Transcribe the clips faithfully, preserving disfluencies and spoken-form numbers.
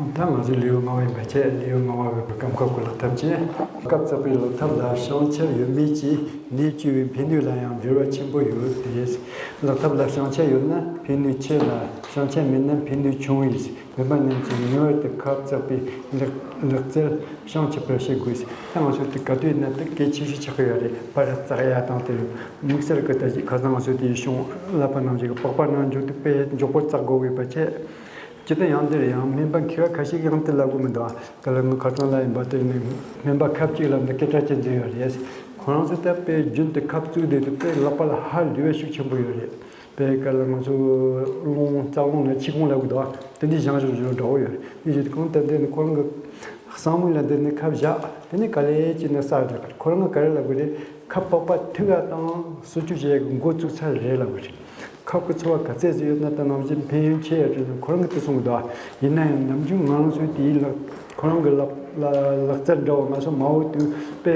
ད་ང་ཚོ་ལེའུ་ལྔ་པ་ཡིན་པ་བྱས། ལེའུ་ལྔ་པ་གི་སྐབས་འཁོར་གྱི་ལག་ཐབས་ཀྱིས། སྐབས་བརྩེགས་པའི་ལག་ཐབས་ལ་བྱང་ཆུབ་ཡོད་མེད་ཀྱི་གནས་བཅུ་བའི་ཕན་ནུས་ལ་ཡང་འབྲེལ་བ་ཆེན་པོ་ཡོད་དེ། ལག་ཐབས་ལ་བྱང་ཆུབ་ཡོད་ན་ཕན་ནུས་ཆེ་ལ། བྱང་ཆུབ་མེད་ན་ཕན་ནུས་ཆུང་བས། བོད་པ་རྣམས་ཀྱིས་ངེས་པར་དུ་ཁབ་བརྩེགས་པའི་ལག་ལག་རྩལ་བྱང་ཆུབ་པར་བྱེད་དགོས། ད་ང་ཚོ་དེ་ག་དུས་ན་དེ་གལ་ཆེ་ཤོས་ཆགས་ཀྱི་ཡོད་རེད། པར་བརྩེགས་ཡ་དང་དེ་དམིགས་བསལ་གྱི་ད་ཅིག་ཁ་སང་ང་ཚོ་དེའི་གཞུང་བསླབ་པ་ནང་བཞིན་གྱི་པགས་པ་ནང་འཇུག་དེ་དཔེ་མགྱོགས་པོ་བརྩེགས་དགོས་པའི་བར་ཆད། སྤྱིར་བཏང་ཡང་འདིར་ཡང་སྨན་པ་མཁས་པ་ཁ་ཤས་ཀྱིས་ཡང་དེ་ལབ་གི་མི་འདུག་ཨ། ག་ལ་ངའི་ཁ་སང་ལ་ཡིན་པ་དེ་ནི་སྨན་པ་ཁབ་གཅིག་ལབ་ནས་སྐད་གྲགས་ཅན་ཅིག་ཡོད་རེད། ཁོ་རང་ཚོ་ད་དཔེ་རྒྱུན་དུ་ཁབ་བཙུགས་བསྡད་དུས་དཔེ་ལག་པ་ལ་ཧ་ལས་པའི་ཤུགས་ཆེན་པོ་ཡོད་རེད། དཔེ་ག་ལ་ང་ཚོ་རླུང་རྩ་རླུང་ལ་ཆིག་ཁོང་ལབ་གི་འདུག་ཨ། དེ་འདྲའི་བཞེངས་བཞག་བཞག་འདྲ་བོ་ཡོད་རེད། དེ་བཞིན་དུ་གང་ལྟར་འདི་ནི་ཁོ་རང་གི་གསང་མིག་ལ་འདི་ནི་ཁབ་བཞག་དེ་ནི་ག་ལེ་ཅིག་ནི་ས་རེད། ཁོ་རང་གི་ག་རེ་ལབ་གི་རེད། ཁབ་པགས་པ་ཐུག་ཡ་དང་སོ་བཅུད་བྱེད་ཡ་གི་འགོ་བཙུགས་ཚར་རེད་ལབ་གི་རེད། ཁབ་ཀྱི་ཚོར་བ་ག་ཚད་ཙམ་ཡོད་ན་ད་ནང་བཞིན་ཕན་ཡོན་ཆེ་ཡ་རེད་ན་ཁོ་རང་གིས་དེ་གསུང་གི་འདུག་ཡིན་ན་ཡང་ནམ་རྒྱུན་ང་རང་ཚོའི་དེའི་ལག་ཁོ་རང་གི་ལག་ལག་ལག་རྩལ་འདྲ་བོ་ང་ཚོ་མ་འོ་དུས་དཔེ་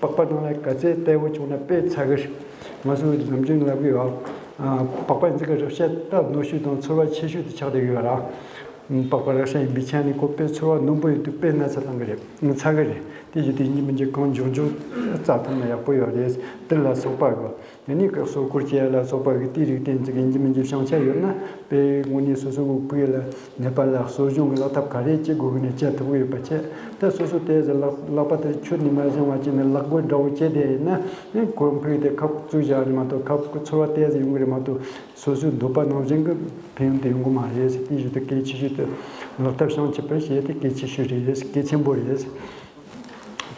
པགས་པ་ནང་ལ་ག་ཚད་བརྟན་པོ་བྱུང་ན་དཔེ་ཚ་གི་རེད། ང་ཚོ་ནམ་རྒྱུན་ལབ་གི་ཡོད། ཨ། པགས་པ་འཛི་གི་རེག་བྱ་ད་རྣོ་ཤོས་དང་ཚོར་བ་ཆེ་ཤོས་དེ་ཆགས་བསྡད་ཡོད་ར། པགས་པ་རེག་བྱ་ཡིན་པའི་ཆ་ནས་ཁོ་དཔེ་ཚོར་བ་རྣོན་པོ་ཡོད་དུས་དཔེ་ན་ཚ་བཏང་གི་རེད། ཚ་གི་རེད། དེ་བཞིན་དུ་ཡིན་གཅིག་མིན་གཅིག་གང་མགྱོགས་མགྱོགས་བཙག་ཐུབ་ན་ཡག་པོ་ཡོད་རེད། དེ་ལ་སོགས་པ་གི། དེ་ནས་གསོ་སྐོར་བྱེད་ཡ་ལ་སོགས་པ་གི་དེའི་རིགས་དེ་ཚོ་གི་ཡིན་གཅིག་མིན་གཅིག་བྱང་ཆ་ཡོད་ན་དཔེ་དངོས་གནས་སོ་སོ་གི་སྐུ་ཡི་ལ་ནད་པ་ལ་གསོ་སྦྱོང་གི་ལག་ཐབས་ག་རེ་བྱེད་དགོས་གི་ནས་བྱེད་ཐུབ་གི་ཡོད་པ་བྱས། ད་སོ་སོ་དེ་ཚོ་ལག་ལག་པ་དེ་ཆུ་ནས་མ་བཞེངས་པ་བྱས་ནས་ལག་བགོ་འདྲ་བོ་བྱས་དེ་ཡིན་ན་ནི་ཁོ་ཕུག་དེ་ཁབ་བཙུགས་བཞག་རེད་མ་གཏོགས་ཁབ་ཀྱི་ཚོར་བ་དེ་ཚོ་ཡོང་གི་རེད་མ་གཏོགས། སོ་སོའི་འདོད་པ་ནང་བཞིན་གྱི་ཕན་ཡོན་དེ་ཡོང་གི་མ་རེད། དེ་བཞིན་དུ་གལ་ཆེ་ཤོས་དེ་ལག་ཐབས་བྱང་ཆུབ་པར་བྱེད་དེ་གལ་ཆེ་ཤོས་རེད། གལ་ཆེན་པོ་རེད།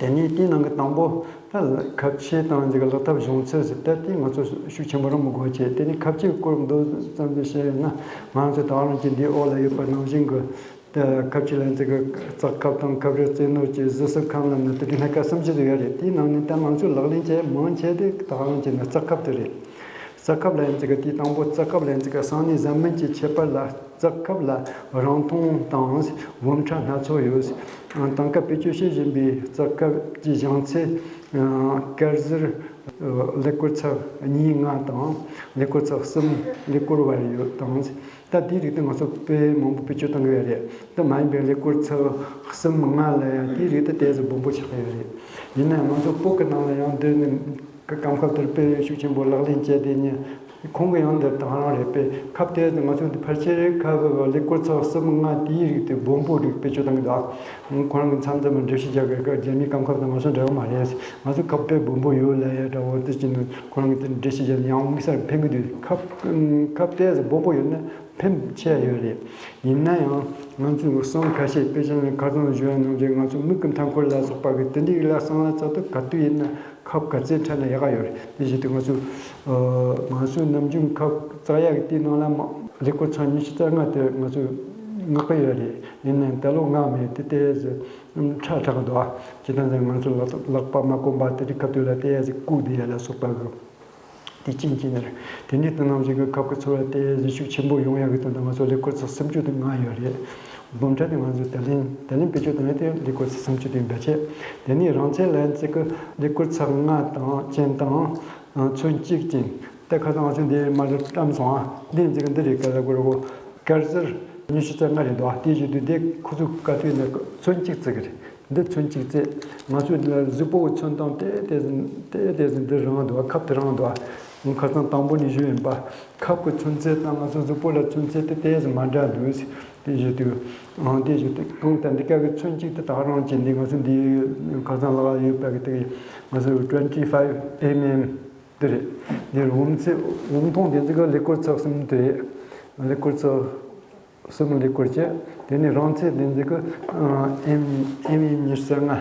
དེ་ནས་དེའི་ནང་གི་དང་པོ་ད་ཁབ་ཆས་དང་འདི་ག་ལག་ཐབས་སྦྱོང་ཚུལ་ཟེར་ད་དེ་ང་ཚོ་ཤུགས་ཆེན་པོ་རང་མི་དགོས་བྱས། དེ་ནས་ཁབ་ཆས་སྐོར་མདོ་ཙམ་ཙམ་བཤད་ཡོད་ན་ང་ཚོ་ད་རང་གི་འདིའི་འོག་ལ་ཡོད་པ་ནང་བཞིན་གྱི་ད་ཁབ་ཆས་ལ་འཛི་གི་རྩག་ཁབ་དང་ཁབ་རས་རྩེ་ནོར་གྱི་གཟི་སུབ་ཁམ་ལ་ནི་དེ་གི་སྣ་ཁ་སུམ་ཅུ་ཙམ་ཡོད་རེད། དེའི་ནང་ནས་ད་ང་ཚོས་ལག་ལེན་བྱས་མང་ཆེ་དེ་ད་རང་གི་ནི་རྩག་ཁབ་དེ་རེད། རྩག་ཁབ་ལ་ཡིན་ཙི་གི་དེའི་དང་པོ་རྩག་ཁབ་ལ་ཡིན་ཙི་གི་སང་ཉིན་གཟའ་མིག་གི་ཁྱད་པར་ལ་རྩག་ཁབ་ལ་རིང་ཐུང་དང་སྦོམ་ཕྲ་སྣ་ཚོགས་ཡོད། དེང་སྐབས་བེད་སྤྱོད་བྱེད་བཞིན་པའི་རྩག་ཁབ་ཀྱི་བཞེངས་ཚད་སྐལ་ཟུར་ཀླད་ཀོར་ཚེག་གཉིས་ལྔ་དང་ཀླད་ཀོར་ཚེག་གསུམ་ཀླད་ཀོར་བར་ཡོད་དང་། ད་དེའི་རིགས་དེ་ང་ཚོ་དཔེ་མང་པོ་བེད་སྤྱོད་གཏོང་གི་ཡོད་རེད། དེ་མ་ཡིན་པའི་ཀླད་ཀོར་ཚེག་གསུམ་ལྔ་ལ་ཡང་དེའི་རིགས་དེ་ཏོག་ཙམ་སྦོམ་པོ་ཆགས་ཀྱི་ཡོད་རེད། ཡིན་ན་ཡང་ང་ཚོ་བོད་ཀྱི་ནང་ལ་ཡང་འདི་ནི། སྐབས་སྐབས་དེར་དཔེ་ཤུགས་ཆེན་པོ་ལག་ལེན་བྱས་ཏེ་ནི། ཁོང་གི་ཡང་འདིར་དེང་རང་རེད་པས། ཁབ་དེ་ང་ཚོ་འདི་ཕལ་ཆེར་ཁབ་ཀླད་ཀོར་ཚེག་གསུམ་ལྔ་དེའི་རིགས་དེ་སྦོམ་པོ་རིགས་བེད་སྤྱོད་གཏང་གི་འདུག་ཁོ་རང་གི་མཚམས་མཚམས་འགྲེལ་བཤད་རྒྱག་གི་སྐབས་རྒྱ་མིའི་སྐབས་སྐབས་དང་ང་ཚོ་འདྲ་གི་མ་རེད། ང་ཚོ་ཁབ་དཔེ་སྦོམ་པོ་ཡོད་ལ་ཡ་འདྲ་བོ་དེ་ཅི་ནི་ཁོ་རང་གི་དེ་འགྲེལ་བཤད་རྒྱག་ནི་ཡང་དམིགས་བསལ་ཕན་གི་འདུག་ཁབ་ཁབ་དེ་སྦོམ་པོ་ཡོད་ན། ཕན་ཆེ་ཡོད་རེད། ཡིན་ན་ཡང་ང་ཚོས་གསུང་ཁ་ཤས་དཔེ་ཆ་ནས་ཁ་སང་ཞུ་བ་ནང་བཞིན་ང་ཚོ་མིག་གི་མཐའ་འཁོར་ལ་སོགས་པ་གི་དེ་འདྲའི་ལ་སང་ལ་ཚ་ཏོ་ག་དུས་ཡིན་ན་ཁབ་ག་ཚད་འཕྲད་ན་ཡག་ག་ཡོད་རེད། དེ་བཞིན་དུ་ང་ཚོ་ང་ཚོའི་ནམ་རྒྱུན་ཁབ་བཙག་ཡག་གི་དེའི་ནང་ལ་མ་ཀླད་ཀོར་ཚེག་ཉི་ཤུ་རྩ་ལྔ་དེ་ང་ཚོས་མངགས་གི་ཡོད་རེད། ཡིན་ནའང་ད་ལོ་མངགས་མེད་དེ་ཏོག་ཙམ་ཁྲ་དྲགས་འདུག་ཇི་ལྟར་ན་ང་ཚོ་ལག་ལག་པ་མ་གོམས་པ་དེ་འདྲའི་སྐབས་དུས་ལ་ཏོག་ཙམ་བཀུག་བསྡད་ཡ་ལ་སོགས་པ་གི་དེ་ཅིང་ཅིང་ནར། དེ་ནས་དེ་ནང་བཞིན་གྱི་ཁབ་ཀྱི་ཚོར་བ་དེ་གཟི་ཤུགས་ཆེན་པོ་ཡོང་ཡག་གི་དོན་དུ་ང་ཚོ་ཀླད་ཀོར་ཚེག་སུམ་ཅུ་དང་ལྔ་ཡོད་རེད། སྦོམ་ཕྲ་དེ་ང་ཚོ་དེ་ལན་དེ་ལན་བེད་སྤྱོད་བཏང་ཡ་དེ་ཀླད་ཀོར་ཚེག་སུམ་ཅུ་དེ་ཡིན་པ་བྱས། དེ་ནས་རིང་ཚད་ལ་ཡིན་ཙི་གི་ཀླད་ཀོར་ཚེག་ལྔ་དང་ཅན་དང་ཚོན་གཅིག་ཅན། དེ་ཁ་སང་ང་ཚོ་འདི་མ་རེད་བཀྲམ་སོང་ཨ། འདི་ཡིན་ཙི་གི་འདི་རེད་ག་ལ་གོ་ར་གོ། སྐལ་ཟུར་ཉི་ཤུ་རྩ་ལྔ་རེད་འདུག་དེ་བཞིན་དུ་འདི་ཁོ་ཚོ་ག་དུས་ནས་ཚོན་གཅིག་བརྩི་གི་རེད། འདི་ཚོན་གཅིག་བརྩི། ང་ཚོའི་གཟུགས་པོ་གི་ཚོན་སྟངས་ཏེ་ཏེ་ཟིན་ཏེ་ཏེ་ཟིན་འདི་རང་འདུག་ཁབ་དེ་རང་འདུག་ཁ་སང་དང་པོ་ནས་ཞུས་ཡིན་པ། ཁབ་ཀྱི་ཚོན་ཚད་དང་ང་ཚོ་གཟུགས་པོ་ལ་ཚོན་ཚད་དེ་ཏེ་ཟིན་མ་འདྲ་འདུག་དེ་བཞིན་དུ་ཨང་དེ་བཞིན་དུ་གང་ལྟར་འདི་ག་གི་ཚོན་གཅིག་དེ་ད་རང་གཅིག་འདི་ང་ཚོ་འདི་ཁ་སང་ལག་ཡོད་པ་གི་དེ་ང་ཚོ་twenty five mm དེ་རེད། འདིར་འོམ་ཚེ་འོམ་ཐོང་དེ་ཚོ་གི་ཀླད་ཀོར་ཚེག་གསུམ་དེ་རེད། ཀླད་ཀོར་ཚེག་གསུམ་ཀླད་ཀོར་བྱས། དེ་ནས་རིང་ཚད་དེ་ཚོ་གི་ཨེམ་ཨེམ་ཉི་ཤུ་རྩ་ལྔ་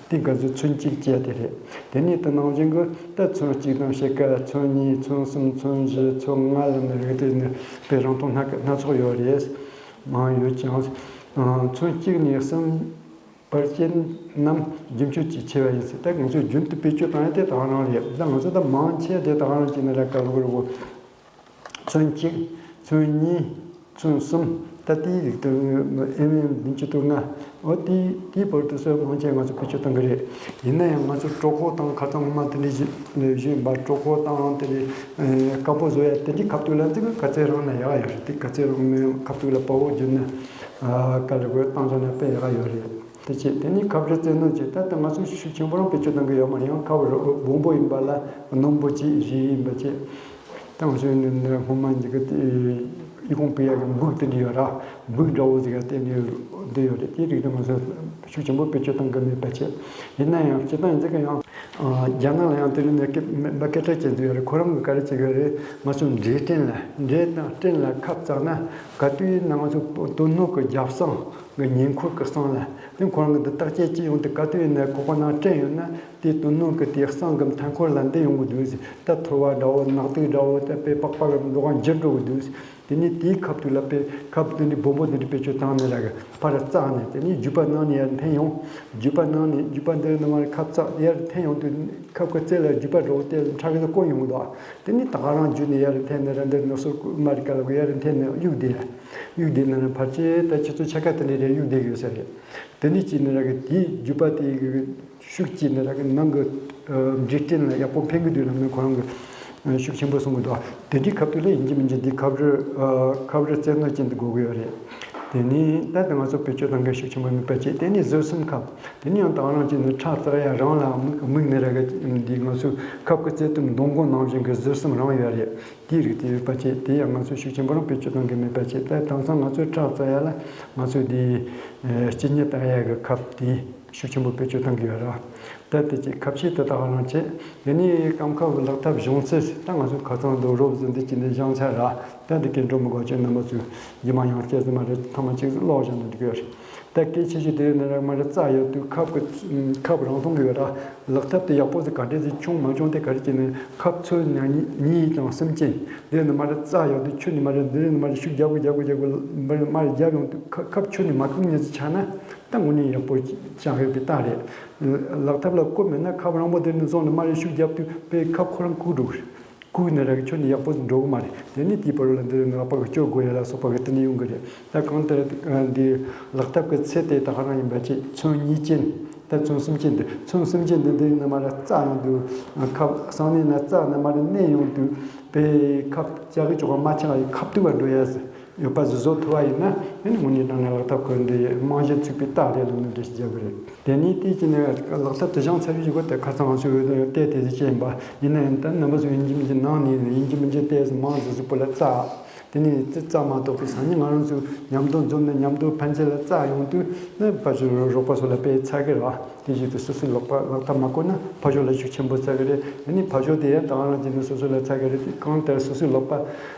དེ་ག་ཚོད་ཚོན་གཅིག་བྱས་དེ་རེད། དེ་ནས་དེ་ནང་བཞིན་གི་ད་ཚོན་གཅིག་དང་ཕྱེད་ཀ་ཚོན་གཉིས་ཚོན་གསུམ་ཚོན་བཞི་ཚོན་ལྔ་ལ་ནི་རིགས་དེ་ནི་དཔེ་རིང་ཐུང་སྣ་སྣ་ཚོགས་ཡོད་རེད། མང་ཡོད་ཀྱང་ཚོན་གཅིག་ནས་གསུམ། བར་ཅན་རྣམས་རྒྱུན་སྤྱོད་ཀྱི་ཆེ་བ་ཡིན་ཟེར། ད་ང་ཚོས་རྒྱུན་དུ་བེད་སྤྱོད་བཏང་ཡ་དེ་དེ་ག་རང་རེད། ད་ང་ཚོ་ད་མང་ཆེ་དེ་དེ་ག་རང་བྱས་ན་ལ་ཀ་ལོ་ཀོ་ལོ་ཀོ། ཚོན་གཅིག་ཚོན་གཉིས། ཚོན་གསུམ། ད་དེའི་རིགས་དེ་ཨེམ་ཨེམ་བདུན་ཅུ་དོན་ལྔ། འོ་དེ་དེའི་བར་དུ་སོགས་མང་ཆེ་ང་ཚོ་བེད་སྤྱོད་གཏོང་གི་རེད། ཡིན་ན་ཡང་ང་ཚོ་གྲོད་ཁོག་དང་ཁ་སང་ངོ་མ་དེ་འདྲ་བཞིན་བཞིན་པ་གྲོད་ཁོག་དང་དེ་འདྲ་དཀར་པོ་བཟོ་ཡ་དེ་འདྲའི་ཁ་ཐུག་ལ་ཚིག་ག་ཚད་རང་ན་ཡག་ཡོད་རེད། དེ་ག་ཚད་རང་མེད་ཁ་ཐུག་ལ་དཔའ་བོ་བརྒྱུད་ནས། ཨ་ག་རེ་དགོས་བཏང་བྱས་ན་དཔེ་ཡག་ཡོད་རེད། དེ་བྱས་དེ་ནས་ཁབ་རི་རྩེ་ནོར་གྱི་ད་ལྟ་ང་ཚོ་ཤུགས་ཆེན་པོ་རང་བེད་སྤྱོད་གཏང་གི་ཡོད་མ་རེད། ཡང་ཁབ་རི་སྦོམ་པོ་ཡིན་པ་ལ་སྣུམ་པོ་གཅིག་རིལ་ཡིན་པ་བྱས། ད་ང་ཚོའི་ནི་ནི་སྔོན་མ་འདི་གི་དེ་ཨི་ཁུང་པི་ཡ་གི་འབུག་དེ་འདྲ་ཡོད་ར། འབུག་འདྲ་བོ་ཟིག་ག་བརྟེན་ནས་འདི་ཡོད་རེད། དེའི་རིགས་དེ་ང་ཚོ་ཤུགས་ཆེན་པོ་བེད་སྤྱོད་གཏང་གི་མེད་པ་བྱས། ཡིན་ན་ཡང་སྤྱིར་བཏང་ཡིན་ཚེ་ག་ཡང་རྒྱ་ནག་ལ་ཡང་དེ་རིང་ནས་སྐད་མ་སྐད་ཆ་བྱེད་འདུག་ཡོད་རེད། ཁོ་རང་གི་ག་རེ་བྱེད་གི་ཡོད་རེད། ང་ཚོ་འབྲས་སྐྲན་ལ་འབྲས་དང་སྐྲན་ལ་ཁབ་བཙགས་ན་ག་དུས་ཡིན་ན་ང་ཚོ་དོན་སྣོད་ཀྱི་རྒྱབ་གསང་གི་ཉེ་འཁོར་གྱི་གསང་ལ་དེ་ཁོ་རང་གི་འདི་བརྟག་དཔྱད་ཅི་ཡོང་དུས་ག་དུས་ཡིན་ན་ཁོག་པ་ནང་སྐྲན་ཡོད་ན། དེ་དོན་སྣོད་ཀྱི་དེ་གསང་གི་མཐའ་འཁོར་ལ་འདི་ཡོང་གི་འདུག་ཟེར། ད་ཐོར་བ་འདྲ་བོ་ནག་ཐིག་འདྲ་བོ་ད་དཔེ་པགས་པ་གི་མདོག་ཁ་འགྱུར་འགྲོ་གི་འདུག་ཟེར། དེ་ནས་དེའི་ཁབ་ཏུ་ལ་དཔེ་ཁབ་དེ་འདྲའི་སྦོམ་པོ་དེ་འདྲ་བེད་སྤྱོད་བཏང་ནས་ར་གི་ཕར་བཙགས་ནས་དེ་ནས་རྒྱུ་པ་ནང་ནས་ཡར་འཐེན་ཡོང་། རྒྱུ་པ་ནང་ནས་རྒྱུ་པ་འདི་ནས་མར་ཁབ་བཙགས་ཡར་འཐེན་ཡོང་དུས་ཁབ་ཀྱི་རྩེ་ལ་རྒྱུ་པ་འདྲ་བོ་དེ་ཁྲག་གིས་བསྐོལ་ཡོང་གི་འདུག་དེ་ནས་ད་ག་རང་རྒྱུ་ནས་ཡར་འཐེན་ནས་ར་འདིར་ནུ་སོར་མ་རི་ཀ་ལ་གི་ཡར་འཐེན་ནས་གཡུག་བསྡད། གཡུག་བསྡད་ནས་ཕར་ཆེ་ད་ཁྱེད་ཚོ་ཆ་ག་དེ་འདྲ་རེ་གཡུག་བསྡད་ཡོད་ས་རེད། དེ་འདྲ་བྱས་ནས་ར་གི་དེའི་རྒྱུ་པ་དེ་གི་ཤུགས་ཀྱིས་ནི་ར་གི་ནང་གི་ཨ་འབྲས་སྐྲན་ལ་ཡག་པོ་ཕན་གི་འདུག་ལབ་ནས་ཁོ་རང་གི་ཨ་ཤུགས་ཆེན་པོ་གསུང་གི་འདུག་དེ་འདྲའི་ཁབ་ཏུ་ལ་ཡིན་གཅིག་མིན་གཅིག་འདི་ཁབ་རི་ཨ་ཁབ་རི་རྩེ་ནོར་ཅན་དུ་དགོས་གི་ཡོད་རེད། དེ་ནི་ད་ལྟ་ང་ཚོ་བེད་སྤྱོད་གཏང་མཁན་ཤུགས་ཆེན་པོ་མེད་པ་བྱས། དེ་ནི་ཟུར་གསུམ་ཁབ། དེ་ནི་ཡང་དེ་ག་རང་བྱས་ནས་ཁྲག་བཙག་ཡ་རང་ལ་དམིགས་དམིགས་ནས་ར་གི་འདི་ང་ཚོའི་ཁབ་ཀྱི་རྩེ་གཏུམ་མདོ་མགོ་ནང་བཞིན་གི་ཟུར་གསུམ་རང་ཡོད་རེད། དེའི་རིགས་དེ་ཡོད་པ་བྱས། དེ་ཡང་ང་ཚོས་ཤུགས་ཆེན་པོ་རང་བེད་སྤྱོད་གཏང་གི་མེད་པ་བྱས། ད་དེང་སང་ང་ཚོས་ཁྲག་བཙག་ཡ་ལ་ང་ཚོས་དེ་ཨ་སྐྱེ་དངོས་བཏང་ཡ་གི་ཁབ་དེ་ཤུགས་ཆེན་པོ་བེད་སྤྱོད་གཏང་གི་ཡོད་ར། ད་དེ་ཅིག་ཁབ་ཆས་དེ་དག་རང་བྱས། དེ་ནས་སྐམ་ཁབ་ལག་ཐབས་གཞུང་ཚད་ད་ང་ཚོ་ཁ་ཚང་དུ་རོབ་ཟིན་འདི་ཅི་འདི་བཞེངས་ཚར་ར། ད་འདི་གའི་འགྲོ་མི་དགོས་ཀྱི་རྣམ་པ་ཚོས་རྗེས་མ་ཡང་སྐྱེ་ཟིན་མ་རེད། ཐ་མ་གཅིག་ལོག་བཞག་ན་འགྲིག་གི་རེད། ད་སྐད་ཆེ་ཤོས་དེ་ནི་ར་མ་ར་རྩ་ཡོད་དུས་ཁབ་ཀྱི་ཁབ་རང་སོང་གི་ཡོད་ར། ལག་ཐབས་དེ་ཡག་པོ་ཟིག་ག་འདྲས་ཟིག་ཆུང་མ་ཆུང་དེ་ག་རེ་བྱས་ནས་ཁབ་ཚོས་ཉ་གཉིས་དང་གསུམ་ཅན་དེ་ནི་མ་ར་རྩ་ཡོད་དུས་ཁྱོད་ནི་མ་ར་འདི་ནི་མ་ར་ཤུགས་རྒྱབ་དགོས་རྒྱབ་དགོས་རྒྱབ་དགོས་མ་ར་མ་ར་རྒྱབ་ཡོང་དུས་ཁ་ཁབ་ཁྱོད་ནི་མ་བཀུག་ཉེ་ཟིག་ཆགས་ན། ད་དངོས་གནས་ཡག་པོ་ཅང་ཡོད་པའི་རྟགས་རེད། ལག་ཐབས་ལ་བཀོད་མེད་ན་ཁབ་རིང་པོ་དེ་ནས་བཟུང་ནས་མར་ཤུགས་བརྒྱབ་དུས་དཔེ་ཁབ་ཁོ་རང་བཀུག་འགྲོ་གི་རེད། བཀུག་ནས་ར་གི་ཁྱོན་ནས་ཡག་པོ་འགྲོ་གི་མ་རེད། དེ་ནས་དེའི་བར་ལ་འདི་ནས་ལག་པ་གི་སྐྱོ་དགོས་ཡ་ལ་སོགས་པ་གི་དེ་ནས་ཡོང་གི་རེད། ད་གང་ལྟར་འདི་ལག་ཐབས་ཀྱི་ཚད་དེ་ད་ག་རང་ཡིན་པ་བྱས། ཚོན་གཉིས་ཅན། ད་ཚོན་གསུམ་ཅན་འདི་ཚོན་གསུམ་ཅན་འདི་འདི་ནས་མར་རྩ་ཡོང་དུས་ཁབ་གསང་གནས་ན་རྩ་ནས་མར་གནས་ཡོང་དུས་དཔེ་ཁབ་ལྕགས་ཀྱི་ཅོག་མ་ཆགས་ཡི་ཁབ་ཏུ་བ་འགྲོ་ཡ་ཟེར། ཡོད་པ་ཟིག་བཟོ་ཐུབ་པ་ཡིན་ན། ཨ་ནི་དངོས་གནས་དྲང་གནས་ལག་ཐབས་ཁུར་འདི་རྨང་གཞི་ཚུགས་པའི་རྟགས་རེད་ལབ་ནས་འགྲེལ་བཤད་རྒྱག་གི་རེད། དེ་ནས་དེ་ཅི་ནས་ལག་ཐབས་དེ་བཞེངས་ཚར་བའི་གཞུག་གུ་དེ་ཁ་སང་ང་ཚོས་བལྟས་དེ་ཟིག་བྱས་ཡིན་པ་ཡིན་ན་ཡང་ད་རྣམ་པ་ཚོ་ཡིན་གཅིག་མིན་གཅིག་ནང་ནས་ཡིན་གཅིག་མིན་གཅིག་བལྟས་ཟིག་མང་ཟིག་གཟུགས་པོ་ལ་བཙགས། དེ་ནས་དེ་བཙགས་མ་གཏོགས་པའི་སང་ཉིན་ང་རང་ཚོས་མཉམ་དུ་འཛོམས་ནས་མཉམ་དུ་ཕན་ཚུན་ལ་བཙགས་ཡོང་དུས་ནི་ཕ་ཆོས་རོགས་པ་ཚོ་ལ་དཔེ་ཚ་གི་རེད་བ། དེ་བཞིན་དུ་སོ་སོའི་ལག་པ་ལག་ཐབས་མ་བཀོལ་ན་ཕ་ཆོས་ལ་ཤུགས་ཆེན་པོ་ཚ་གི་རེད། ཨ་ནི་ཕ་ཆོས་དེ་ཡང་ད་ག་རང་བྱས་ནས་སོ་སོ་ལ་ཚ་གི་རེད། དེ་གང་ལྟར་སོ་སོའི་ལག་པ།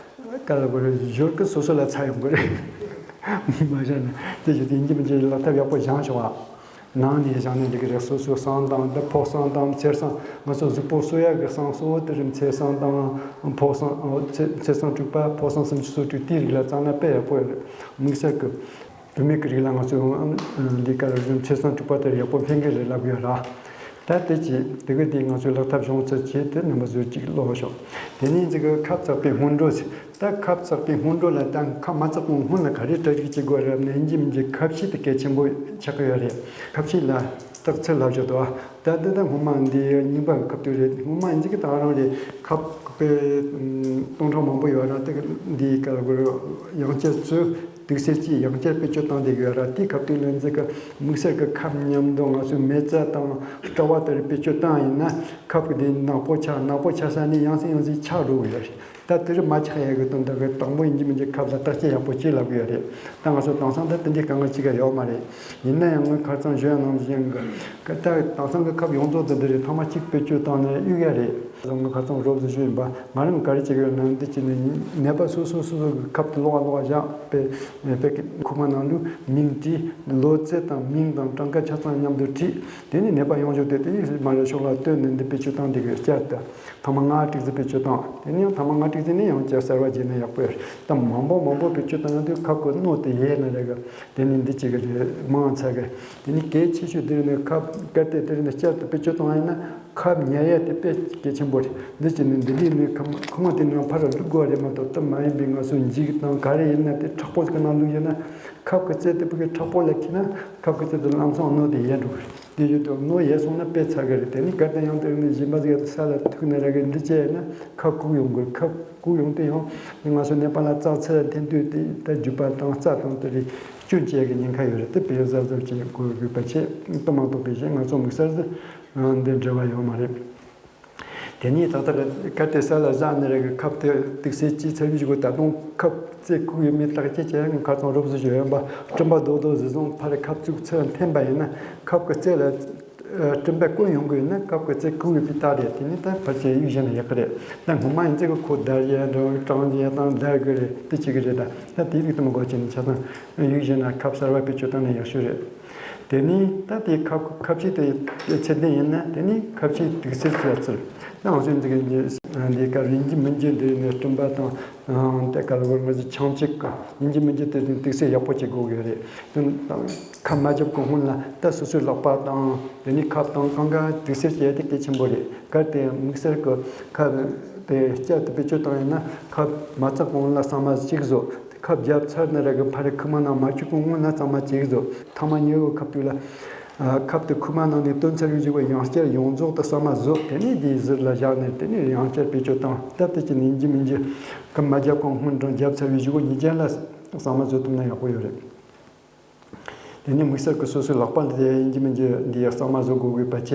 ག་ལ་དགོས་རེད། ཞོར་གི་སོ་སོ་ལ་ཚ་ཡོང་གི་རེད། མ་བཞག་ན་དེ་བཞིན་དུ་ཡིན་གཅིག་མིན་གཅིག་ལག་ཐབས་ཡག་པོ་བཞེངས་ཤོག་ཨ། ནང་ནས་བཞེངས་ནས་འགྲིག་གི་རེད། སོ་སོའི་གསང་དང་འདི་ཕོ་གསང་དང་མཚེར་གསང་། ང་ཚོ་གཟུགས་པོ་གསོ་ཡག་གི་གསང་གཙོ་བོ་དེ་རེད། མཚེར་གསང་དང་ཕོ་གསང་། མཚེར་མཚེར་གསང་དྲུག་པ་ཕོ་གསང་སུམ་ཅུ་སོ་དྲུག་དེའི་རིགས་ལ་བཙགས་ན་དཔེ་ཡག་པོ་ཡོད་རེད། དམིགས་བསལ་གི་བུད་མེད་ཀྱི་རིགས་ལ་ང་ཚོས་འདི་ག་རེ་མཚེར་གསང་དྲུག་པ་དེར་ཡག་པོ་ཕན་གི་རེད་ལབ་ཡོད་ར། ད་དེ་ཅི་དེ་གི་དེ་ང་ཚོས་ལག་ཐབས་བྱུང་ཚུལ་བྱས་དེ་རྣམ་པ་ཚོས་ཅིག་ཀློག་ཤོག་དེ་ནས་འཛི་གི་ཁབ་བཙགས་པའི་སྔོན་འགྲོ་ཟེར། ད་ཁབ་བཙགས་པའི་སྔོན་འགྲོ་ལ་ད་ཁབ་མ་བཙགས་གོང་སྔོན་ལ་ག་རེ་གྲ་སྒྲིག་བྱེད་དགོས་རབས་ནས་ཡིན་གཅིག་མིན་གཅིག་ཁབ་ཆས་དེ་གལ་ཆེན་པོ་ཆགས་ཀྱི་ཡོད་རེད། ཁབ་ཆས་ལ་རྟགས་ཚུལ་ལབ་ཆོག་དོ། ད་འདི་ད་སྔོན་མ་འདི་རྙིང་པ་གི་ཁབ་ཏུ་རེད། སྔོན་མ་འཛི་གི་ད་རང་རེད། ཁབ་དཔེ་སྟོང་ཕྲག་མང་པོ་ཡོད་ར། དེ་གི་འདི་ག་ལ་དགོས་རེད། ཡང་བསྐྱར་ཚུལ། དུག་སེལ་གྱིས་ཡང་བསྐྱར་བེད་སྤྱོད་བཏང་བསྡད་ཀྱི་ཡོད་ར། དེའི་སྐབས་དུས་ལ་འཛི་གི་དམིགས་བསལ་གྱི་ཁབ་མཉམ་དུ་ང་ཚོའི་མེ་བཙའ་དང་སྐྲ་བ་དེར་བེད་སྤྱོད་བཏང་ཡིན་ན་ཁབ་ཀྱི་དེ་ནག་པོ་ཆགས། ནག་པོ་ཆགས་ས་ནས་ཡང་སེ་ཡང་སེ་ཆག་འགྲོ་གི་ཡོད་རེད། ད་དེ་རུ་མ་ཆག་ཡག་གི་དོན་དག་གི་དང་པོ་ཡིན་གཅིག་མིན་གཅིག་ཁབ་ལ་བརྟག་དཔྱད་ཡག་པོ་བྱེད་ལབ་ཀྱི་ཡོད་རེད། ད་ང་ཚོ་དེང་སང་ད་དེ་འདྲའི་དཀའ་ངལ་ཅི་ག་ཡོད་མ་རེད། ཡིན་ན་ཡང་ངས་ཁ་སང་ཞུ་ཡ་ནང་བཞིན་གི་ད་དེང་སང་གི་ཁབ་ཡོངས་རྫོགས་དེ་འདི་རེད། ཐེངས་མ་གཅིག་བེད་སྤྱོད་བཏང་ནས་གཡུག་ཡ་རེད། ང་ཁ་སང་རོབ་ཙམ་ཞུས་ཡིན་པ། ང་རང་ག་རེ་བྱེད་ཀྱི་ཡོད་ན། འདི་བྱས་ནས་ནད་པ་སོ་སོ་སོ་སོ་གི་ཁབ་དེ་ལོགས་ལོགས་བཞག་པའི་པའི་ཁུག་མ་ནང་དུ་མིང་བྲིས། ལོ་ཚད་དང་མིང་དང་གྲངས་ཀ་ཆ་ཚང་མཉམ་དུ་བྲིས། དེ་ནས་ནད་པ་ཡོང་ཞོར་དེ་དེ་ཡིས་མ་རེད་ཤོག་ལ་བཏོན་ནས་འདི་བེད་སྤྱོད་བཏང་བསྡད་ཀྱི་ཡོད། བསྐྱར་དུ་ཐེངས་མ་ལྔ་དྲུག་ཙམ་བེད་སྤྱོད་བཏང་། དེ་ནས་ཡང་ཐེངས་མ་ལྔ་དྲུག་ཙམ་ནས་ཡང་བསྐྱར་གསར་བ་བརྗེས་ནས་ཡག་པོ་ཡོད། ད་མང་པོ་མང་པོ་བེད་སྤྱོད་བཏང་ཡོང་དུས་ཁབ་ཀྱི་སྣོད་དེ་ཡལ་ནས་རེད་གི། དེ་ནས་འདི་བྱེད་ཀྱི་རེད། མང་ཚ་གི། དེ་ནས་གལ་ཆེ་ཤོས་དེ་ནི་ཁབ་གལ་ཏེ་དེ་ནས་བསྐྱར་དུ་བེད་སྤྱོད་བཏང་ཡིན་ན། ཁབ་ཉར་ཡ་དེ་དཔེ་གལ་ཆེན་པོ་རེད། འདི་བྱས་ནས་འདི་འདྲའི་ནི་ཁ་ཁུག་མ་དེ་ནང་ཕར་བླུག་དགོས་རེད་མ་གཏོགས། དེ་མ་ཡིན་པའི་ང་ཚོ་འགྱིག་དང་ག་རེ་ཡིན་ན་དེ་མཁྲེགས་པོ་ཟིག་གི་ནང་བླུགས་ཡོད་ན། ཁབ་ཀྱི་རྩེ་དེ་ཕ་གི་མཁྲེགས་པོ་ལ་འཁྱེར་ན་ཁབ་ཀྱི་རྩེ་དེ་ལམ་སང་སྣོད་དེ་ཡལ་འགྲོ་གི་རེད། དེ་ཡོད་དུ་ནོ་ཡས་སོང་ན་དཔེ་ཚར་གི་རེད། དེ་ནི་གལ་ཏེ་ཡང་དེ་ནི་སྦྱིན་པ་ཟིག་ས་ལ་ཐུག་ན་ར་གི་འདི་བྱས་ན་ཁབ་བཀུག་ཡོང་གི། ཁབ་བཀུག་ཡོང་དུས་ཡང་ང་ཚོ་ནད་པ་ལ་ཙག་ཚ་འཐེན་དུས་དེ་ད་རྒྱུ་པ་དང་རྩ་དང་དེ་རིགས་སྐྱོན་བཅས་ཀྱི་ཉེན་ཁ་ཡོད་རེད། དེ་དཔེ་གཟབ་གཟབ་བྱེད་དགོས་དགོས་པ་བྱས་དུ་མ་གཏོགས་པའི་གཞན་ང་ཚོ་དམིགས་བསལ་འདི་འབྲེལ་བ་ཡོད་མ་རེད། དེ་ནས་ད་ལྟ་གལ་ཏེ་ས་ལ་བཞག་ནས་ར་གི་ཁབ་དེ་དུག་སེལ་གྱིས་ཚར་བའི་གཞུག་གུ་ད་དུང་ཁབ་རྩེ་བཀུག་ཡོད་མེད་བརྟག་དཔྱད་བྱེད་ཡང་ཁ་ཚང་རོབ་བཟོ་ཞུ་ཡོད་པ། སྤྲིན་པ་རྡོག་རྡོག་བཟོས་སོང་ཕར་ཁབ་བཙུགས་ཚུར་འཐེན་པ་ཡིན་ན་ཁབ་ཀྱི་རྩེ་ལ་སྤྲིན་པ་བསྐོན་ཡོང་གི་ཡོད་ན་ཁབ་ཀྱི་རྩེ་བཀུག་ཡོད་པའི་རྟགས་རེད། དེ་ནས་ད་ཕལ་ཆེར་གཡུག་བཞིན་ན་ཡག་གི་རེད། ད་སྔོན་མ་ཡིན་ཚེ་གི་ཁོ་བརྡར་ཡ་འདྲ་བ་གྲང་ཡ་དང་བརྡར་གི་རེད། དེ་བྱེད་གི་རེད། ད་ད་དེའི་རིགས་དུ་མ་གོ་ཅན་ཆ་ཚང་གཡུག་བཞིན་ན་ཁབ་གསར་བ་བེད་སྤྱོད་བཏང་ན་ཡག་ཤོས་རེད། དེ་ནས་ད་དེ་ཁབ་ཁབ་ཆས་དེ་ཚད་ལྡན་ཡིན་ན་དེ་ནས་ཁབ་ཆས་དུག་སེལ་བྱས་ཚུལ་ད་ང་ཚོས་འཛིན་གྱི་འདི་ག་ཡིན་གྱི་མིན་གྱི་འདི་ནས་སྤྲིན་པ་དང་དེ་ག་ལ་བར་ང་ཚོ་ཆང་བཅུད་ཀྱི་ཡིན་གྱི་མིན་གྱི་དེ་དུག་སེལ་ཡག་པོ་བྱེད་དགོས་ཀྱི་རེད། དེ་ཁབ་མ་བརྒྱབ་གོང་སྔོན་ལ་ད་སོ་སོའི་ལག་པ་དང་དེ་ནས་ཁབ་དང་གང་ག་དུག་སེལ་བྱས་ཏེ་གལ་ཆེན་པོ་རེད། གལ་ཏེ་དམིགས་བསལ་གྱི་ཁབ་དེ་སྐྱ་དེ་བེད་སྤྱོད་བཏང་ཡིན་ན་ཁབ་མ་བཙག་གོང་ལ་གཙང་མ་གཅིག་བཟོ། ཁབ་བརྒྱབ་ཚར་ནས་ར་གི་ཕ་རི་ཁུག་མ་ནང་མ་བཅུག་གོང་སྔོན་ལ་གཙང་མ་བྱེད་དགོས། ཐ་མ་ཉེ་བོ་ཁབ་དུག་ལ། ཨ། ཁབ་དེ་ཁུག་མ་ནང་ནས་བཏོན་ཚར་བའི་གཞུག་གུ་ཡང་བསྐྱར་ཡོངས་རྫོགས་དུ་གཙང་མ་བཟོ། དེ་ནས་དེའི་ཟུར་ལ་བཞག་ནས་དེ་ནས་ཡང་བསྐྱར་བེད་སྤྱོད་བཏང་། སྟབས་བདེ་ཅིག་ནས་ཡིན་གཅིག་མིན་གཅིག་ཁབ་མ་བརྒྱབ་གོང་སྔོན་དང་བརྒྱབ་ཚར་བའི་གཞུག་གུ་ཉིས་བརྒྱ་ལ་གཙང་མ་བཟོ་ཐུབ་ན་ཡག་པོ་ཡོད་རེད། དེ་ནས་དམིགས་བསལ་གྱི་སོ་སོའི་ལག་པ་ལ་དེ་ཡིན་གཅིག་མིན་གཅིག་འདི་ཡང་གཙང་མ་བཟོ་དགོས་དགོས་པ་བྱས།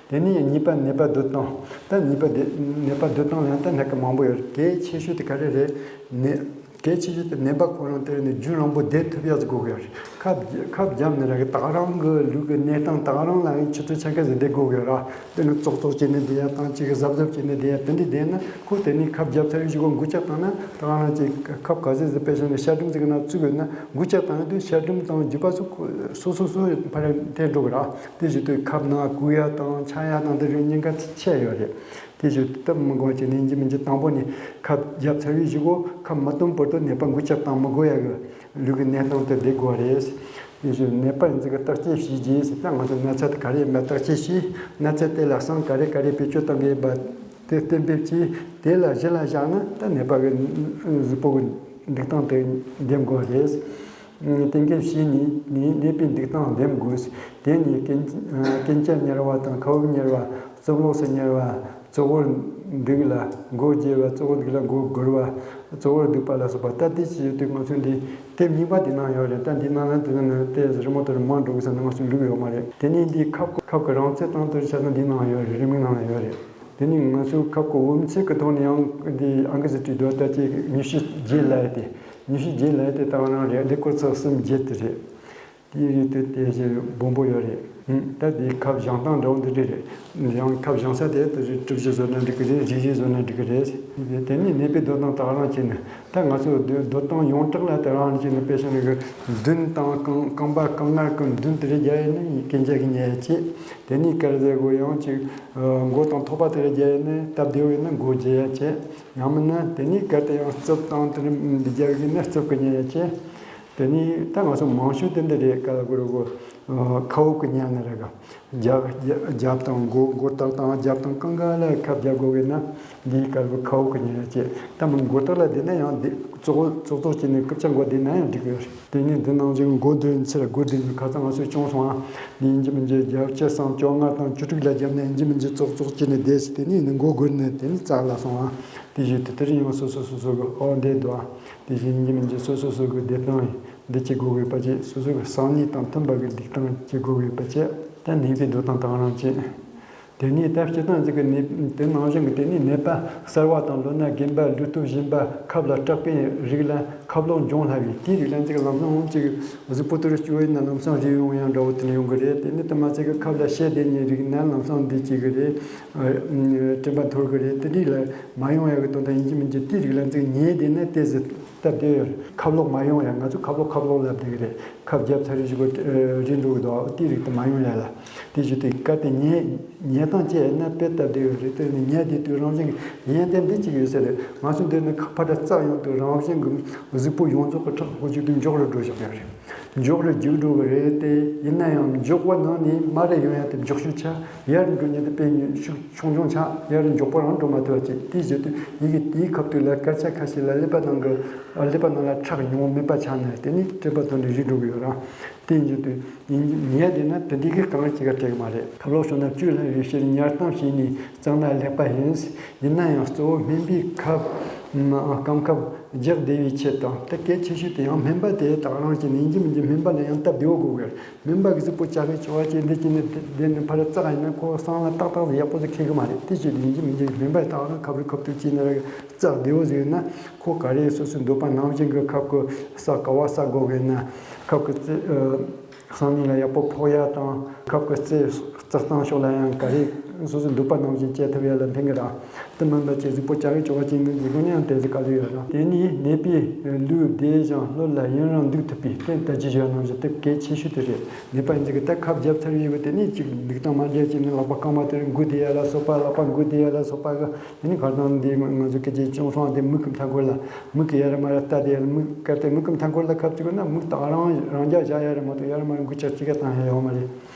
དེ་ནས་གཉིས་པ་ནད་པ་སྡོད་སྟངས། ད་ནད་པ་དེ་ནད་པ་སྡོད་སྟངས་ལ་ཡང་ད་སྣ་ཁ་མང་པོ་ཡོད་རེད། གལ་ཆེ་ཤོས་དེ་ག་རེ་རེད། ནད། གལ་ཆེ་ཤོས་དེ་ནད་པ་ཁོ་རང་དེར་ནི་རྒྱུན་རིང་པོ་བསྡད་ཐུབ་ཡག་ཅིག་དགོས་ཀྱི་ཡོད་རེད། ཁབ་ཁབ་བརྒྱབ་ནས་ར་གི་ད་ག་རང་གི་ལུས་ཀྱི་གནས་སྟངས་ད་ག་རང་ལ་ཡང་ཆུ་ཚོད་ཕྱེད་ཀ་ཟིག་བསྡད་དགོས་ཀྱི་ཡོད་ར། དེ་ནི་ཙོག་ཙོག་བྱས་ནས་བསྡད་ཡ་དང་གཅིག་གི་གཟབ་གཟབ་བྱས་ནས་བསྡད་ཡ་དེ་འདྲ་བསྡད་ན་ཁོ་དེ་ནི་ཁབ་བརྒྱབ་ཚར་བའི་གཞུག་གུ་འགུལ་སྐྱོད་བཏང་ན་ད་ག་རང་གཅིག་ཁབ་ག་ཚོད་ཟིག་དཔེ་བཞག་ན་ཤ་སྒྲུམ་ཟིག་ནང་བཙུགས་ཡོད་ན་འགུལ་སྐྱོད་བཏང་ཡོང་དུས་ཤ་སྒྲུམ་དང་རྒྱུ་པ་ཚོ་ཁོ་སོ་སོ་སོ་ཕར་འཐེན་འགྲོ་གི་ར། དེ་བཞིན་དུ་ཁབ་ནང་བཀུག་ཡ་དང་འཆང་ཡ་དང་འདི་རིགས་ཉེན་ཁ་ཆེ་ཡོད་རེད། དེ་བཞིན་སྟབས་མི་དགོས་ཅིག་ནས་ཡིན་གཅིག་མིན་གཅིག་དང་པོ་ནས་ཁབ་བརྒྱབ་ཚར་བའི་གཞུག་གུ་ཁབ་མ་བཏོན་བར་དུ་ནད་པ་འགུལ་སྐྱོད་བཏང་མི་དགོས་ཡ་གི་ལུས་ཀྱི་གནས་སྟངས་དེ་བསྡད་དགོས་རེད། དེ་བཞིན་ནད་པ་ཡིན་ཚད་ཀྱི་བརྟག་དཔྱད་བྱས་རྗེས་ད་ང་ཚོ་ན་ཚ་དེ་ག་རེ་ཡིན་པ་བརྟག་དཔྱད་བྱས། ན་ཚ་དེ་ལ་གསང་ག་རེ་ག་རེ་བེད་སྤྱོད་གཏང་གི་ཡིན་པ་དེ་གཏན་འབེབས་བྱས། དེ་ལ་གཞི་ལ་བཞག་ན་ད་ནད་པ་གི་གཟུགས་པོ་གི་འདུག་སྟངས་དེ་འདེམས་དགོས་རེད། གཏན་འཁེལ་བྱས་ནས་ནད་པའི་འདུག་སྟངས་འདེམས་དགོས། དེ་ནས་རྐན་རྐན་རྐྱལ་ཉར་བ་དང་ཁ་དབུབས་ཉར་བ། རྩིབ་ལོགས་སུ་ཉར་བ། གཙོ་བོར་འདུག་ལ་མགོ་དགྱེ་བ། གཙོ་བོར་འདུག་ལ་མགོ་སྒུར་བ། གཙོ་བོར་འདུག་པ་ལ་སོགས་པ་ད་ལྟའི་ཆེད་དུ་ང་ཚོས་འདི་དེབ་གཉིས་པ་འདི་ནང་ཡོད་རེད། ད་འདི་ནང་ན་དེ་ནི་དེ་རི་མོ་དེར་མང་འགྲོ་གི་ས་ནི་ང་ཚོས་འདུག་ཡོད་མ་རེད། དེ་ནས་འདིའི་ཁབ་ཁབ་ཀྱི་རིང་ཚད་དང་དེར་ཆ་ཚང་འདི་ནང་ཡོད་རེད། རིན་མེད་ནང་ལ་ཡོད་རེད། དེ་ནས་ང་ཚོས་ཁབ་ཀྱི་འོབ་ཚད་ཀྱི་ཐོག་ནས་ཡང་འདི་ཨང་ཀི་ཟིག་བྲིས་འདུག་ད་ཅིག་ཉི་ཤུ་བརྒྱད་ལབ་ཡ་དེ། ཉི་ཤུ་བརྒྱད་ལབ་ཡ་དེ་ད་ག་རང་རེད། འདི་སྐོར་ཚག་གསུམ་བརྒྱད་དེ་རེད། དེའི་རིགས་དེ་དེ་བཞིན་སྦོམ་པོ་ཡོད་རེད། ད་དེའི་ཁབ་བཞེངས་སྟངས་འདྲ་བོ་འདི་འདྲ་རེད། ཡང་ཁབ་བཞེངས་ས་དེ་དེ་བཞིན་གྲུ་བཞི་བཟོས་ན་འགྲིག་གི་རེད། རིལ་བཞི་བཟོས་ན་འགྲིག་གི་རེད། དེ་ནས་ནད་པའི་སྡོད་སྟངས་ད་ག་རང་བྱས་ནས་ད་ང་ཚོ་སྡོད་སྡོད་སྟངས་ཡོངས་གྲགས་ལ་དེ་རང་བྱས་ནས་དཔེ་བཞག་ན་གི་མདུན་དང་རྐང་རྐང་པ་རྐང་ངར་གི་མདུན་དེ་རེ་རྒྱག་ཡས་ན་རྐན་རྒྱག་གི་ཉལ་ཡས་བྱེད། དེ་ནས་དཀར་ཟས་གོ་ཡང་ཅིག་མགོ་དང་ཐོད་པ་དེ་རེ་རྒྱག་ཡས་ན་སྟབས་བདེ་བོ་ཡིན་ན་མགོ་རྒྱག་ཡས་བྱེད། ཡང་མིན་ན་དེ་ནས་གལ་ཏེ་ཡང་རྩིབ་དང་དེ་འདི་རྒྱག་གི་ཡིན་ན་རྩིབ་གི་ཉལ་ཡས་བྱེད། དེ་ནས་ད་ང་ཚོ་མང་ཤོས་དེ་འདི་རེད། ག་ལ་གོ་རེ་གོ། ཁ་འོབ་གི་ཉལ་ན་རེ་ག་རྒྱབ་རྒྱབ་རྒྱབ་དང་མགོ་མགོ་ལྟག་དང་རྒྱབ་དང་རྐང་ཁ་ལ་ཁབ་རྒྱག་དགོས་གི་ན་འདིའི་ག་ལ་གོ་ཁ་འོབ་གི་ཉལ་ཡས་བྱེད། ད་མི་མགོ་ལྟག་ལ་བསྡད་ན་ཡང་འདི་ཙོག་ཙོག་ཙོག་བྱས་ནས་རྐུབ་བཀྱག་མགོ་བསྡད་ན་ཡང་འགྲིག་གི་རེད། དེ་ནས་འདི་ནང་བཞིན་མགོ་འདི་ཚེ་ལ་སྒོ་འདི་ནས་ཁ་སང་ང་ཚོས་བྱུང་སོང་ཨ། འདི་ཡིན་གཅིག་མིན་གཅིག་བརྒྱད་ཅུ་སོང་བཅོ་ལྔ་དང་བཅུ་དྲུག་ལ་བརྒྱབ་ན་ཡིན་གཅིག་མིན་གཅིག་ཙོག་ཙོག་བྱས་ནས་བསྡད་ཟེར། དེ་ནས་ནི་མགོ་སྒུར་ནས་དེ་ནས་རྩ་ལ་སོང་ཨ། དེ་བཞིན་དུ་དེ་རིང་ཡང་སོ་སོ་སོ་སོ་གི་ཨོ་འདས་འདུག་ཨ། དེ་བཞིན་ཡིན་གཅིག་མིན་གཅིག་སོ་སོ་སོ་གི་བསྡད་སྟངས་འདི་བྱེད་དགོས་པའི་བར་ཆད། སོ་སོ་གི་བསམ་ནུས་དང་མཐུན་པ་གི་སྡིག་སྟངས་བྱེད་དགོས་པའི་བར་ཆད། ད་ནད་པའི་འདུག་སྟངས་དང་རང་བྱེད། དེ་ནས་ད་སྤྱིར་བཏང་ཅིག་གི་ནད་དེ་ནང་བཞིན་གྱི་དེ་ནས་ནད་པ་གསར་བ་དང་ལོ་ན་རྒན་པ་ལུས་སྟོབས་ཞན་པ་ཁབ་ལ་སྐྲག་པའི་རིགས་ལ་ཁབ་ལོག་འབྱུང་སླ་བས་དེའི་རིགས་ལ་ཅིག་ལམ་སང་ཅིག་གཟུགས་པོ་དེར་སྐྱོ་བས་ན་ལམ་སང་རེ་ཡོང་ཡང་འདྲ་བོ་དེ་ནས་ཡོང་གི་རེད། དེ་ནས་དུ་མ་ཅིག་གི་ཁབ་ལ་བཤལ་བསྡད་ཉེན་རིགས་ན་ལམ་སང་འདི་ཅིག་གི་རེད། དྲན་པ་འཐོར་གི་རེད། དེ་རིགས་ལ་མ་ཡོང་ཡག་གི་དོན་དག་ཡིན་གཅིག་མིན་གཅིག་དེའི་རིགས་ལ་ཅིག་ཉེན་བསྡད་ན་དེ་ཟེར། སྟབས་བདེ་ཡོད་རེད། ཁབ་ལོག་མ་ཡོང་ཡ། ང་ཚོ་ཁབ་ལོག་ཁབ་ལོག་ལབ་བསྡད་ཀྱི་རེད། ཁབ་བརྒྱབ་ཚར་རེ་ཞིག་གོ་རེད་འགྲོ་གི་འདུག་དེའི་རིགས་དེ་མ་ཡོང་ཡ་ལ། དེ་བཞིན་དུ་གལ་ཏེ་ཉལ་ཉལ་སྟངས་བཅས་ཡིན་ན་དཔེ་སྟབས་བདེ་ཡོད་རེད། དེ་ནི་ཉལ་བསྡད་དུས་རང་བཞིན་གྱི་ཡོན་ཏན་འདི་གཅིག་ཡོད་ས་རེད། ང་ཚོ་འདིར་ནི་ཁ་ཕར་རྩ་ཡོང་དུས་རང་བཞིན་གྱི་གཟུགས་པོ་ཡོངས་རྫོགས་ཀྱི་ཁྲག་ཧོ་ཅིག་ཏུ་མགྱོགས་རུ་འགྲོ་བཞག་ཡོད་རེད། མགྱོགས་རུ་རྒྱུག་འགྲོ་གི་རེད་དེ། ཡིན་ན་ཡང་མགྱོགས་པ་ནང་ནས་མར་ཡོང་ཡ་དེ་མགྱོགས་ཤོས་ཆགས། ཡར་འགྲོ་ཉེན་དེ་དཔེ་ཉུང་ཤུགས་ཆུང་ཆུང་ཆགས། ཡར་མགྱོགས་པོ་རང་འགྲོ་མ་ཐུབ་པ་བྱས། དེའི་རྗེས་དུ་ཡི་གེ་དེའི་ཁ་ཐུག་ལ་སྐར་ཆ་ཁ་ཤས་ལ་ཀླད་པ་ནང་གི་ཀླད་པ་ནང་ལ་ཁྲག་ཉུང་མེད་པ་ཆགས་ནས། དེ་ནས་སྐྲན་པ་ཐོན་ནས་རིལ་འགྲོ་གི་ཡོད་ར། དེ་ཡིན་དུས་ཡིན་ཉེས་དེ་ན་དེ་འདྲའི་གི་གང་ཅི་ག་སྤྲད་གི་མ་རེད། ཁ་ལོག་ཤོར་ན་བཅུད་ལ་རེ་ཕྱིར་ཉར་སྟངས་བྱས་ནས་བཙགས་ན་ལེགས་པ་ཡིན། ཡིན་ན་ཡང་གཙོ་བོ་སྨན་པའི་ཁབ་སྐམ་ཁབ་རྒྱག་བདེ་བའི་ཆེད་དང་། དེ་གལ་ཆེ་ཤོས་དེ་ཡང་སྨན་པ་དེ་དག་རང་བྱས་ནས་ཡིན་གཅིག་མིན་གཅིག་སྨན་པ་ལ་ཡང་སྟབས་བདེ་བོ་དགོས་གི་རེད། སྨན་པ་གི་གཟུགས་པོ་བཅག་གི་བཅོ་བ་བྱས་འདི་བྱས་ནས་དེ་ནས་ཕར་བཙགས་ཡིན་ན་ཁོ་སྲང་ལ་ཏག་ཏག་ཡག་པོ་ཟིག་ཁེལ་གི་མ་རེད། དེ་བྱས་ནས་ཡིན་གཅིག་མིན་གཅིག་སྨན་པ་དག་རང་ཁབ་རེ་ཁབ་ཏུ་བྱས་ནས་ར་བཙགས་བདེ་བོ་ཟིག་ཡོད་ན། ཁོ་ག་རེ་སོ་སོའི་འདོད་པ་ནང་བཞིན་གྱི་ཁབ་ཀྱི་ས་ག་བ་ས་དགོས་གི་ན། ཁབ་ཀྱི་རྩི་ཨ་སང་ཉིན་ལ་ཡག་པོ་ཕོག་ཡ་དང་། ཁབ་ཀྱི་རྩི་རྩི་སྟངས་ཕྱོགས་ལ་ཡང་ག་རེ་སོ་སོའི་འདོད་པ་ནང་བཞིན་སྤྱད་ཐུབ་ཡ་ལ་ཕན་གི་ར། དེ་མིན་པ་ཅིག་གཟུགས་པོ་བཅག་གི་བཅོ་བ་བྱེད་མཁན་གྱི་སྒོ་ནས་ཡང་དེ་ཚོ་དཀའ་ལས་ཡོད་ར། དེ་ནས་ནད་པའི་ལུས་བདེ་ཞིང་ལྷོད་ལ་ཡུན་རིང་འདུག་ཐུབ་པའི་རྟེན་ལྟ་ཅི་ཞུ་བ་ནང་བཞིན་དེ་གལ་ཆེ་ཤོས་དེ་རེད། ནད་པ་ཡིན་ཚེ་གི་ད་ཁབ་བརྒྱབ་ཚར་བའི་གི་དེ་ནས་ཅིག་འདུག་སྟངས་མ་འདྲ་ཅིག་ནི་ལག་པ་རྐང་པ་དེར་འགུལ་བསྡད་ཡ་ལ་སོགས་པ། ལག་པ་འགུལ་བསྡད་ཡ་ལ་སོགས་པ་གི། དེ་ནི་ཁ་སང་འདི་ང་ཚོ་སྐད་ཆའི་ཅུང་སོང་དེ་མིག་གི་མཐའ་འཁོར་ལ། མིག་གི་ཡར་མར་ལྟ་དེ་ཡར་མིག་གལ་ཏེ་མིག་གི་མཐའ་འཁོར་ལ་ཁབ་བཅུག་ན་མིག་དག་རང་རང་རྒྱ་བཞག་ཡ་རེད་མ་གཏོགས་ཡར་མར་འགུལ་ཆ་གཅིག་ག་བཏང་ཡ་ཡོད་མ་རེད།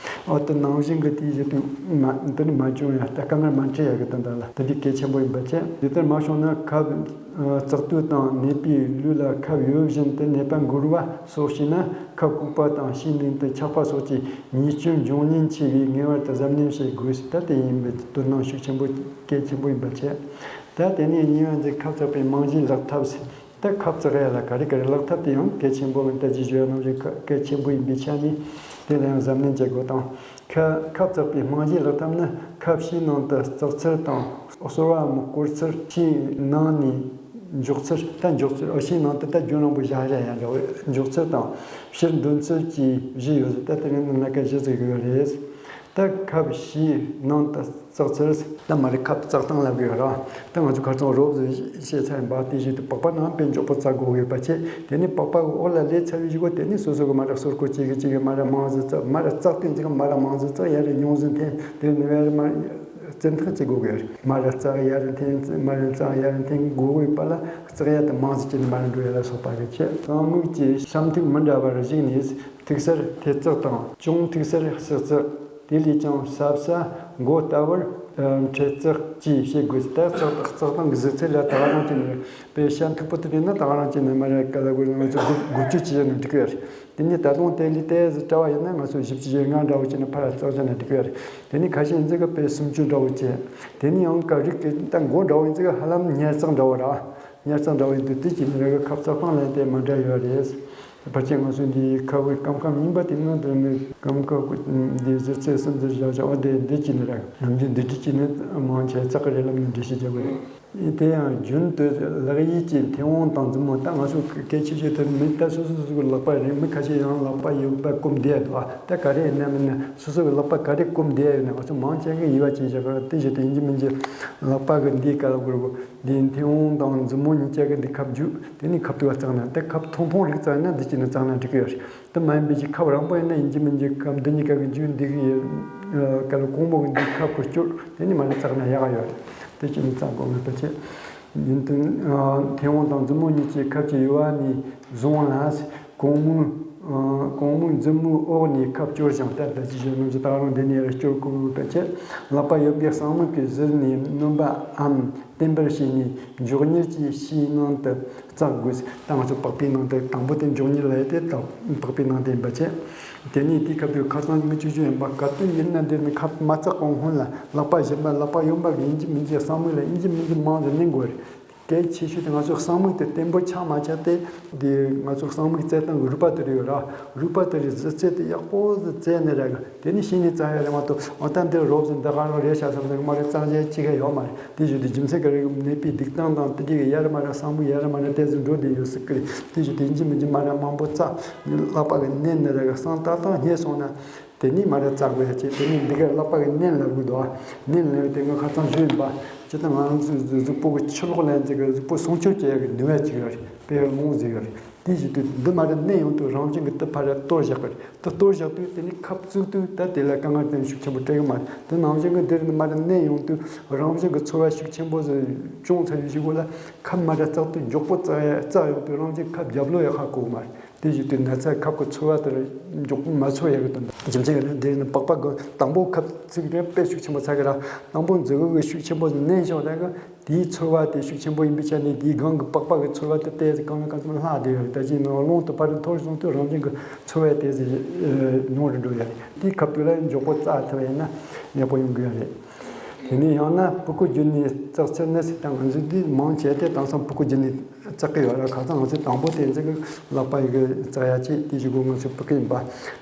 འོ་དེ་ནང་བཞིན་གི་དེའི་གཞི་དུས་མ་འདི་ནི་མ་བྱུང་ཡ། ད་དཀའ་ངལ་མ་འཕྲད་ཡ་གི་དོན་དག་ལ་དེ་འདྲའི་གལ་ཆེན་པོ་ཡིན་པ་བྱས། དེ་ལྟར་མ་བྱུང་ན་ཁབ་ཨ་བཙག་དུས་དང་ནད་པའི་ལུས་ལ་ཁབ་ཡོད་བཞིན་དུ་ནད་པ་འགོར་བ་སོགས་བྱས་ན་ཁབ་ལྐུགས་པ་དང་ཕྱིའི་ནང་དུ་ཆགས་པ་སོགས་ཀྱི་ཉེས་སྐྱོན་འབྱུང་ཉེན་ཆེ་བས་ངེས་པར་དུ་གཟབ་ནན་བྱེད་དགོས། ད་དེ་ཡིན་པའི་དོན་སྣང་ཤུགས་ཆེན་པོ་གལ་ཆེན་པོ་ཡིན་པ་བྱས། ད་དེ་ནས་གཉིས་པ་འདི་ཁབ་བཙགས་པའི་རྨང་གཞིའི་ལག་ཐབས། ད་ཁབ་བཙགས་ཡ་ལ་ག་རེ་ག་རེ་ལག་ཐབས་དེ་ཡང་གལ་ཆེན་པོ་ཡིན། ད་ཅི་ཞུ་ཡ་ནང་བཞིན་གལ་ཆེན་པོ་ཡིན་པའི་ཆ་ནས་དེ་ལ་ཡང་གཟབ་ནན་བྱེད་དགོས་དང་། ཁ་ཁབ་བཙགས་པའི་རྨང་གཞིའི་ལག་ཐབས་ནི་ཁབ་ཕྱིའི་ནང་དུ་བཙགས་ཚུལ་དང་། སོལ་བ་མི་བསྐོར་ཚུལ། ཕྱིའི་ནང་ནས་འཇོག་ཚུལ། ད་འཇོག་ཚུལ་ཨ་ཕྱིའི་ནང་དུ་ད་རྒྱུན་རིང་པོ་བཞག་བཞག་ཡ་འདྲ་བོ་འཇོག་ཚུལ་དང་། ཕྱིར་འདོན་ཚུལ་གྱི་བཞི་ཡོད་ཟེར། ད་དེ་རིང་ནི་སྣ་ཁ་བཞི་ཟེར་གི་ཡོད་རེད། ད་ཁབ་ཕྱིའི་ནང་དུ་བཙགས་ཚུལ། ད་མ་རེད། ཁབ་བཙགས་སྟངས་ལབ་གི་ཡོད་ར། ད་ང་ཚོ་ཁ་སང་རོབ་ཙམ་བཤད་ཚར་ཡིན་པ། དེ་བཞིན་དུ་པགས་པ་ནང་དཔེ་མགྱོགས་པོ་བཙགས་དགོས་ཡོད་པ་བྱས། དེ་ནས་པགས་པ་གི་འོག་ལ་སླེབས་ཚར་བའི་གཞུག་གུ་དེ་ནས་སོ་སོ་གི་མ་རེད་སོར་ཁོ་གཅིག་གི་གཅིག་གི་མ་རེད་མང་ཙམ་བཙགས། མ་རེད་བཙགས་དུས་ཙམ་གི་མ་རེད་མང་ཙམ་བཙགས། ཡར་རེ་ཉུང་ཙམ་འཐེན། དེ་ནས་ཡར་མ་རེད་བཙན་ཐག་བྱེད་དགོས་གི་ཡོད་རེད། མ་རེད་བཙགས་ཡར་རེ་འཐེན། མ་རེད་བཙགས་ཡར་རེ་འཐེན་དགོས་གི་ཡོད་པ་ལ་བཙགས་ཡ་དེ་མང་ཙམ་བྱས་ནས་མ་རེད་འགྲོ་ཡ་ལ་སོགས་པ་གི་བྱས། གཙང་མིག་གི་ཤམ་ཐིག་མི་འདྲ་བར་གཞིགས་ནས། ཐིག་སར་ཐེ་བཙགས་དང་། ཅུང་ཐིག་སར་ཕྱི་བཙགས། དེ་ལས་ཀྱང་ཟབ་ས་མགོ་ལྟ་བུར་ཨ་འཕྲེད་བཙགས་བཅས་བྱེད་དགོས། ད་བཙགས་བཙགས་སྟངས་ཀྱི་གཟིགས་ཚུལ་ལ་ད་ག་རང་བྱས་ནས་རེད། དཔེ་ཤ་མཐུག་པོ་དེ་རེད་ན་ད་ག་རང་བྱས་ནས་མ་རེད། ག་ལ་དགོས་ན་ང་ཚོ་དགུ་དགུ་བཅུ་བྱས་ན་འགྲིག་གི་རེད། དེ་ནས་ད་དུང་དེ་ལས་ཏོག་ཙམ་བཀྲ་བ་ཡིན་ན་ང་ཚོ་བཞི་བཅུ་ཞེ་ལྔ་འདྲ་བོ་བྱས་ན་ཕར་བཙགས་བྱས་ན་འགྲིག་གི་རེད། དེ་ནས་ཁ་ཤས་ཡིན་ཚེ་གི་དཔེ་སུམ་ཅུ་འདྲ་བོ་བྱས། དེ་ནས་ཡང་ག་རིགས་ཀྱི་ད་མགོ་འདྲ་བོ་ཡིན་ཚེ་གི་ཧ་ལམ་ཉར་བཙགས་འདྲ་བོ་ར། ཉར་བཙགས་འདྲ་བོ་ཡིན་དུས་དེ་གཅིག་ནི་རེད་གི། ཁབ་བཙགས་སྟངས་ལ་དེ་མ་འདྲ་ཡོད་རེད། ཕལ་ཆེར་ང་ཚོ་འདི་ཁབ་བུ་སྐམ་ཁམས་རྙིང་པ་དེ་ནང་དུ་ནི་སྐམ་ཁབ་འདི་ཟུར་ཚད་གསུམ་ཟུར་བཞག་བཞག་པ་དེ་འདི་གཅིག་ནི་རེད། ནམ་རྒྱུན་འདི་འདྲ་གཅིག་ནི་མང་ཆེ་བཙགས་ཀྱི་རེད་ལབ་ནས་འགྲེལ་བཤད་རྒྱག་གི་རེད། དེ་ཡང་རྒྱུན་དུ་ལག་གཡས་ཀྱི་མཐེ་བོང་དང་མཛུབ་མོ། ད་ང་ཚོ་གལ་ཆེ་ཤོས་དེ་མི་ད་སོ་སོ་སོ་སོ་གི་ལག་པ་རེད། མི་ཁ་ཤས་ཡང་ལག་པ་གཡས་པ་བསྐུམ་བསྡད་འདུག་ཨ་ད་ག་རེ་ཡིན་ན་མིན་ན་སོ་སོ་གི་ལག་པ་ག་རེ་བསྐུམ་བསྡད་ཡོད་ན་ང་ཚོ་མང་ཆེ་གིས་དབྱེ་བ་ཕྱེ་བཞག་གི་རེད། དེ་བཞིན་དུ་ཡིན་གཅིག་མིན་གཅིག་ལག་པ་གི་འདིའི་སྐབས་ལ་དགོས་རེད། འདིའི་མཐེ་བོང་དང་མཛུབ་མོ་གཉིས་ཆ་གི་འདི་ཁབ་རྒྱུག་དེ་ནས་ཁབ་ཏུ་བ་བཙགས་ན། དེ་ཁབ་ཐུང་ཐུང་རིགས་བཙགས་ན་འདི་གཅིག་ནས་བཙགས་ན་འགྲིག་གི་ཡོད་རེད། དེ་མ་ཡིན་པའི་ཅིག་ཁབ་རིང་པོ་ཡིན་ན་ཡིན་གཅིག་མིན་གཅིག་ཁབ་འདི་གཉིས་ཀ་གི་མཇུག་འདི་གི་ཡོད་ག་ལ་གོང་མོ་གི་འདི་ཁབ་གི་སྐྱོར་དེ་ནས་མ་ནས་བཙགས་ན་ཡག་ག་ཡོད་རེད། དེ་གཅིག་ནས་བཙགས་དགོས་མེད་པ་བྱས། ཡིན་དུས་མཐེ་བོང་དང་མཛུབ་མོ་གཉིས་ཀྱིས་ཁབ་ཀྱི་ཡུ་བ་ནས་བཟུང་ལ། གོང་མོའི་ཨ་གོང་མོའི་མཛུབ་མོའི་འོག་ནས་ཁབ་སྐྱོར་ཞིང་། ད་ལྟ་ཅི་བྱུང་རྣམས་ཀྱི་ད་རུང་འདི་ནས་ཡར་སྐྱོར་དགོས་པ་བྱས། ལག་པ་ཡོད་པའི་གསང་མིག་གིས་གཟིར་ནས་སྣོན་པའམ་བརྟན་པར་བྱས་ནས་མགྱོགས་མྱུར་གྱིས་ཕྱིའི་ནང་དུ་བཙག་དགོས། ད་ང་ཚོ་པགས་པའི་ནང་དུ་དང་པོ་དེ་མགྱོགས་མྱུར་ལ་ཡོད་དེ། ད་པགས་པའི་ནང་དུ་ཡིན་པ་བྱས། དེ་ནས་དེའི་སྐབས་དུ་ཁ་སང་མི་ཆུ་ཆུ་ཡིན་པ་ག་དུས་ཡིན་ན་འདིར་ནི་ཁབ་མ་བཙག་གོང་སྔོན་ལ་ལག་པ་གཞན་པ་ལག་པ་གཡོན་པ་གི་ཡིན་གཅིག་མིན་གཅིག་གསང་མིག་ལ་ཡིན་གཅིག་མིན་གཅིག་མང་དུ་བསྣུན་དགོས་རེད། གལ་ཆེ་ཤོས་དེ་ང་ཚོ་གསང་མིག་དེ་བརྟན་པོ་ཆགས་མ་ཆགས་དེ། དེ་ང་ཚོ་གསང་མིག་བཙལ་སྟངས་ཀྱི་རུས་པ་དེ་རེད་ཡོད་ར། རུས་པ་དེ་རེད་གཟི་རྩལ་དེ་ཡག་པོ་ཟིག་བཙལ་ནས་ར་གི་དེ་ནས་ཤེས་ནས་བཙལ་ཡ་རེད་མ་གཏོགས། འོ་ད་འདི་རོབ་ཟིག་འདི་ག་རང་རེད་ཤག་བསམ་ནས་མ་རེད་བཙལ་བྱ་ཅི་ག་ཡོད་མ་རེད། དེ་བཞིན་དུ་རྒྱུ་མཚན་ག་རེ་ནད་པའི་སྡིག་སྟངས་དང་དེ་གི་ཡར་མར་གསང་མིག་ཡར་མར་ཏོག་ཙམ་འགྲོ་བསྡད་ཡོད་སྲིད་ཀི་རེད། དེ་བཞིན་དུ་ཡིན་གཅིག་མིན་གཅིག་མ་རེད་མང་པོ་བཙལ་ནས་ལག་པ་གི་མནན་ནས་ར་གི་གསང་ཏག་ཏག་རྙེད་སོང་ན། དེ་ནས་མ་རེད་བཙག་དགོས་ཡ་བྱས། དེ་ནས་འདི་ག་ལག་པ་གི་མནན་ལབ་དགོས་འདུག་ཨ། མནན་ལབ་དེ་ང་ཁ་སང་ཞུས་ཡིན་པ། སྤྱིར་བཏང་ང་རང་ཚོའི་གཟུགས་པོ་གི་ཕྱི་ལོགས་ལ་ཡིན་ཚེ་གི་གཟུགས་པོ་སྲུང་སྐྱོབ་བྱེད་ཡ་གི་ནུས་པ་ཅིག་ཡོད་རེད། དཔེ་རླུང་ཟིག་ཡོད་རེད། དེ་བཞིན་དུ་འདི་མ་རེད་མནན་ཡོང་དུས་རང་བཞིན་གི་དེ་ཕར་ར་གཏོར་བཞག་གི་རེད། དེ་གཏོར་བཞག་དུས་དེ་ནས་ཁབ་བཙུགས་དུས་ད་དེ་ལ་དཀའ་ངལ་དེ་ཤུགས་ཆེན་པོ་སྤྲད་གི་མ་རེད། དེ་ནང་བཞིན་གི་འདིར་ནི་མ་རེད་མནན་ཡོང་དུས་རང་བཞིན་གི་ཚོར་བ་ཤུགས་ཆེན་པོ་ཟིག་བྱུང་ཚར་བའི་གཞུག་གུ་ལ་ཁབ་མ་རེད་བཙག་དུས་མགྱོགས་པོ་བཙག་ཡ་བཙག་ཡོང་དུས་རང་བཞིན་ཁབ་རྒྱབ་ལོག་ཡ་ཧ་གོ་གི་མ་རེད། དེ་བཞིན་དུ་ན་ཚ་ཁབ་ཀྱི་ཚོར་བ་དེར་མགྱོགས་པོ་མ་ཚོར་ཡག་གི་དོན་དང་། རྒྱུ་མཚན་གྱིས་ན་འདིར་ནི་པགས་པ་གི་དང་པོ་ཁབ་ཚིག་རེ་དཔེ་ཤུགས་ཆེན་པོ་ཚ་གི་ར། དང་པོ་མཛུ་གུ་གི་ཤུགས་ཆེན་པོ་མནན་བྱུང་ན་གི་དེའི་ཚོར་བ་དེ་ཤུགས་ཆེན་པོ་ཡིན་པའི་ཆ་ནས་དེའི་སྒང་གི་པགས་པ་གི་ཚོར་བ་དེ་ཏོག་ཙམ་གང་ལ་གང་འཚམ་ལྷག་བསྡད་ཡོད་རེད། ད་ཅི་ནང་རླུང་དུ་ཕར་འཐོར་སོང་དུས་རང་བཞིན་གྱི་ཚོར་བ་དེ་ཉུང་རུ་འགྲོ་ཡ་རེད། དེའི་ཁ་ཐུག་ལ་མགྱོགས་པོ་བཙག་ཐུབ་ཡིན་ན་ཡག་པོ་ཡོང་གི་ཡོད་རེད། དེ་ནས་ཡང་ན་ཕྲུ་གུ་བརྒྱུད་ནས་བཙག་ཚུལ་ནི་ཟེར་ད་ང་ཚོས་འདི་མང་ཆེ་དེ་དེང་སང་ཕྲུ་གུ་བརྒྱུད་ནས་བཙག་གི་ཡོད་ར། ཁ་སང་ང་ཚོས་དང་པོ་དེ་ཚོ་གི་ལག་པ་ཡི་གི་བཙག་ཡ་ཅིག་དེ་བཞིན་གོ་ང་ཚོས་ཕྲུ་གུ་ཡིན་པ།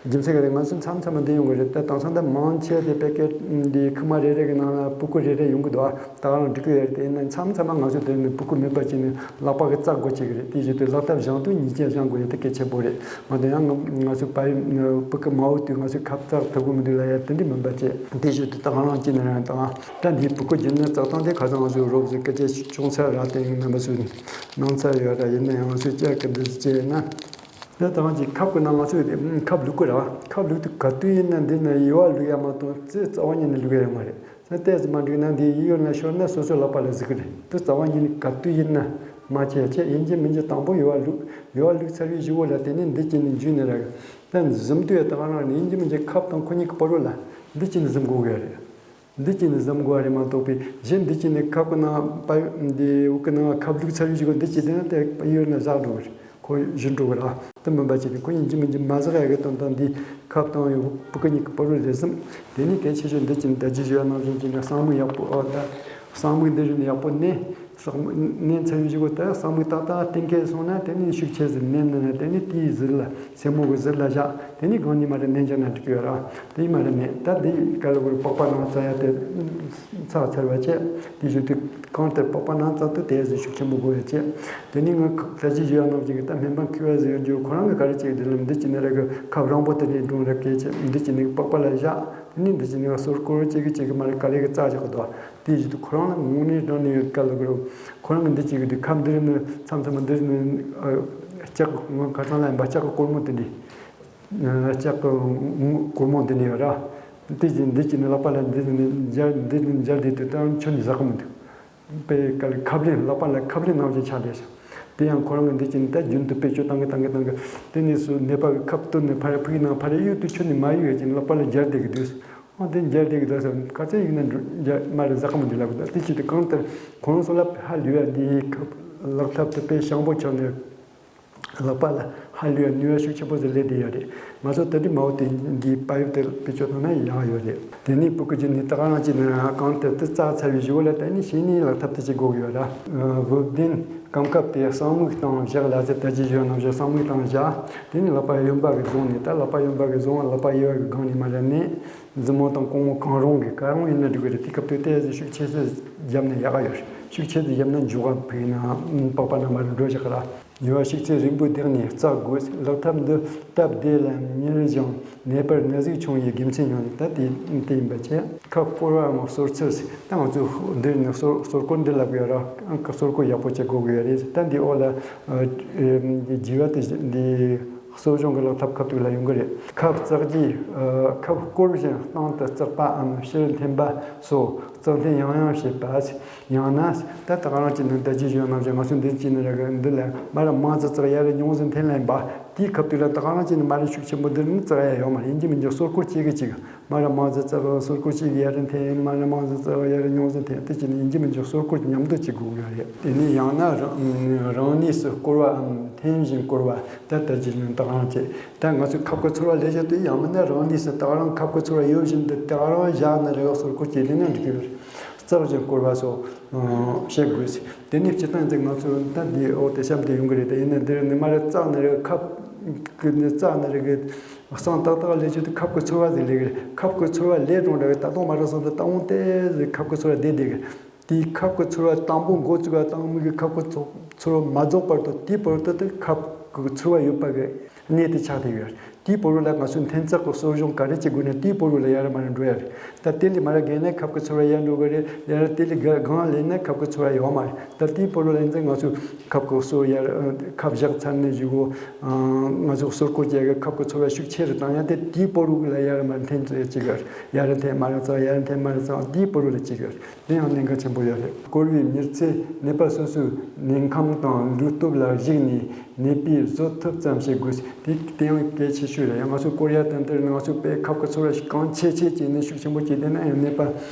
རྒྱུ་མཚན་ག་རེ་ང་ཚོ་མཚམས་མཚམས་མ་འདི་ཡོང་གི་རེད། ད་དེང་སང་ད་མང་ཆེ་དེ་པེ་ཀེ་འདི་ཁུག་མ་རེ་རེ་གི་ནང་ལ་ཕྲུ་གུ་རེ་རེ་ཡོང་གི་འདུག་ད་ག་རང་འགྲིག་གི་ཡོད་རེད། དེ་ཡིན་ན་མཚམས་མཚམས་མ་ང་ཚོ་དེ་ནི་ཕྲུ་གུ་མེད་པ་ཅིག་ནི་ལག་པ་གི་བཙག་དགོས་ཀྱི་རེད། དེ་བཞིན་དུ་ལག་ཐབ་བཞག་དུས་ཉིས་ཆ་བཞག་དགོས་ཡ་དེ་གལ་ཆེན་པོ་རེད། མ་གཏོགས་ཡང་ང་ང་ཚོ་ཕ་ཡུལ་ཕྲུ་གུ་མ་འོས་དུས་ང་ཚོས་ཁབ་བཙག་ཐུབ་གི་མི་འདུག་ལབ་ཡ་དེ་འདྲ་མིན་པ་བྱས། དེ་བཞིན་དུ་ད་ག་རང་ཅིག་ནི་རང་དང་། ད་འདིའི་ཕྲུ་གུ་རྒྱུད་ནི་བཙག་སྟངས་དེ་ཁ་སང་ང་ཚོས་རོབ་ཙམ་སྐད་ཆ་བྱུང་ཚར་ར། དེ་ཡིན་རྣམ་པ་ཚོས་གནང་ཚར་ཡོད་ར། ཡིན་ན་ཡང་ང་ཚོས་བསྐྱར་སྐད་འདི་ཚོ་བྱས་ན། ད་ད་ག་ཅིག་ཁབ་ཀྱི་ནང་ང་ཚོས་དེ་ཁབ་བླུག་གི་ར། ཁབ་བླུག་དུས་ག་དུས་ཡིན་ན་འདི་ནི་ཡོལ་བ་བླུག་ཡ་མ་གཏོགས་ཙི་རྩ་བ་ཉིད་ནས་བླུག་ཡ་ཡོད་མ་རེད། ད་ཏོག་ཙམ་མ་འགྲིག་ན་འདི་ཡོལ་ན་ཤོར་ན་སོ་སོའི་ལག་པ་ལ་ཟུག་གི་རེད། དེ་རྩ་བ་ཉིད་ནས་ག་དུས་ཡིན་ན་མ་བྱེད་བྱེད། ཡིན་གཅིག་མིན་གཅིག་དང་པོ་ཡོལ་བ་བླུག་ཡོལ་བ་བླུག་ཚར་བའི་གཞུག་གུ་ལ་དེ་ནས་འདི་གཅིག་ནས་འཇུས་ནས་ར། ད་འཛུམ་དུས་ད་ག་རང་ནས་ཡིན་གཅིག་མིན་གཅིག་ཁབ་དང་ཁོ་གཉིས་ཀྱི་བར་རུ་ལ་འདི་གཅིག་ནས་འཛུམ་དགོས་ཀྱི་རེད། འདི་གཅིག་ནས་འཛུམ་དགོས་རེད་མ་གཏོགས་པའི་གཞན་འདི་གཅིག་ནས་ཁབ་ཀྱི་ནང་པ་འདི་འུ་ཀི་ནང་ཁབ་བླུགས་ཚར་བའི་གཞུག་གུ་འདི་གཅིག་དེ་ན་དེ་ཡོལ་ན་བཞག་འགྲོ་གི་རེད། ཁོ་བཞུར་འགྲོ་གི་ར། དེ་མིན་པ་ཅིག་ནི་ཁོ་ཡིན་གཅིག་མིན་གཅིག་མ་ཟག་ཡ་གི་དོན་དག་འདི་ཁབ་དང་ཡོལ་བ་ཕྲུ་གུ་གཉིས་ཀྱི་བར་རུ་རེད་ཟེར། དེ་ནི་གལ་ཆེ་ཤོས་འདི་གཅིག་ནི་ད་ཅི་ཞུ་ཡ་ནང་བཞིན་གཅིག་ནི་གསང་དམིགས་ཡག་པོ་ཨ་ད་གསང་དམིགས་འདི་རིགས་ནི་ཡག་པོ་གནས། གསང་དམིགས་གནས་ཚར་བའི་གཞུག་གུ་ད་གསང་དམིགས་ཏག་ཏག་གཏན་འཁེལ་སོང་ན་དེ་ནི་ཤུགས་ཆེ་ཟིག་མནན་ན་དེ་ནི་དེའི་ཟུར་ལ་སེན་མོ་གི་ཟུར་ལ་བཞག་དེ་ནི་གང་ནི་མ་རེད་མནན་བཞག་ན་འགྲིག་གི་ཡོད་ར། དེ་མ་རེད་མེད་ད་འདི་ག་ལ་གོར་པགས་པ་ནང་བཙག་ཡ་དེ་ཚགས་ཚར་བ་བྱས། དེ་བཞིན་དུ་གང་ལྟར་པགས་པ་ནང་བཙག་དུས་དེ་ཟིག་ཤུགས་ཆེན་པོ་དགོས་ཡ་བྱས། དེ་ནི་ངས་ད་ཅི་ཞུ་ཡ་ནང་བཞིན་གི་ད་སྨན་པ་མཁས་པ་ཟིག་ཡོད་རྒྱུ་ཁོ་རང་གི་ག་རེ་བྱེད་ཀྱི་འདུག་ལབ་འདི་གཅིག་ནི་ར་གི་ཁབ་རིང་པོ་དེ་ནས་སྒྲུང་ར་སྐད་ཆ་འདི་གཅིག་ནི་པགས་པ་ལ་བཞག་དེ་ནི་འདི་གཅིག་ནི་སོར་སྐོར་གཅིག་གི་གཅིག་གི་མ་རེད་ག་ལེ་གི་བཙག་བཞག་གི་འདུག་དེ་བཞིན་དུ་ཁོ་རང་ལ་དངོས་གནས་དྲང་གནས་ཡོད་ག་ལ་གི་རུ། ཁོ་རང་གི་འདི་གཅིག་གི་དུས་ཁམས་འདིར་ནི་མཚམས་མཚམས་འདིར་ནི་ལྕགས་ཀྱི་ངོ་ཁ་སང་ལ་ཡིན་པ་ལྕགས་ཀྱི་སྒོར་མོ་དེ་འདྲ། ལྕགས་ཀྱི་སྒོར་མོ་འདི་ནི་ཡོད་ར། དེ་གཅིག་འདི་གཅིག་ནི་ལག་པ་ལ་འདི་ནི་སྦྱར་འདི་ནི་སྦྱར་བསྡད་དུས་ད་ཁྱོན་ནས་ཟ་གི་མི་འདུག་དཔེ་ག་ལ་ཁབ་ལེན་ལག་པ་ལ་ཁབ་ལེན་གནང་བཞིན་ཆགས་བསྡད་ཤག་དེ་ཡང་ཁོ་རང་གི་འདི་གཅིག་ནི་ད་རྒྱུན་དུ་བེད་སྤྱོད་བཏང་གི་བཏང་གི་བཏང་གི་དེ་ནས་སུ་ནད་པ་གི་ཁབ་བཏོན་ནས་ཕར་ཕུག་ནང་ཕར་གཡུག་དུས་ཁྱོན་ནས་མ་གཡུག་ཡ་ཅིག་ལག་པ་ལ་སྦྱར་བསྡད་གི་འདུག་ཨ་དེ་འཇལ་བསྡད་ཀྱི་འདུག་ཟེར། ག་ཚོད་ཡིན་ན་འགྲོ་འཇལ་མ་རེད་ཟ་ཁ་མི་འདུག་ལབ་གི་འདུག་དེ་བྱེད་དུས་གང་ལྟར་ཁོང་ཚོ་ལ་ཧ་ལུས་ཡ་འདིའི་ཁབ་ལག་ཐབས་དེ་དཔེ་ཞན་པོ་ཆགས་ནས་ལག་པ་ལ་ཧ་ལུས་ཡ་ནུས་པ་ཤུགས་ཆེན་པོ་ཟིག་སླེབས་བསྡད་ཡོད་རེད། ང་ཚོ་ད་དུང་མ་འོངས་དེ་འདིའི་པ་ཡོབ་དེ་བེད་སྤྱོད་བཏང་ན་ཡག་ཡོད་རེད། དེ་ནས་ཕྲུ་གུ་གཅིག་ནི་ད་ག་རང་གཅིག་ནི་གང་ལྟར་དེ་བཙག་ཚར་བའི་གཞུག་ལ་དེ་ནི་གཞི་ནས་ལག་ཐབས་དེ་བྱེད་དགོས་ཀྱི་ཡོད་ར། འབུབ་ལྡན་སྐམ་ཁབ་དེ་གསང་དམིགས་སྟེང་བཞག་ལ་ཟེར། ད་ཅི་ཞུ་ནང་བཞིན་གསང་དམིགས་སྟེང་བཞག་དེ་ནི་ལག་པ་གཡོན་པ་གི་བཟུང་ནས་ད་ལག་པ་གཡོན་པ་གི་བཟུང་ལག་པ་གཡས་པ་གི་སྒང་ནས་མར་མནན། མཛུབ་མོ་དང་རྐང་བ་གང་རུང་གིས་གང་རུང་ཡིན་ན་འགྲིག་གི་རེད། དེ་སྐབས་དུས་ཏོག་ཙམ་ཤུགས་ཆེ་ཙམ་བརྒྱབ་ན་ཡག་ག་ཡོད་རེད། ཤུགས་ཆེ་ཙམ་བརྒྱབ་ན་མཇུག་ག་ཕུག་ན་པགས་པ་ནང་མར་འགྲོ་བཞག་གི་ར། ཉེ་བར་ཤུགས་ཚད་རིང་པོ་བསྡད་ནས་བཙག་དགོས། ལག་ཐབས་འདི་སྟབས་བདེ་ལ་མྱུར་ཞིང་ནད་པར་ན་ཟུག་བྱུང་བའི་དགེ་མཚན་ཡང་ཡོད། ད་དེ་དེ་ཡིན་པ་བྱས། ཁབ་བསྐོར་བའམ་གསོར་ཚུལ། ད་ང་ཚོས་འདིར་ནི་གསོར་གསོར་བསྐོར་འདི་ལབ་ཀྱི་ཡོད་ར། གསོར་བསྐོར་ཡག་པོ་བྱེད་དགོས་ཀྱི་ཡོད་རེད། ད་འདི་འོག་ལ་ཨ་ཨ་བརྗེ་བ་དེ་འདི། གསོ་སྦྱོང་གི་ལག་ཐབས་ཁ་ཐུག་ལ་ཡོང་གི་རེད། ཁབ་བཙག་རྗེས་ཨ་ཁབ་བསྐོར་བཞིན་སྟེང་དུ་བཙག་པའམ་ཕྱིར་འཐེན་པ་སོགས་བཙག་འཐེན་ཡང་ཡང་བྱེད་པ། ཡང་ན་ད་ད་ག་རང་བྱས་ནས་ད་ཅི་ཞུ་ཡ་ནང་བཞིན་ང་ཚོ་འདི་བྱས་ནས་ར་གི་འདི་ལ་མར་མང་ཙམ་བཙག་ཡར་ཉུང་ཙམ་འཐེན་ལ་ཡིན་པ། དེའི་ཁ་ཐུག་ལ་ད་ག་རང་བྱས་ནས་མར་ཤུགས་ཆེན་པོ་འདིར་ནི་བཙག་ཡ་ཡོད་མ་རེད། ཡིན་གཅིག་མིན་གཅིག་གསོར་བསྐོར་བྱེད་གི་གཅིག་མར་མང་ཙམ་བཙག་གསོར་བསྐོར་བྱེད་གི་ཡར་འཐེན། མར་མང་ཙམ་བཙག་ཡར་ཉུང་ཙམ་འཐེན། དེ་བྱས་ནས་ཡིན་གཅིག་མིན་གཅིག་གསོར་བསྐོར་མཉམ་དུ་བྱེད་དགོས་ཀྱི་རེད། དེ་ནས་ཡང་ན་རང་རང་གནས་སུ་བསྐོར་བའམ་འཐེན་བཞིན་བསྐོར་བ། ད་ལྟ་ཅི་ནས་ད་ག་རང་བྱེད། ད་ང་ཚོས་ཁབ་ཀྱི་ཚོར་བ་ལས་བྱེད་དུ་ཡང་མིན་ན་རང་གནས་སུ་ད་ག་རང་ཁབ་ཀྱི་ཚོར་བ་ཡོད་བཞིན་དུ་ད་ག་རང་བཞག་ན་རེ་བ་སོར་ཁུར་གྱི་ལས་ན་འགྲིག་གི་རེད། བཙག་བཞིན་བསྐོར་བ་སོགས་བྱེད་དགོས། དེ་ནས་སྤྱིར་བཏང་ཡིན་ཚེ་ང་ཚོ་ད་འདིའི་འོག་ཏུ་གཤམ་དུ་ཡོང་གི་རེད། ད་ཡིན་ན་འདིར་ནི་མ་རེད་བཙག་ན་རེ་ཁབ་ཀྱི་ནི་བཙག་ན་རེ་གི་གསང་ཏག་ཏག་ལས་བྱེད་དུ་ཁབ་ཀྱི་ཚོར་བ་ཟིག་ལས་གི་རེད། ཁབ་ཀྱི་ཚོར་བ་ལས་རུང་རེ་གི་ད་དུང་མ་རེད་སོང་དུ་ད་འོང་ཏེ་ཁབ་ཀྱི་ཚོར་བ་བསྡད་བསྡད་གི་དེའི་ཁབ་ཀྱི་ཚོར་བ་དང་པོ་འགོ་བཙུགས་པ་དང་མིག་གི་ཁབ་ཀྱི་ཚོ་ཚོར་བ་མ་རྫོགས་བར་དུ་དེའི་བར་དུ་དེ་ཁབ་ཀྱི་ཚོར་བ་ཡོད་པ་གི་གནས་དེ་ཆགས་བསྡད་ཡོད། དེའི་བར་ལ་ང་ཚོས་འཐེན་བཙག་གི་གསོ་སྦྱོང་ག་རེ་བྱེད་དགོས་ན་དེའི་བར་ལ་ཡར་མར་འགྲོ་ཡ་རེད། ད་དེ་ལས་མར་བརྒལ་ན་ཁབ་ཀྱི་ཚོར་བ་ཡར་འགྲོ་གི་རེད། ཡར་དེ་ལས་སྒང་ལེན་ན་ཁབ་ཀྱི་ཚོར་བ་ཡོད་མ་རེད། ད་དེའི་བར་ལ་ཡིན་ཙང་ང་ཚོས་ཁབ་ཀྱི་གསོ་ཡར་ཁབ་བཞག་ཚར་ནས་བཞུགས་གོ་ང་ཚོས་གསོར་བསྐོར་བྱེད་ཡ་གི་ཁབ་ཀྱི་ཚོར་བ་ཤུགས་ཆེ་རུ་བཏང་ཡ་དེ་དེའི་བར་ལ་ཡར་མར་འཐེན་བྱེད་ཀྱི་ཡར་འཐེན་མར་བཙག་ཡར་འཐེན་མར་བཙག་དེའི་བར་ལ་བྱེད་ཀྱི་ཡོད་རེད། དེ་ཡང་གནད་འགག་ཆེན་པོ་ཡོད་རེད། བསྐོར་བའི་མྱུར་ཚད་ནད་པ་སོ་སོའི་ནད་ཁམས་དང་ལུས་སྟོབས་ལ་གཞིགས་ནས་ནད་པའི་ བཟོ་ཐུབ་ཙམ་བྱེད་དགོས། དེ་དེ་ཡང་གལ་ཆེ་ཤོས་རེད། ང་ཚོ་ཀོ་རི་ཡ་དང་དེར་ང་ཚོ་དཔེ་ཁབ་ཀྱི་ཚོར་བ་ཞིག་གང་ཆེ་ཆེ་བྱས་ནས་ཤུགས་ཆེན་པོ་བྱས་བསྡད་ན་ཡང་ནད་པ་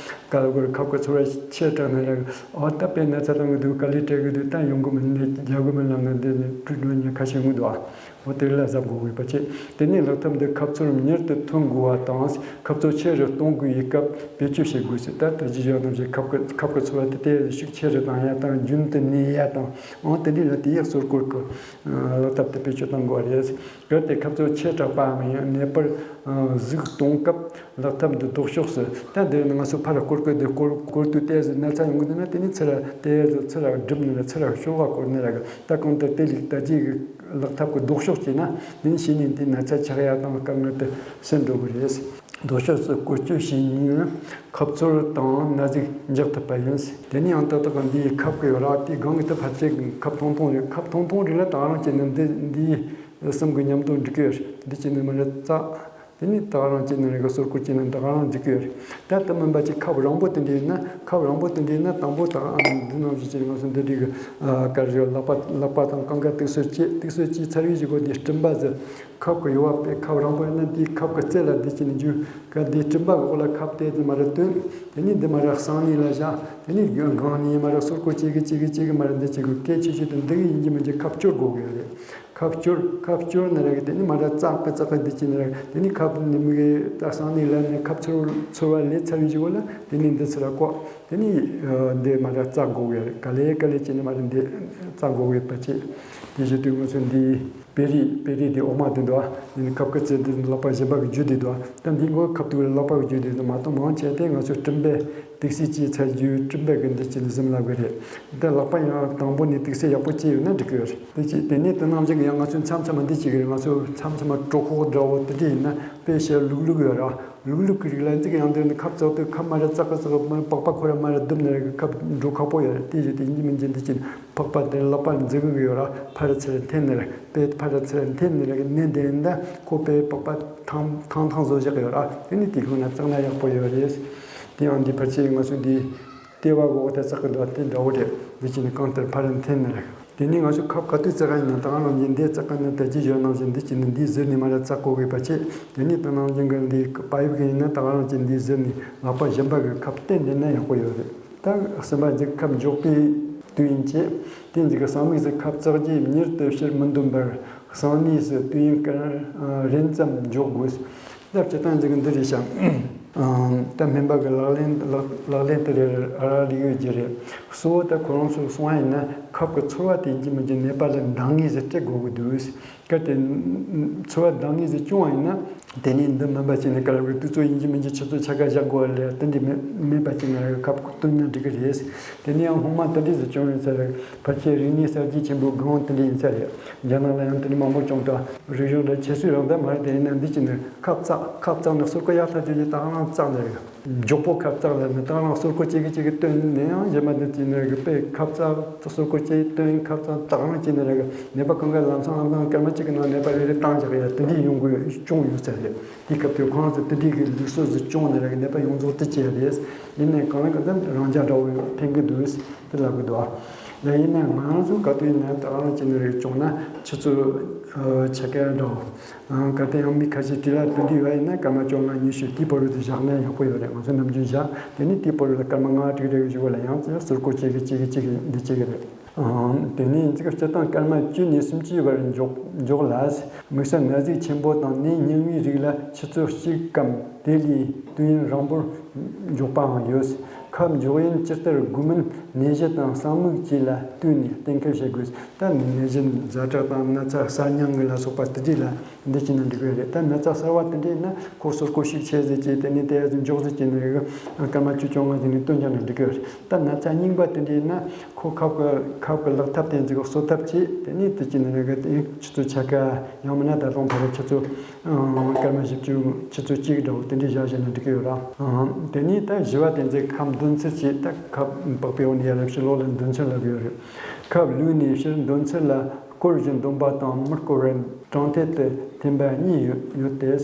ག་ལ་གོར་ཁབ་ཀྱི་ཚོར་བ་ཆེ་དྲགས་ནས་ར་ཨོ་ད་དཔེ་ན་ཚ་བཏང་གི་འདུག་དཀའ་ལས་སྤྲད་གི་འདུག་ད་ཡོང་གི་མིན་ནས་རྒྱག་གི་མིན་ལབ་ནས་འདི་ནས་སྤྲོད་འགྲོ་མཁན་ཁ་ཤས་ཡོང་གི་འདུག་ཨ། འོ་དེ་ལ་གཟབ་དགོས་པའི་བར་ཆད། དེ་ནས་ལག་ཐབས་འདི་ཁབ་ཚུར་མྱུར་དུ་ཐོན་དགོས་པ་དང་ཁབ་ཚུར་ཆེ་རུ་གཏོང་དགོས་པའི་སྐབས་བེད་སྤྱོད་བྱེད་དགོས་ཟེར། ད་ད་ཅི་བྱ་ནམ་ཞིག་ཁབ་ཀྱི་ཁབ་ཀྱི་ཚུར་བ་དེ་དེ་ཤུགས་ཆེ་རུ་བཏང་ཡ་དང་རྒྱུན་དུ་གནས་ཡ་དང་འོ་དེ་འདྲ་ལ་དེ་ཡག་གསོར་སྐོར་གྱི་ལག་ཐབས་དེ་བེད་སྤྱོད་གཏང་དགོས་པ་རེད། གལ་ཏེ་ཁབ་ཚུར་ཆེ་དྲགས་པའམ་ཡང་ནད་པར་གཟུགས་གཏོང་སྐབས་ལག་ཐབས་འདི་ལྡོག་ཕྱོགས་སུ། ད་འདིར་ནི་ང་ཚོ་ཕར་སྐོར་སྐོར་དེ་སྐོར་སྐོར་དུས་ཏོག་ཙམ་ན་ཚ་ཡོང་གི་འདུག་ན་དེ་ནི་ཚུར་ཏོག་ཙམ་ཚུར་སྒྲུབ་ནས་ཚུར་ཤོག་ག་སྐོར་ནས་ར་གི་ད་གང་ལྟར་དེ་ལས་ད་ཅིག་ལག་ཐབས་ཀྱི་ལྡོག་ཕྱོགས་བྱས་ན་དེ་ནི་གཞི་ནས་དེ་ན་ཚ་ཆགས་ཡ་དང་དཀའ་ངལ་དེ་སེལ་འགྲོ་གི་རེད། ལྡོག་ཕྱོགས་སུ་བཀོལ་སྤྱོད་བྱས་ནས་ཁབ་ཚུར་དང་ན་ཟུག་འཇགས་ཐུབ་པ་ཡིན། དེ་ནི་ཡང་ཏག་ཏག་འདིའི་ཁབ་ཀྱི་ར་དེའི་སྒང་གི་དེ་ཕལ་ཆེར་ཁབ་ཐུང་ཐུང་རེད། ཁབ་ཐུང་ཐུང་རིགས་ལ་ད་རང་བྱས་ན་འདི་འདིའི་གསུམ་གྱི་མཉམ་དུ་འགྲིག་གི་ཡོད། འདི་བྱས་ན་མ་རེད་ཙག་དེ་ནི་ད་ག་རང་བྱས་ན་རེད་གི་གསོར་སྐོར་བྱས་ན་ད་ག་རང་འགྲིག་གི་ཡོད་རེད། ད་དེ་མིན་པ་ཅིག་ཁབ་རིང་པོ་དེ་འདྲ་ཡིན་ན་ཁབ་རིང་པོ་དེ་འདྲ་ཡིན་ན་དང་པོ་ད་འདི་ནང་བཞིན་བྱས་ན་ང་ཚོ་འདི་འདྲའི་གི་གར་ཞོར་ལག་པ་ལག་པ་དང་རྐང་ཁ་ཏོག་ཙམ་བཅད་ཏོག་ཙམ་བཅད་ཚར་བའི་གཞུག་གུ་འདི་སྤྲིན་པ་ཟེར། ཁབ་ཀྱི་ཡོ་བ་པའི་ཁབ་རིང་པོ་ཡིན་ན་འདིའི་ཁབ་ཀྱི་རྩེ་ལ་འདི་བྱས་ནས་རྒྱུ་ག་འདིའི་སྤྲིན་པ་འོག་ལ་ཁབ་དེ་འདི་མ་རེད་བཏོན། དེ་ནས་འདི་མ་རེད་གསང་གནས་ལ་བཞག་དེ་ནས་སྒང་ནས་མ་རེད་གསོར་སྐོར་བྱེད་གི་བྱེད་གི་བྱེད་གི་མ་རེད་འདི་བྱེད་དགོས། གལ་ཆེ་ཤོས་དེ་འདི་གི་ཡིན་གྱི་མིན་གྱི་ཁབ་སྐྱོར་དགོས་གི་རེད། ཁབ་སྐྱོར་ཁབ་སྐྱོར་ནི་རེད་གི་དེ་ནས་མ་རེད་ཙག་གི་ཙག་གི་འདི་བྱས་ནི་རེད། དེ་ནས་ཁབ་ནི་མི་གི་ད་གསང་གནས་ལ་ནི་ཁབ་ཚུར་ཚུར་བ་ལས་ཚར་བའི་གཞུག་གུ་ལ་དེ་ནས་འདི་ཚུར་བཀོག་དེ་ནས་འདི་མ་རེད་ཙག་དགོས་གི་རེད། ག་ལེ་ག་ལེ་བྱས་ནི་མ་རེད་འདི་ཙག་དགོས་གི་ཡོད་པ་བྱས། དེ་བཞིན་དུ་ང་ཚོ་འདི་པེ་རི་པེ་རི་དེ་འོག་མ་དེ་འདུག་ཨ། ཡིན་ཁབ་ཀྱི་རྩེ་དེ་ལག་པ་གཞན་པ་གི་རྒྱུ་དེ་འདུག་ཨ། ད་འདི་མགོ་ཁབ་ཏུ་ལག་པ་གི་རྒྱུ་དེ་འདུག་མ་གཏོགས་མང་ཆེ་དེ་ང་ཚོ་སྤྲིན་པས་ཏོག་ཙམ་བཅད་ཚར་རྒྱུ་སྤྲིན་པས་གི་འདི་ཅི་ནི་གཟིམ་ལབ་གི་རེད། འདི་ལག་པ་ཡང་དང་པོ་ནས་ཏོག་ཙམ་ཡག་པོ་བཅད་ཡོད་ན་འགྲིག་གི་ཡོད་རེད། དེ་ཅི་དེ་ནས་དེ་ནང་བཞིན་གི་ཡང་ང་ཚོ་མཚམས་མཚམས་མ་འདི་བྱེད་གི་རེད། ང་ཚོ་མཚམས་མཚམས་མ་གྲོད་ཁོག་འདྲ་བོ་དེ་འདྲ་ཡིན་ན་དཔེ་ཞེ་ལུག་ལུག་ཡོད་ར། ལུག་ལུག་གི་རིགས་ལ་འཛིག་ཡང་དེ་ནི་ཁབ་ཙག་དུ་ཁབ་མ་ར་ཙག་གི་ཙག་གི་པགས་པ་ཁོ་ར་མ་ར་བརྡུབ་ནི་ར་གི་ཁབ་འགྲོ་ཁག་པོ་ཡོད་རེད། དེ་བཞིན་དེ་ཡིན་གྱི་མིན་གྱི་འདི་ཅི་ནི་པགས་པ་དེ་ལག་པ་འཛིག་གི་ཡོད་ར། ཕར་ཚུར་འཐེན་ནི་ར་དཔེ་ཕར་ཚུར་འཐེན་ནི་ར་གི་ནི་དེ་ཡིན་ད་ཁོ་དཔེ་པགས་པ་ཐང་ཐང་ཐང་བཟོ་བཞག་གི་ཡོད་ར། དེ་ནི་དེ་ཁོ་ན་ཙག་ན་ཡག་པོ་ཡོད་རེད། དེ་ཡང་འདི་ཕལ་ཆེར་ང་ཚོ་འདི་ལྟེ་བ་འོག་ཏུ་བཙག་གི་འདུག་དེ་འདྲ་བོ་རེད། འདི་ཅི་ནི་གང་ལྟར་ཕར་འཐེན་ནི་རེད། དེ་ནས་ང་ཚོ་ཁབ་ག་དུས་བཙག་ག་ཡིན་ན་ད་ག་རང་གིས་འདི་བཙག་ག་ན་ད་ཅི་ཡོད་ནང་བཞིན་འདི་ཅི་ནི་འདི་ཟུར་ནས་མ་ར་བཙག་གོ་གི་པ་ཆེ། དེ་ནས་ད་ནང་བཞིན་གི་འདི་པ་ཡིབ་གི་ཡིན་ན་ད་ག་རང་གིས་འདི་ཟུར་ནས་ལག་པ་གཞན་པ་གི་ཁབ་བསྟན་ནས་ན་ཡག་པོ་ཡོད་རེད། ད་གསུམ་པ་འདི་ཁབ་འཇོག་པའི་དུས་ཡུན་བཅད། དེ་འདི་གི་གསང་མིག་ཟིག་ཁབ་བཙག་རྗེས་མྱུར་དུ་ཕྱིར་མི་འདོན་པར་གསང་གནས་སུ་དུས་ཡུན་ག་རིང་ཙམ་འཇོག་དགོས། ད་སྤྱིར་བཏང་ཟིག་གི་འདི་རེད་ཤག་ད་སྨན་པ་གི་ལག་ལེན་ལག་ལག་ལེན་དེ་རེད་ར་ལུགས་ཡོད་ཀྱི་རེད། གཙོ་བོ་ད་ཁོ་རང་ཚོས་གསུང་བ་ཡིན་ན་ཁབ་ཀྱི་ཚོར་བ་དེ་ཡིན་གྱི་མིན་གྱི་ནད་པ་ལ་འདང་ངེས་སུ་སྤྲད་དགོས་ཀྱི་འདུག་གལ་ཏེ་ཚོར་བ་འདང་ངེས་སུ་བྱུང་བ་ཡིན་ན་དེ་ནས་འདི་སྨན་པ་ཅིག་ནས་ག་རེ་དུས་ཚོད་ཡིན་གྱི་མིན་གྱི་ཆུ་ཚོད་ཆ་ག་བཞག་དགོས་ལས་དེ་འདྲ་མེད་མེད་པ་ཅིག་ན་ཁབ་བཏོན་ན་འགྲིག་གི་རེད། དེ་ནས་ཡང་སྔོན་མ་དེ་འདྲ་ཟིག་བྱུང་ཡོད་ས་རེད། ཕལ་ཆེར་རིག་གནས་གསར་བརྗེ་ཆེན་པོའི་སྒང་དེ་འདྲ་ཡིན་ས་རེད། རྒྱ་ནག་ལ་ཡང་དེ་འདྲ་མང་པོ་བྱུང་ད། རིག་གཞུང་འདྲ་ཁྱད་གསོད་རང་ད་མ་རེད། དེ་ཡིན་ན་འདི་ཅི་ནས་ཁབ་བཙག་ཁབ་བཙག་ནས་གསོར་སྐུ་ཡག་ཐག་ཆོད་ཀྱི་ད་ག་རང་བཙག་ནས་རེད། མགྱོགས་པོ་ཁབ་བཙག་ལ་ནི་ད་ག་རང་གསོར་སྐུ་ཅིག་གི་ཅིག་གི་བཏོན་ནས་ཡང་གཞན་པ་འདི་ཅི་ནས་རེད་གི་དཔེ་ཁབ་བཙག་གསོར་སྐུ་ཅིག་བཏོན་ཁབ་བཙག་ད་ག་རང་ཅི་ནས་རེད་གི་ནད་པ་གང་ག་ལམ་སང་ལམ་སང་སྐར་མ་གཅིག་གི་ནང་ནད་པ་རེ་རེ་བཏང་བཞག་ཡ་དེ་འདྲའི་ཡོང་དགོས་བྱུང་ཡོད་ས་རེད། དེ་སྐབས་དུས་ཁོང་ཚོ་དེ་འདྲའི་གི་ལུགས་སྲོལ་ཟིག་བྱུང་ནས་རེད་གི་ནད་པ་ཡོངས་རྫོགས་དེ་བྱས་རེད། ཡིན་ནའི་གང་ལ་གང་འཚམ་རང་འཇགས་འདྲ་བོ་ཕན་གི་འདུག་དེ་ལབ་གི་འདུག་ཨ། ཡང་ཡིན་ན་ང་རང་ཚོ་ག་དུས་ཡིན་ན་ད་ག་རང་ཅི་ནས་རེད་བྱུང་ན་ཆུ་ཚོད་ཆ་ག་འདྲ་བོ། གལ་ཏེ་ཡང་མི་ཁ་ཤས་དྲི་ལ་དེ་འདྲ་ཡོད་ཡིན་ན་སྐར་མ་བཅོ་ལྔ་ཉི་ཤུ་དེའི་བར་དུ་བཞག་ན་ཡག་པོ་ཡོད་རེད། ང་ཚོ་ནམ་རྒྱུན་བཞག་དེ་ནས་དེའི་བར་དུ་སྐར་མ་ལྔ་དྲུག་རེ་བཞུགས་པ་ལ་ཡང་ཚུར་སྐོར་བྱེད་གི་བྱེད་གི་བྱེད་གི་འདི་བྱེད་གི་རེད། དེ་ནས་ཚིག་སྤྱིར་བཏང་སྐར་མ་བཅུ་ནས་སུམ་ཅུའི་བར་འཇོག་འཇོག་ལ། དམིགས་བསལ་ན་ཟུག་ཆེན་པོ་དང་ནད་རྙིང་བའི་རིགས་ལ་ཆུ་ཚོད་གཅིག་གམ་དེ་ལས་དུས་ཡུན་རིང་པོར་འཇོག་པའང་ཡོད། ཁབ་འཇོག་ཡུན་ཇི་ལྟར་དགོས་མིན་ནད་གཞི་དང་གསང་མིག་བཅས་ལ་ལྟོས་ནས་གཏན་འཁེལ་བྱེད་དགོས། ད་ནད་གཞི་ཛ་དྲག་དང་ན་ཚ་གསར་རྙིང་གི་ལ་སོགས་པ་དེ་འདྲས་ལ་འདི་བྱས་ན་འགྲིག་གི་རེད། ད་ན་ཚ་གསར་བ་དེ་འདྲས་ན་ཁོ་གསོར་སྐུ་ཤུགས་ཆེ་ཟིག་བྱས་དེ་ནས་དེ་ཡ་ཟིག་འཇོག་ཟིག་བྱས་ནས་རེད། སྐར་མ་བཅུ་བཅོ་ལྔ་ཟིག་ནས་བཏོན་ཀྱང་ན་འགྲིག་གི་རེད། ད་ན་ཚ་རྙིང་པ་དེ་འདྲས་ན་ཁོ་ཁབ་ཀྱི་ཁབ་ཀྱི་ལག་ཐབས་དེ་ཚོ་གསོ་ཐབས་བྱས་དེ་ནས་དེ་བྱས་ན་རེད་གི་དེ་ཆུ་ཚོད་ཆ་ག་ཡང་མིན་ན་ད་རུང་ཕ་ར་ཆུ་ཚོད་སྐར་མ་བཞི་བཅུ་ཆུ་ཚོད་གཅིག་འདྲ་བོ་དེ་འདྲས་བཞག་བཞག་ན་འགྲིག་གི་ཡོད་ར། དེ་ནས་ད་བཞི་བ་དེ་ཚོ་ཁབ་འདོན་ཚུལ་བྱས་ད་ཁབ་པགས་པའི་འོག་ནས་ཡར་ལ་ཕྱི་ལོགས་ལ་འདོན་ཚུལ་ལབ་ཡོད་རེད། ཁབ་བླུགས་ནས་ཕྱིར་འདོན་ཚུལ་ལ་སྐོར་བཞིན་འདོན་པ་དང་མི་སྐོར་བར་གྲངས་ཐད་དུ་འཐེན་པ་གཉིས་ཡོད་ཡོད་དེ།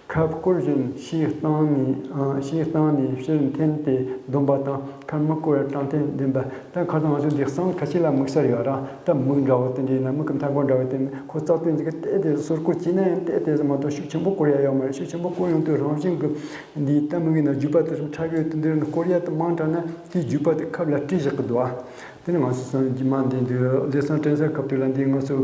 ཁབ་བསྐོར་བཞིན་ཕྱིའི་སྟེང་ནས་ཨ། ཕྱིའི་སྟེང་ནས་ཕྱིར་འཐེན་ཏེ་འདོན་པ་དང་། ཁབ་མི་བསྐོར་བར་དྲང་འཐེན་འདོན་པ། ད་ཁ་སང་ང་ཚོ་འདི་གསང་ཁ་ཤས་ལ་དམིགས་བསལ་ཡོད་ར། ད་མིག་འདྲ་བོ་དེ་འདྲའི་ན། མིག་གི་མཐའ་འཁོར་འདྲ་བོ་དེ་ནི་ཁོ་རྩ་དོན་ཟིག་གི་ཏེ་ཏེ་སོར་བསྐོར་བྱས་ན་ཡང་ཏེ་ཏེ་ཟིག་མ་གཏོགས་ཤུགས་ཆེན་པོ་བསྐོར་ཡ་ཡོད་མ་རེད། ཤུགས་ཆེན་པོ་བསྐོར་ཡོང་དུས་རང་བཞིན་གི་འདི་ད་མིག་ཡིན་ན་རྒྱུས་པ་དེ་ཚོ་ཕྲ་གི་ཡོད། དེ་འདིར་ནི་བསྐོར་ཡ་དེ་མང་དྲགས་ན་དེའི་རྒྱུས་པ་དེ་ཁབ་ལ་སྤྲད་བཞག་གི་འདུག་ཨ། དེ་ནི་ང་ཚོ་སང་རྒྱུ་མ་འདི་འདི་བདེ་སྲུང་དྲན་གསོའི་སྐབས་དུས་ལ་འདི་ང་ཚོ་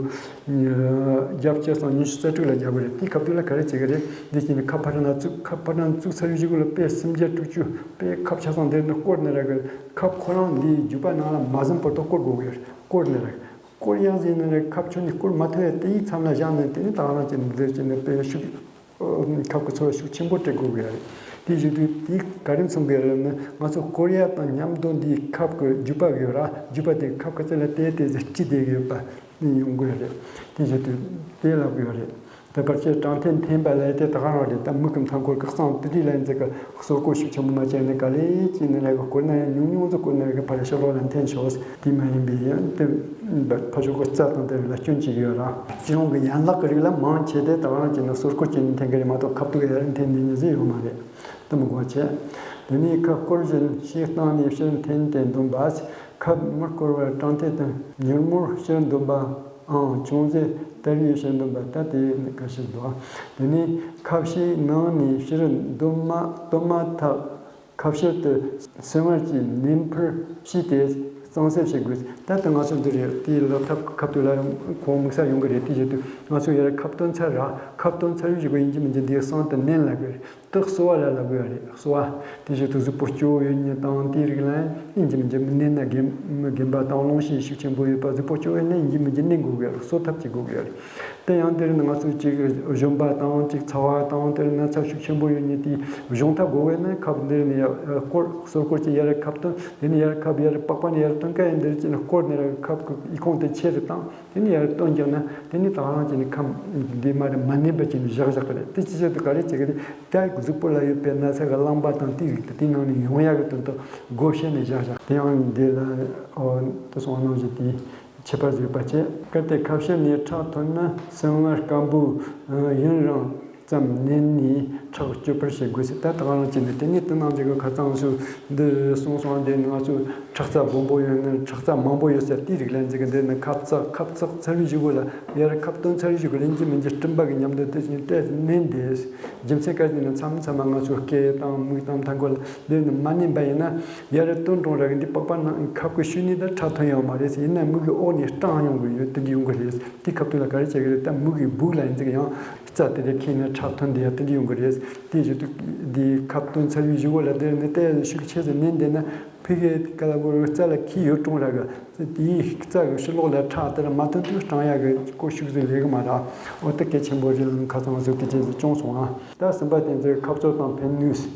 རྒྱབ་སྐྱེད་སང་ཉི་ཤུ་རྩ་དྲུག་ལ་རྒྱབ་གི་རེད། དེའི་སྐབས་དུས་ལ་ག་རེ་བྱེད་གི་རེད། འདི་བྱས་ནས་ཁབ་ཕར་ན་བཙུགས། ཁབ་ཕར་ན་བཙུགས་ཚར་བའི་གཞུག་ལ་པེ་སུམ་བརྒྱ་དྲུག་ཅུ་པེ་ཁབ་ཆ་ཚང་འདིར་ནི་བསྐོར་ནི་ར་གི། ཁབ་ཁོ་རང་འདིའི་རྒྱུས་པ་ནང་ལ་མ་ཟིན་བར་དུ་བསྐོར་དགོས་གི་རེད། བསྐོར་ནི་ར་གི། བསྐོར་ཡག་ཟིན་ནི་ར་གི། ཁབ་ཁྱོན་ནས་བསྐོར་མ་ཐུབ་ཡ་དེའི་མཚམས་ལ་བཞག་ནས། དེ་ནི་ད་རང་བྱས་ནས་འདིར་བྱས་ནས་པེ་ཤུགས། ཁབ་ཀྱི་ཚོར་བ་ཤུགས་ཆེན་པོ་སྤྲད་དགོས་ཀྱི་ཡོད་རེད། དེ་བཞིན་དུ་དེ་ག་རེ་མཚོན་གྱི་ཡོད་རེད་ན། ང་ཚོ་བསྐོར་ཡ་དང་མཉམ་དུ་འདིའི་ཁབ་ཀྱི་རྒྱུས་པ་ཡོད་ར། རྒྱུས་པ་དེ་ཁབ་ཀྱི་རྩེ་ལ་ཏེ་ཏེ་ཟིག་སྐྱེས་བསྡད་ཀྱི་ཡོད་པ་ཡོང་གི་ཡོད་རེད། དེ་བཞིན་དུ་དེ་ལབ་ཀྱི་ཡོད་རེད། དེ་བར་ཆད་དྲང་འཐེན་འཐེན་པ་ལས་དེ་ད་ག་རང་རེད། ད་མིག་གི་མཐའ་འཁོར་གི་གསང་དེ་དེ་ལ་འཛེག་གི་སོར་བསྐོར་ཤུགས་ཆེན་པོ་མ་བྱས་ནས་ག་ལེ་ཅིག་ནས་ལས་ཀྱི་བསྐོར་ན་ཡང་ཉུང་ཉུང་ཙམ་བསྐོར་ན་ཡང་ཕར་ཕྱི་ལོགས་ལ་འཐེན་ཆོག་དེ་མ་ཡིན་པའི་ཡང་དེ་ཕ་ཤོག་གི་རྩ་དང་དེ་རིགས་ལ་སྐྱོན་བྱེད་ཀྱི་ཡོད་ར། སྤྱི་ཡོངས་ཀྱི་ཡན་ལག་གི་རིགས་ལ་མང་ཆེ་དེ་ད་ག་རང་བྱས་ནས་སོར་བསྐོར་བྱས་ནས་འཐེན་གྱི་རེད་མ་གཏོགས་ཁབ་ཏུ་ཡར་འཐེན་ནས་ཉིན་ཟིག་ཡོད་མ་རེད། དེ་མི་དགོས་བྱས། དེ་ནས་ཁབ་བསྐོར་བཞིན་ཕྱིའི་སྟེང་ནས་ཕྱིར་འཐེན་ཏེ་འདོན་པ། ཁབ་མི་བསྐོར་བར་དྲང་འཐེན་དང་མྱུར་མོར་ཕྱིར་འདོན་པའམ་ཅུང་ཟད་དལ་བུས་ཕྱིར་འདོན་པ། ད་དེ་ནི་ག་ཞིག་འདུག་དེ་ནས་ཁབ་ཕྱིའི་ནང་ནས་ཕྱིར་འདོན་མ་འདོན་མ་ཐག་ཁབ་ཕྱིར་དུ་སིལ་བར་གྱིས་ནན་ཕུར་ཕྱིས་ཏེ་གཙང་སེལ་བྱེད་དགོས། ད་ལྟ་ང་ཚོ་འདི་རེད། དེའི་ལག་ཐབས་ཁབ་ཏུ་ལ་ཁོང་དམིགས་བསལ་ཡོང་གི་རེད། དེ་བཞིན་དུ་ང་ཚོ་ཡར་ཁབ་བཏོན་ཚར་ར། ཁབ་བཏོན་ཚར་བའི་གཞུག་གུ་ཡིན་གཅིག་མིན་གཅིག་འདིའི་གསང་དུ་ནན་ལབ་དགོས་རེད། དེ་གསོ་བ་ལ་ལབ་དགོས་རེད། གསོ་བ་དེ་བཞིན་དུ་གཟུགས་པོ་སྐྱོ་བོ་ཡོད་མཁན་དང་དེའི་རིགས་ལ་ཡིན་གཅིག་མིན་གཅིག་མི་ནན་ན་རྒན་རྒན་པ་དང་རླུང་ཤས་ཤུགས་ཆེན་པོ་ཡོད་པ། གཟུགས་པོ་སྐྱོ་བོ་ཡིན་ན་ཡིན་གཅིག་མིན་གཅིག་ནན་དགོས་ཀྱི་རེད། གསོ་ཐབས་བྱེད་དགོས་ཀྱི་རེད། དེ་ཡང་དེ་རིང་ང་ཚོས་ཅིག་གཞོན་པ་དང་ཅིག་ཚ་བ་དང་དེར་ན་ཚ་ཤུགས་ཆེན་པོ་ཡོད་མཁན་དེ་གཞོན་ཐབས་དགོས་པས་ན། ཁབ་འདིར་ནས་ཡར་བསྐོར། སོར་བསྐོར་གྱིས་ཡར་ཁབ་བཏོན། དེ་ནས་ཡར་ཁབ་ཡར་པགས་པ་ནས་ཡར་བཏོན་མཁན་ཡིན། འདིར་ཅིག་ནས་བསྐོར་ནས་ཡར་ཁབ་ཀྱི་ཡི་ཁུངས་དེ་ཆེ་རུ་བཏང་། དེ་ནས་ཡར་བཏོན་རྒྱག་ན་དེ་ནས་ད་རང་ཅིག་ནས་ཁམས་འདི་མ་རེད། མ་ནན་པ་ཅིག་ནས་བཞག་བཞག་གི་རེད། དེ་ཅི་བྱེད་དུ་ག་རེ་བྱེད་ཀྱི་རེད། ད་གཟུགས་པོ་ལ་ཡོད་པའི་ན་ཚ་གི་རླངས་པ་དང་དེའི་རིགས་དེ་དེའི་ནང་ནས་ཡོང་ཡག་གི་དོན་དུ་སྒོ་ཕྱེ་ནས་བཞག་བཞག་དེ་ཡང་འདི་ལ་ཨོ་དེ་སོང་ནང་བཞིན་དེའི། ཁྱད་པར་ཡོད་པ་བྱས། གལ་ཏེ་ཁབ་ཕྱིར་ནས་ཁྲག་ཐོན་ན་སིལ་བུར་སྐམ་པོ་ཡུན་རིང་ཙམ་ནན་ནས་ཁྲག་གཅོད་པར་བྱེད་དགོས་ཟེར། ད་ད་ག་རང་བྱས་ནས་དེ་ནས་དེ་ནང་བཞིན་གྱི་ཁ་ཚང་སུ་འདི་གསུངས་སོང་། འདི་ང་ཚོས་ཁྲག་རྩ་སྦོམ་པོ་ཡོད་ན་ཁྲག་རྩ་མང་པོ་ཡོད་ཟེར་དེའི་རིགས་ལ་འཛིན་གི། འདི་ནི་ཁབ་བཙགས། ཁབ་བཙགས་ཚར་བའི་གཞུག་གུ་ལ་ཡར་ཁབ་བཏོན་ཚར་བའི་གཞུག་གུ་ལ་ཡིན་གཅིག་མིན་གཅིག་སྤྲིན་པ་གི་མཉམ་དུ་དེ་བཞིན་ཏོག་ཙམ་ནན་ཏེ། རྒྱུ་མཚན་ག་རེ་ཡིན་ན་མཚམས་མཚམས་ལ་ང་ཚོ་སྐེ་དང་མིག་དང་མཐའ་འཁོར་ལ་འདི་ནི་མ་ནན་པ་ཡིན་ན། ཡར་བཏོན་འགྲོ་ར་གི་འདི་པགས་པ་ནང་ཁབ་ཀྱི་ཤུལ་ནས་ད་ཁྲག་ཐོན་ཡོད་མ་རེད་ཟེར། ཡིན་ན་མིག་གི་འོག་ནས་སྐྲངས་ཡོང་གི་ཡོད། དེ་འདྲ་ཡོང་གི་རེད། དེ་སྐབས་དུས་ལ་ག་རེ་བྱེད་ཀྱི་རེད། ད་མིག་གི་སྦུག་ལ་ཡིན་ཙང་ཡང་རྩ་དེ་འདྲ་ཁེངས་ནས་ཁྲག་ཐོན་བསྡད་ཡ་དེ་འདྲ་ཡོང་གི་རེད། དེ་བཞིན་དུ་འདི་ཁབ་བཏོན་ཚར་བའི་གཞུག་གུ་ལ་དེ་ནི་ཏོག་ཙམ་ཤུགས་ཆེ་ཙམ་ནན་བསྡད་ན་ཕ་གིའི་ཀ་ལ་གོ་ར་རྩ་ལ་ཁེལ་ཡོད་རུང་ར་གི་དེའི་རྩ་གི་ཕྱི་ལོགས་ལ་ཁྲག་དེ་ར་མ་ཐོན་དུས་སྐྲངས་ཡ་གི་སྐོར་ཤུགས་ཟིག་ལས་གི་མ་ར། འོ་ད་གལ་ཆེན་པོ་རེད་ལ་ཁ་ཚང་ཟིག་དེ་རྗེས་སུ་བྱུང་སོང་ཨ། ད་གསུམ་པ་དེ་ཚོའི་ཁབ་བཙོག་དང་ཕན་ནུས།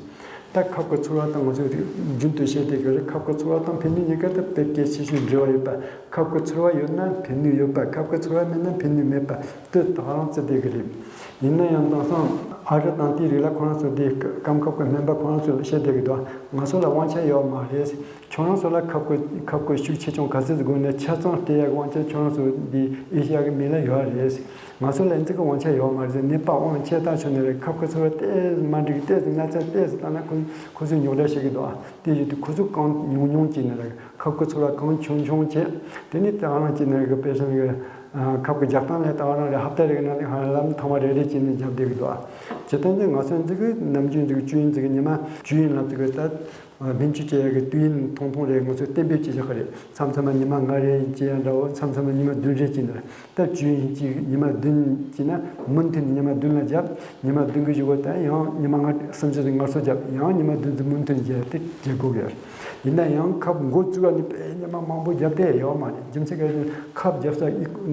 ད་ཁབ་ཀྱི་ཚོར་བ་དང་ང་ཚོས་རྒྱུན་དུ་བཤད་བསྡད་ཀྱི་རེད། ཁབ་ཀྱི་ཚོར་བ་དང་ཕན་ནུས་གཉིས་ཀ་དེ་དཔེ་གལ་ཆེ་ཤོས་འབྲེལ་བ་ཡོད་པ། ཁབ་ཀྱི་ཚོར་བ་ཡོད་ན་ཕན་ནུས་ཡོད་པ། ཁབ་ཀྱི་ཚོར་བ་མེད་ན་ཕན་ནུས་མེད་པ་དེ་ད་ག་རང་བརྩི་བསྡད་ཀྱི་རེད། ཡིན་ན་ཡང་དེང་སང་ཨ་རི་དང་དེའི་རིགས་ལ་ཁོ་རང་ཚོ་དེ་སྐམ་ཁབ་ཀྱི་སྨན་པ་ཁོ་རང་ཚོས་བཤད་བསྡད་ཀྱི་འདུག་ང་ཚོ་ལ་དབང་ཆ་ཡོད་མ་རེད། ཁྱོད་རང་ཚོ་ལ་ཁབ་ཀྱི་ཁབ་ཀྱི་ཤུགས་ཆེ་ཆུང་ག་ཚོད་ཅིག་དགོས་ན་ཆ་ཚང་སྤྲད་ཡག་དབང་ཆ་ཁྱོད་རང་ཚོ་འདི་ཨེ་ཤི་ཡ་གི་མི་ལ་ཡོད་རེད། ང་ཚོ་ལ་འཛི་གི་དབང་ཆ་ཡོད་མ་རེད། ནད་པ་དབང་ཆེ་ཐག་ཆོད་ནི་རེད། ཁབ་ཀྱི་ཚོར་བ་ཏོག་ཙམ་མ་འགྲིག་ཏོག་ཙམ་ན་ཚ་ཏོག་ཙམ་བཏང་ན་ཁོ་ཁོ་ཚོས་རྙོག་དྲ་བྱེད་ཀྱི་འདུག་ཨ། དེ་བཞིན་དུ་ཁོ་ཚོ་གང་ཉུང་ཉུང་བྱས་ནི་རེད། ཁབ་ཀྱི་ཚོར་བ་གང་ཆུང་ཆུང་བྱས། དེ་ནས་ད་ག་རང་བྱས་ནི་རེད། དཔེ་བཞིན་གྱི་ཁབ་ཀྱི་རྒྱག་སྟངས་ལས་ད་ག་རང་རེད། ཧབ་ཏ་རེ་གི་ནང་ནས་ཧ་ལམ་ཐེངས་མ་རེ་རེ་བྱས་ནས་རྒྱབ་བསྡད་ཀྱི་འདུག་ཨ། བྱས་ཙང་འདི་ང་ཚོ་འཛི་གི་ནམ་རྒྱུན་འཛི་གི་བཅུད་ཡིན་འཛི་གི་ཉི་མ་བཅུ་ཡིན་ལབ་འཛི་གི་ད། སྨན་བཅོས་བྱེད་ཡག་གི་དུས་ཡུན་ཐུང་ཐུང་རེ་ང་ཚོས་གཏན་འབེབས་བྱེད་བཞག་གི་རེད། མཚམས་མཚམས་ལ་ཉི་མ་ལྔ་རེ་བྱེད་ཡ་འདྲ་བོ། མཚམས་མཚམས་ལ་ཉི་མ་བདུན་རེ་བྱེད་ནི་རེད། ད་བཅུ་ཡིན་གཅིག་ཉི་མ་བདུན་བྱེད་ན་མུ་མཐུད་ནས་ཉི་མ་བདུན་ལ་བརྒྱབ། ཉི་མ་བདུན་གི་གཞུག་གུ་ད་ཡང་ཉི་མ་ལྔ་སུམ་ཅུ་སོ་ལྔ་སོ་བརྒྱབ། ཡང་ཉི་མ་བདུན་ཙམ་མུ་མཐུད་ནས་བྱས་ཏེ་བྱེད་དགོས་ཀྱི་རེད། ཡིན་ན་ཡང་ཁབ་འགོ་བཙུགས་པ་ནས་དཔེ་ཉི་མ་མང་པོ་བརྒྱབ་བསྡད་ཡོད་མ་རེད། རྒྱུ་མཚན་ག་རེ་ཟེར་ན་ཁབ་བརྒྱབ་ས་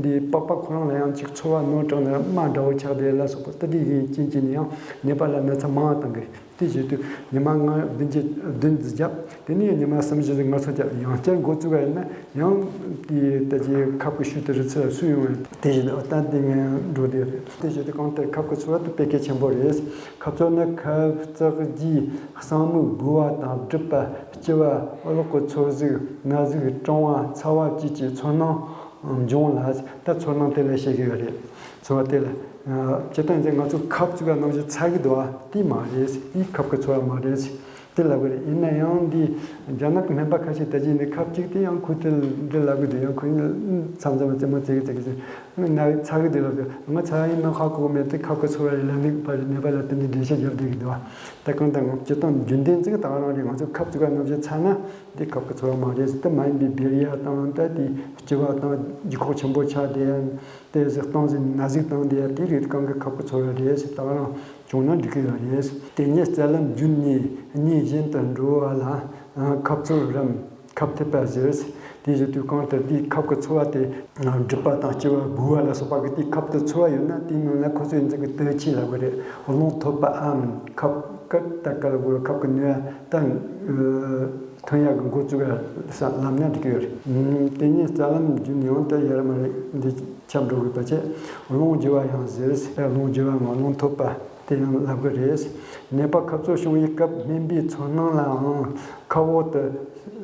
འདི་པགས་པ་ཁོ་རང་ལ་ཡང་ཅིག་ཚོར་བ་ནོར་དྲགས་ནས་རྨ་འདྲ་བོ་ཆགས་བསྡད་ལ་སོགས་པ་ད་འདི་གི་རྐྱེན་གྱིས་ནི་ཡང་ནད་པ་ལ་ན་ཚ་མང་བ་བཏང་གི་རེད། དེ་བྱེད་དུས་ཉི་མ་ལྔ་བདུན་གྱི་བདུན་ཙམ་བརྒྱབ། དེ་ནས་ཉི་མ་སུམ་ཅུ་སོ་ལྔ་སོ་བརྒྱབ། ཡང་བསྐྱར་འགོ་བཙུགས་པ་ཡིན་ན་ཡང་དེ་ལྟ་ཅི་ཁབ་ཀྱི་ཤུགས་དེ་རི་ཚུར་སུ་ཡོང་བ་དེ་བཞིན་ད་ལྟ་དེ་ངན་འགྲོ་དེ་རེད། དེ་བྱེད་དུས་གང་ལྟར་ཁབ་ཀྱི་ཚོར་བ་དེ་དཔེ་གལ་ཆེན་པོ་རེད། ཁབ་བཙོག་ནི་ཁབ་བཙོག་རྗེས་གསང་མིག་སྦུ་བ་དང་སྒྲིབ་པ། ལྕི་བ། གློག་གི་ཚོར་གཟུགས། ན་ཟུག། གྲང་བ། ཚ་བ་བཅས་ཀྱི་ཚོར་སྣང་ འབྱུང་ལ། ད་ཚོར་སྣང་དེ་ལ་བཤད་ཀྱི་ཡོད་རེད། ཚོར་བ་དེ་ལ། སྤྱིར་བཏང་ཡིན་ཚེ་ང་ཚོ་ཁབ་བཙུགས་པ་ནང་བཞིན་ཚ་གི་འདུག་བ། དེ་མ་རེད། དེ་ཁབ་ཀྱི་ཚོར་བ་མ་རེད། དེ་ལབ་གི་རེད། ཡིན་ན་ཡང་འདི་རྒྱ་ནག་གི་སྨན་པ་ཁ་ཤས་ད་ཅི་འདི་ཁབ་གཅིག་དེ་ཡང་ཁོ་དེ་འདི་ལབ་གི་འདུག་ཡང་ཁོ་མཚམས་མཚམས་རྩེད་མོ་རྩེ་གི་རྩེ་གི་རྩེ། ན་ཚ་གི་འདི་ལབ་གི། ང་ཚ་ཡིན་ན་ཧ་གོ་གི་མེད། དེ་ཁབ་ཀྱི་ཚོར་བ་རེད་ལབ་ནི་ཕ་རེད། ནད་པ་ལ་དེ་འདྲའི་འགྲེལ་བཤད་རྒྱབ་བསྡད་གི་འདུག་བ། ད་གང་ལྟར་ང་སྤྱིར་བཏང་རྒྱུན་ལྡན་ཅིག་ད་ག་རང་རེད། ང་ཚོ་ཁབ་བཙུགས་པ་ནང་བཞིན་ཚ་ན། འདི་ཁབ་ཀྱི་ཚོར་བ་མ་རེད་ཟེར། དེ་མ་ཡིན་པའི་བེར་ཡ་དང་ད་དེ་ལྕི་བ་དང་ལྗིད་ཁོག་ཆེན་པོ་ཆགས་དེ་ཡ། དེ་ཟེར་སྟངས་ཟིན་ན་ཟུག་དང་དེ་ཡ་དེ་རིགས་གང་གི་ཁབ་ཀྱི་ཚོར་བ་རེད་ཟེར། ད་ག་རང་བྱུང་ན་འགྲིག་གི་ཡོད་རེད། དེ་ནས་རྩ་ལམ་རྒྱུད་ནས་གཉིས་གཞན་དུ་འགྲོ་བ་ལ་ཁབ་ཚོར་རམ་ཁབ་ཐེབས་པ་ཟེར། དེ་བཞིན་དུ་གང་ལྟར་དེའི་ཁབ་ཀྱི་ཚོར་བ་དེ་སྒྲིབ་པ་དང་ལྕི་བ་སྦུ་བ་ལ་སོགས་པ་གི་དེའི་ཁབ་ཏུ་ཚོར་བ་ཡོད་ན། དེའི་མིང་ལ་ཁོ་ཚོས་ཡིན་ཚུལ་གྱི་དུ་ཆེ་ལབ་གི་རེད། རླུང་ཐོབ་པའམ་ཁབ་ཀ་ད་ཀ་ལ་གོ་ཁབ་ཀྱི་ནུས་པ་ད། ཐོན་ཡག་གི་འགོ་བཙུགས་ཡ་ལབ་ན་འགྲིག་གི་ཡོད་རེད། དེ་ནས་རྩ་ལམ་རྒྱུད་ནས་ཡང་དེ་ཡར་མར་འདི་ཁྱབ་འགྲོ་དགོས་པ་བྱས། རླུང་རྒྱུ་བ་ཡང་ཟེར། རླུང་རྒྱུ་བ་ངམ་རླུང་ཐོབ་པ་དེ་ཡང་ལབ་གི་རེད། ནད་པ་ཁབ་ཚོར་བྱུང་བའི་སྐབས་སྨན་པའི་ཚོར་སྣང་ལའང་ཁབ་འོག་ཏུ་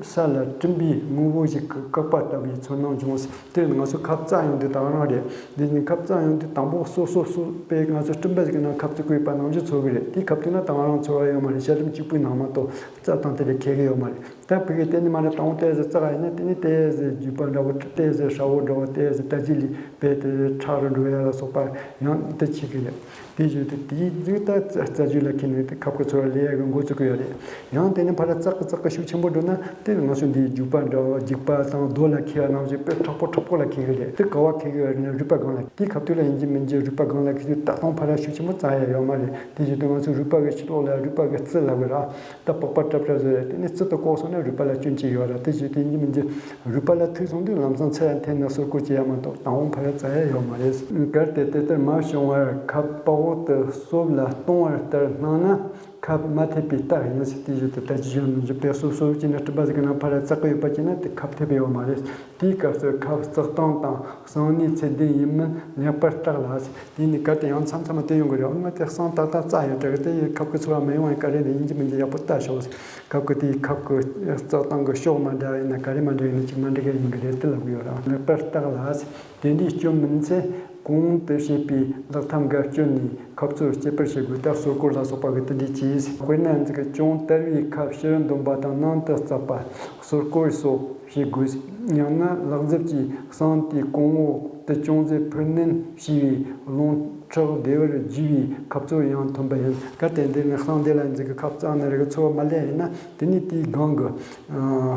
ས་ལ་སྲིན་པོའི་དངོས་པོ་ཞིག་གིས་བཀག་པ་ལྟ་བུའི་ཚོར་སྣང་འབྱུང་། དེ་ང་ཚོ་ཁབ་བཙགས་ཡོང་དུས་ད་ག་རང་རེད། འདི་ནི་ཁབ་བཙགས་ཡོང་དུས་དང་པོ་སོ་སོ་སོ་པས་ང་ཚོ་སྲིན་པོ་ཞིག་གི་ནང་ཁབ་བཙུགས་དགོས་པ་ནང་བཞིན་ཚོར་གི་རེད། དེ་ཁབ་བཙུགས་ན་ད་ག་རང་ཚོར་བ་ཡོད་མ་རེད། ཞལ་འདྲེན་གཅིག་པུའི་ནང་མ་གཏོགས་རྩ་དང་དེ་ལས་ཁེགས་གི་ཡོད་མ་རེད། ད་ཕ་གི་དེ་ནི་མ་རེད། དང་པོ་ཏོག་ཙམ་བཙགས་ཡིན་ན་དེ་ནི་ཏོག་ཙམ་རྒྱུས་པ་འདྲ་བོ་ཏོག་ཙམ་ཧྲ་བོ་འདྲ་བོ་ཏོག་ཙམ་ད་ཅི་ལས་བས་དེ་ཁྲག་རུ་འགྲོ་ཡ་ལ་སོགས་པ་ཡང་དེ་བྱེད་གི་རེད། དེ་བཞིན་དུ་དེའི་མཇུག་ད་རྩ་རྒྱུད་ལ་ཁེལ་ནས་དེ་ཁབ་ཀྱི་ཚོར་བ་ལས་ཡ་གི་འགོ་བཙུགས་གི་ཡོད་རེད། ཡང་དེ་ནི་ཕར་ར་ཙག་གི་ཙག་གི་ཤུགས་ཆེན་པོ་འགྲོ་ན་དེ་ང་ཚོ་འདིའི་རྒྱུས་པ་འདྲ་བོ་རྒྱུས་པ་དང་རྡོ་ལ་ཁེལ་བ་ནང་བཞིན་དཔེ་མཁྲེགས་པོ་མཁྲེགས་པོ་ལ་ཁེལ་གི་རེད། དེ་ག་བ་ཁེལ་གི་ཡོད་རེད་ན་རུས་པ་སྒང་ལ། དེའི་ཁབ་ཏུ་ལ་ཡིན་གཅིག་མིན་གཅིག་རུས་པ་སྒང་ལ་ཁེལ་དུས་ད་དུང་ཕར་ར་ཤུགས་ཆེན་པོ་བཙག་ཡ་ཡོད་མ་རེད། དེ་བཞིན་དུ་ང་ཚོ་རུས་པ་གི་ཕྱི་ལོགས་ལ་རུས་པ་གི་རྩི་ལབ་གི་ར། ད་པགས་པ་གྲབ་གྲབ་བཟོ་ཡ་དེ་ནི་རྩི་དུ་བཀོག་སོང་ན་རུས་པ་ལ་སྐྱོན་ཅིག་ཡོད་ར། དེ་བཞིན་དུ་ཡིན་གཅིག་མིན་གཅིག་རུས་པ་ལ་ཐུག་སོང་དུས་ལམ་སང་ཚུར་འཐེན་ནས་གསོད་རྐོ་བྱེད་ཡ་མ་གཏོགས་དང་པོ་ཕར་ར་བཙག་ཡ་ཡོད་མ་རེད། གལ་ཏེ་དེ་ལྟར་མ་བྱུང་བར་ཁབ་པགས་འོག་ཏུ་སོབ་ལ་ལྟུང་བ་ལྟར་སྣང་ན། ཁབ་མ་ཐེབས་པའི་རྟགས་ཡིན་ཟེར། དེ་བཞིན་དུ་ད་ཅི་བྱུང་ནང་བཞིན་པའི་སོབ་སོབ་ཅིག་ན་སྲིན་པོ་ཟིག་གི་ནང་ཕར་ར་བཙག་གི་ཡོད་པ་ཅིག་ན་དེ་ཁབ་ཐེབས་ཡོད་མ་རེད། དེའི་སྐབས་སུ་ཁབ་བཙག་སྟངས་དང་གསང་གནས་ཚད་ལྡན་ཡིན་མིན་ལེགས་པར་བརྟག་ལ་ཟེར། དེ་ནི་གལ་ཏེ་ཡང་མཚམས་མཚམས་དེ་ཡོང་གི་རེད། འོ་ང་དེ་གསང་ཏག་ཏག་བཙག་ཡོད་དྲག་གི་དེ་ཡི་ཁབ་ཀྱི་ཚོར་བ་མི་ཡོང་བ་ག་རེ་རེད། ཡིན་གཅིག་མིན་གཅིག་ཡག་པོ་བལྟ་ཤོག་ཟེར། ཁབ་ཀྱི་དེའི་ཁབ་ཀྱི་བཙག་སྟངས་ཀྱི་ཕྱོགས་མ་འདྲ་བ་ཡིན་ན་ག་རེ་མ་འདྲ་ཡིན་ན་ཅིག་མ་འདྲ་གི་ཡིན་གི་རེད། དེ་ལབ་གི་ཡོད་ར། ལེགས་པར་བརྟག་ལ་ཟེར། དེ་འདྲའི་སྐྱོན་མིན་ཚེ་གོང་དུ་བཤད་པའི་ལག་ཐབས་འགའ་སྤྱོད་ནས་ཁབ་ཚོར་སྐྱེད་པར་བྱེད་དགོས། ད་གསོད་རྐོ་ལ་སོགས་པ་གི་དེ་འདྲའི་གྱིས། དཔེར་ན་འཛི་གི་ཅུང་དར་བའི་ཁབ་ཕྱིར་འདོན་པ་དང་ནང་དུ་བཙག་པ། གསོད་རྐོ་སོགས་བྱེད་དགོས། ཡང་ན་ལག་རྫིབ་ཀྱིས་གསང་དེའི་གོང་འོག་ཏུ་ཅུང་ཟད་འཕུར་སྣོན་བྱས་པའི་རླུང་ཁྲག་བདེ་བར་རྒྱས་པའི་ཁབ་ཚོར་ཡང་ཐོན་པ་ཡིན། གལ་ཏེ་འདི་ནི་གསང་དེ་ལ་འཛི་གི་ཁབ་བཙགས་ན་རེ་གི་ཚོར་བ་མ་སླེབས་ཡིན་ན། དེ་ནི་དེའི་སྒང་གི་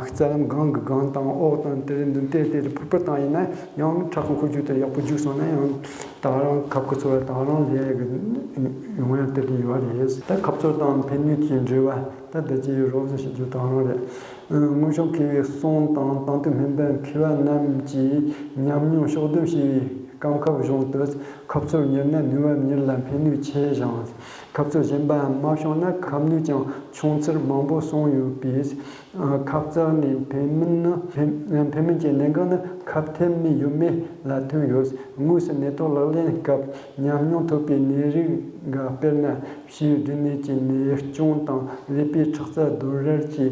རྩ་ལམ་སྒང་གི་སྒང་དང་འོག་དང་དེ་རིང་འདི་དེ་དེ་ཕུར་ཕུར་བཏང་ཡིན་ན་ཡང་ཁྲག་གི་འཁོར་རྒྱུག་དེ་ཡག་པོ་རྒྱུག་སོང་ན་ཡང་ད་རང་ཁབ་ཀྱི་ཚོར་བ་ད་རང་ལས་ཀྱི་ཡོང་ཡ་དེ་འདྲ་ཡོད་རེད། ད་ཁབ་ཚོར་དང་ཕན་ནུས་ཀྱི་འབྲེལ་བ་ད་ད་ཅི་རོབ་ཙམ་ཞིག་རྒྱུ་ད་རང་རེད། སྔོན་བྱུང་མཁས་པའི་གསུང་དང་དེང་དུས་སྨན་པ་མཁས་པ་རྣམས་ཀྱིས་ཉམས་མྱོང་ཕྱོགས་བསྡོམས་བྱས་པའི་སྐམ་ཁབ་གཞུང་དུ། ཁབ་ཚོར་མྱུར་ན་ནུས་པ་མྱུར་ལ་ཕན་ནུས་ཆེ་ཞིང་། ཁབ་ཚོར་གཞན་པའམ་མ་བྱུང་ན་ཁབ་ནུས་ཀྱང་ཆུང་ཚུལ་མང་པོ་གསུངས་ཡོད་པས། ཁབ་བཙགས་ནས་ཕན་མིན་ནི་ཕན་ཕན་མིན་གྱི་གནད་འགག་ནི་ཁབ་ཐེབས་མིན་ཡོད་མེད་ལ་ཐུག་ཡོད། དངོས་སུ་ནད་ཐོག་ལག་ལེན་སྐབས་ཉམས་མྱོང་ཐོབ་པའི་ནད་རིགས་འགའ་དཔེར་ན་ཕྱིའི་སྦྲུམ་ནད་ཀྱི་ནད་སྐྱོན་དང་ཀླད་པའི་ཁྲག་རྩ་རྡོ་རལ་གྱི་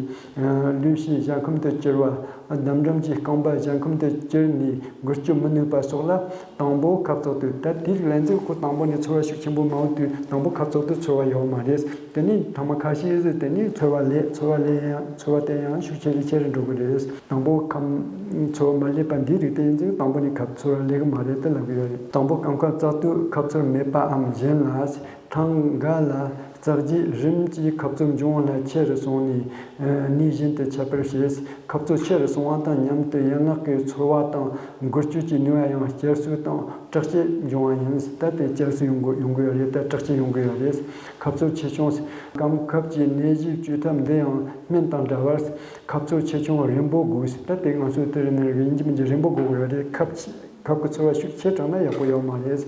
ལུས་ཕྱིའི་གཞལ་ཁམས་དུ་གྱུར་བ། ལྡམ་འགྲམ་གྱི་རྐང་པ་གཞལ་ཁམས་དུ་གྱུར་ནས་འགུལ་སྐྱོད་མི་ནུས་པ་སོགས་ལ་དང་པོ་ཁབ་བཙག་དུས། ད་དེའི་ལན་ཚིག་ཁོ་དང་པོ་ནས་ཚོར་བ་ཤུགས་ཆེན་པོ་མ་འོང་དུས་དང་པོ་ཁབ་བཙག་དུས་ཚོར་བ་ཡོད་མ་རེད། དེ་ནས་ཐ་མ་ཁ་ཤས་ཟིག་དེ་ནས་ཚོར་བ་སླེབས། ཚོར་བ་སླེབས་ཡང་ཚོར་བ་དེ་ཡང་ཤུགས་ཆེ་རུ་ཆེ་རུ་འགྲོ་གི་རེད། དང་པོ་ཁམ་ཚོར་བ་མ་སླེབས་པ་འདིའི་རིགས་དེ་ཡིན་ཚེ་དང་པོ་ནས་ཁབ་ཚོར་བ་སླེབས་གི་མ་རེད་དེ་ལབ་གི་ཡོད་རེད། དང་པོ་སྐམ་ཁབ་བཙག་དུས་ཁབ་ཚོར་མེད་པའམ་གཞན་ལ། ཐེངས་འགའ་ལ་བཙག་རྗེས་རིམ་གྱིས་ཁབ་ཚོར་འབྱུང་བ་ལ་ཆེ་རུ་སོང་ནས་གནས་གཞན་དུ་ཁྱབ་པར་བྱེད། ཁབ་ཚོར་ཆེ་རུ་སོང་བ་དང་མཉམ་དུ་ཡན་ལག་གི་ཚོར་བ་དང་འགུལ་སྐྱོད་ཀྱི་ནུས་པ་ཡང་བསྐྱར་གསོ་དང་དྲག་སྐྱེད་འབྱུང་བ་ཡིན། ད་དེ་བསྐྱར་གསོ་ཡོང་དགོས་ཡོང་དགོས་རེད། ད་དྲག་སྐྱེད་ཡོང་དགོས་རེད། ཁབ་ཚོར་ཆེ་ཆུང་། སྐམ་ཁབ་ཀྱི་ནད་གཞི་བཅོས་ཐབས་འདི་ཡང་སྨན་དང་འདྲ་བར་ཁབ་ཚོར་ཆེ་ཆུང་རན་པོ་དགོས། ད་དེ་ང་ཚོས་དེ་རིང་ནས་ཡིན་གཅིག་མིན་གཅིག་རན་པོ་དགོས་ཀྱི་ཡོད་རེད། ཁབ་ཆེ། ཁབ་ཀྱི་ཚོར་བ་ཤུགས་ཆེ་དྲགས་ན་ཡག་པོ་ཡོད་མ་རེད།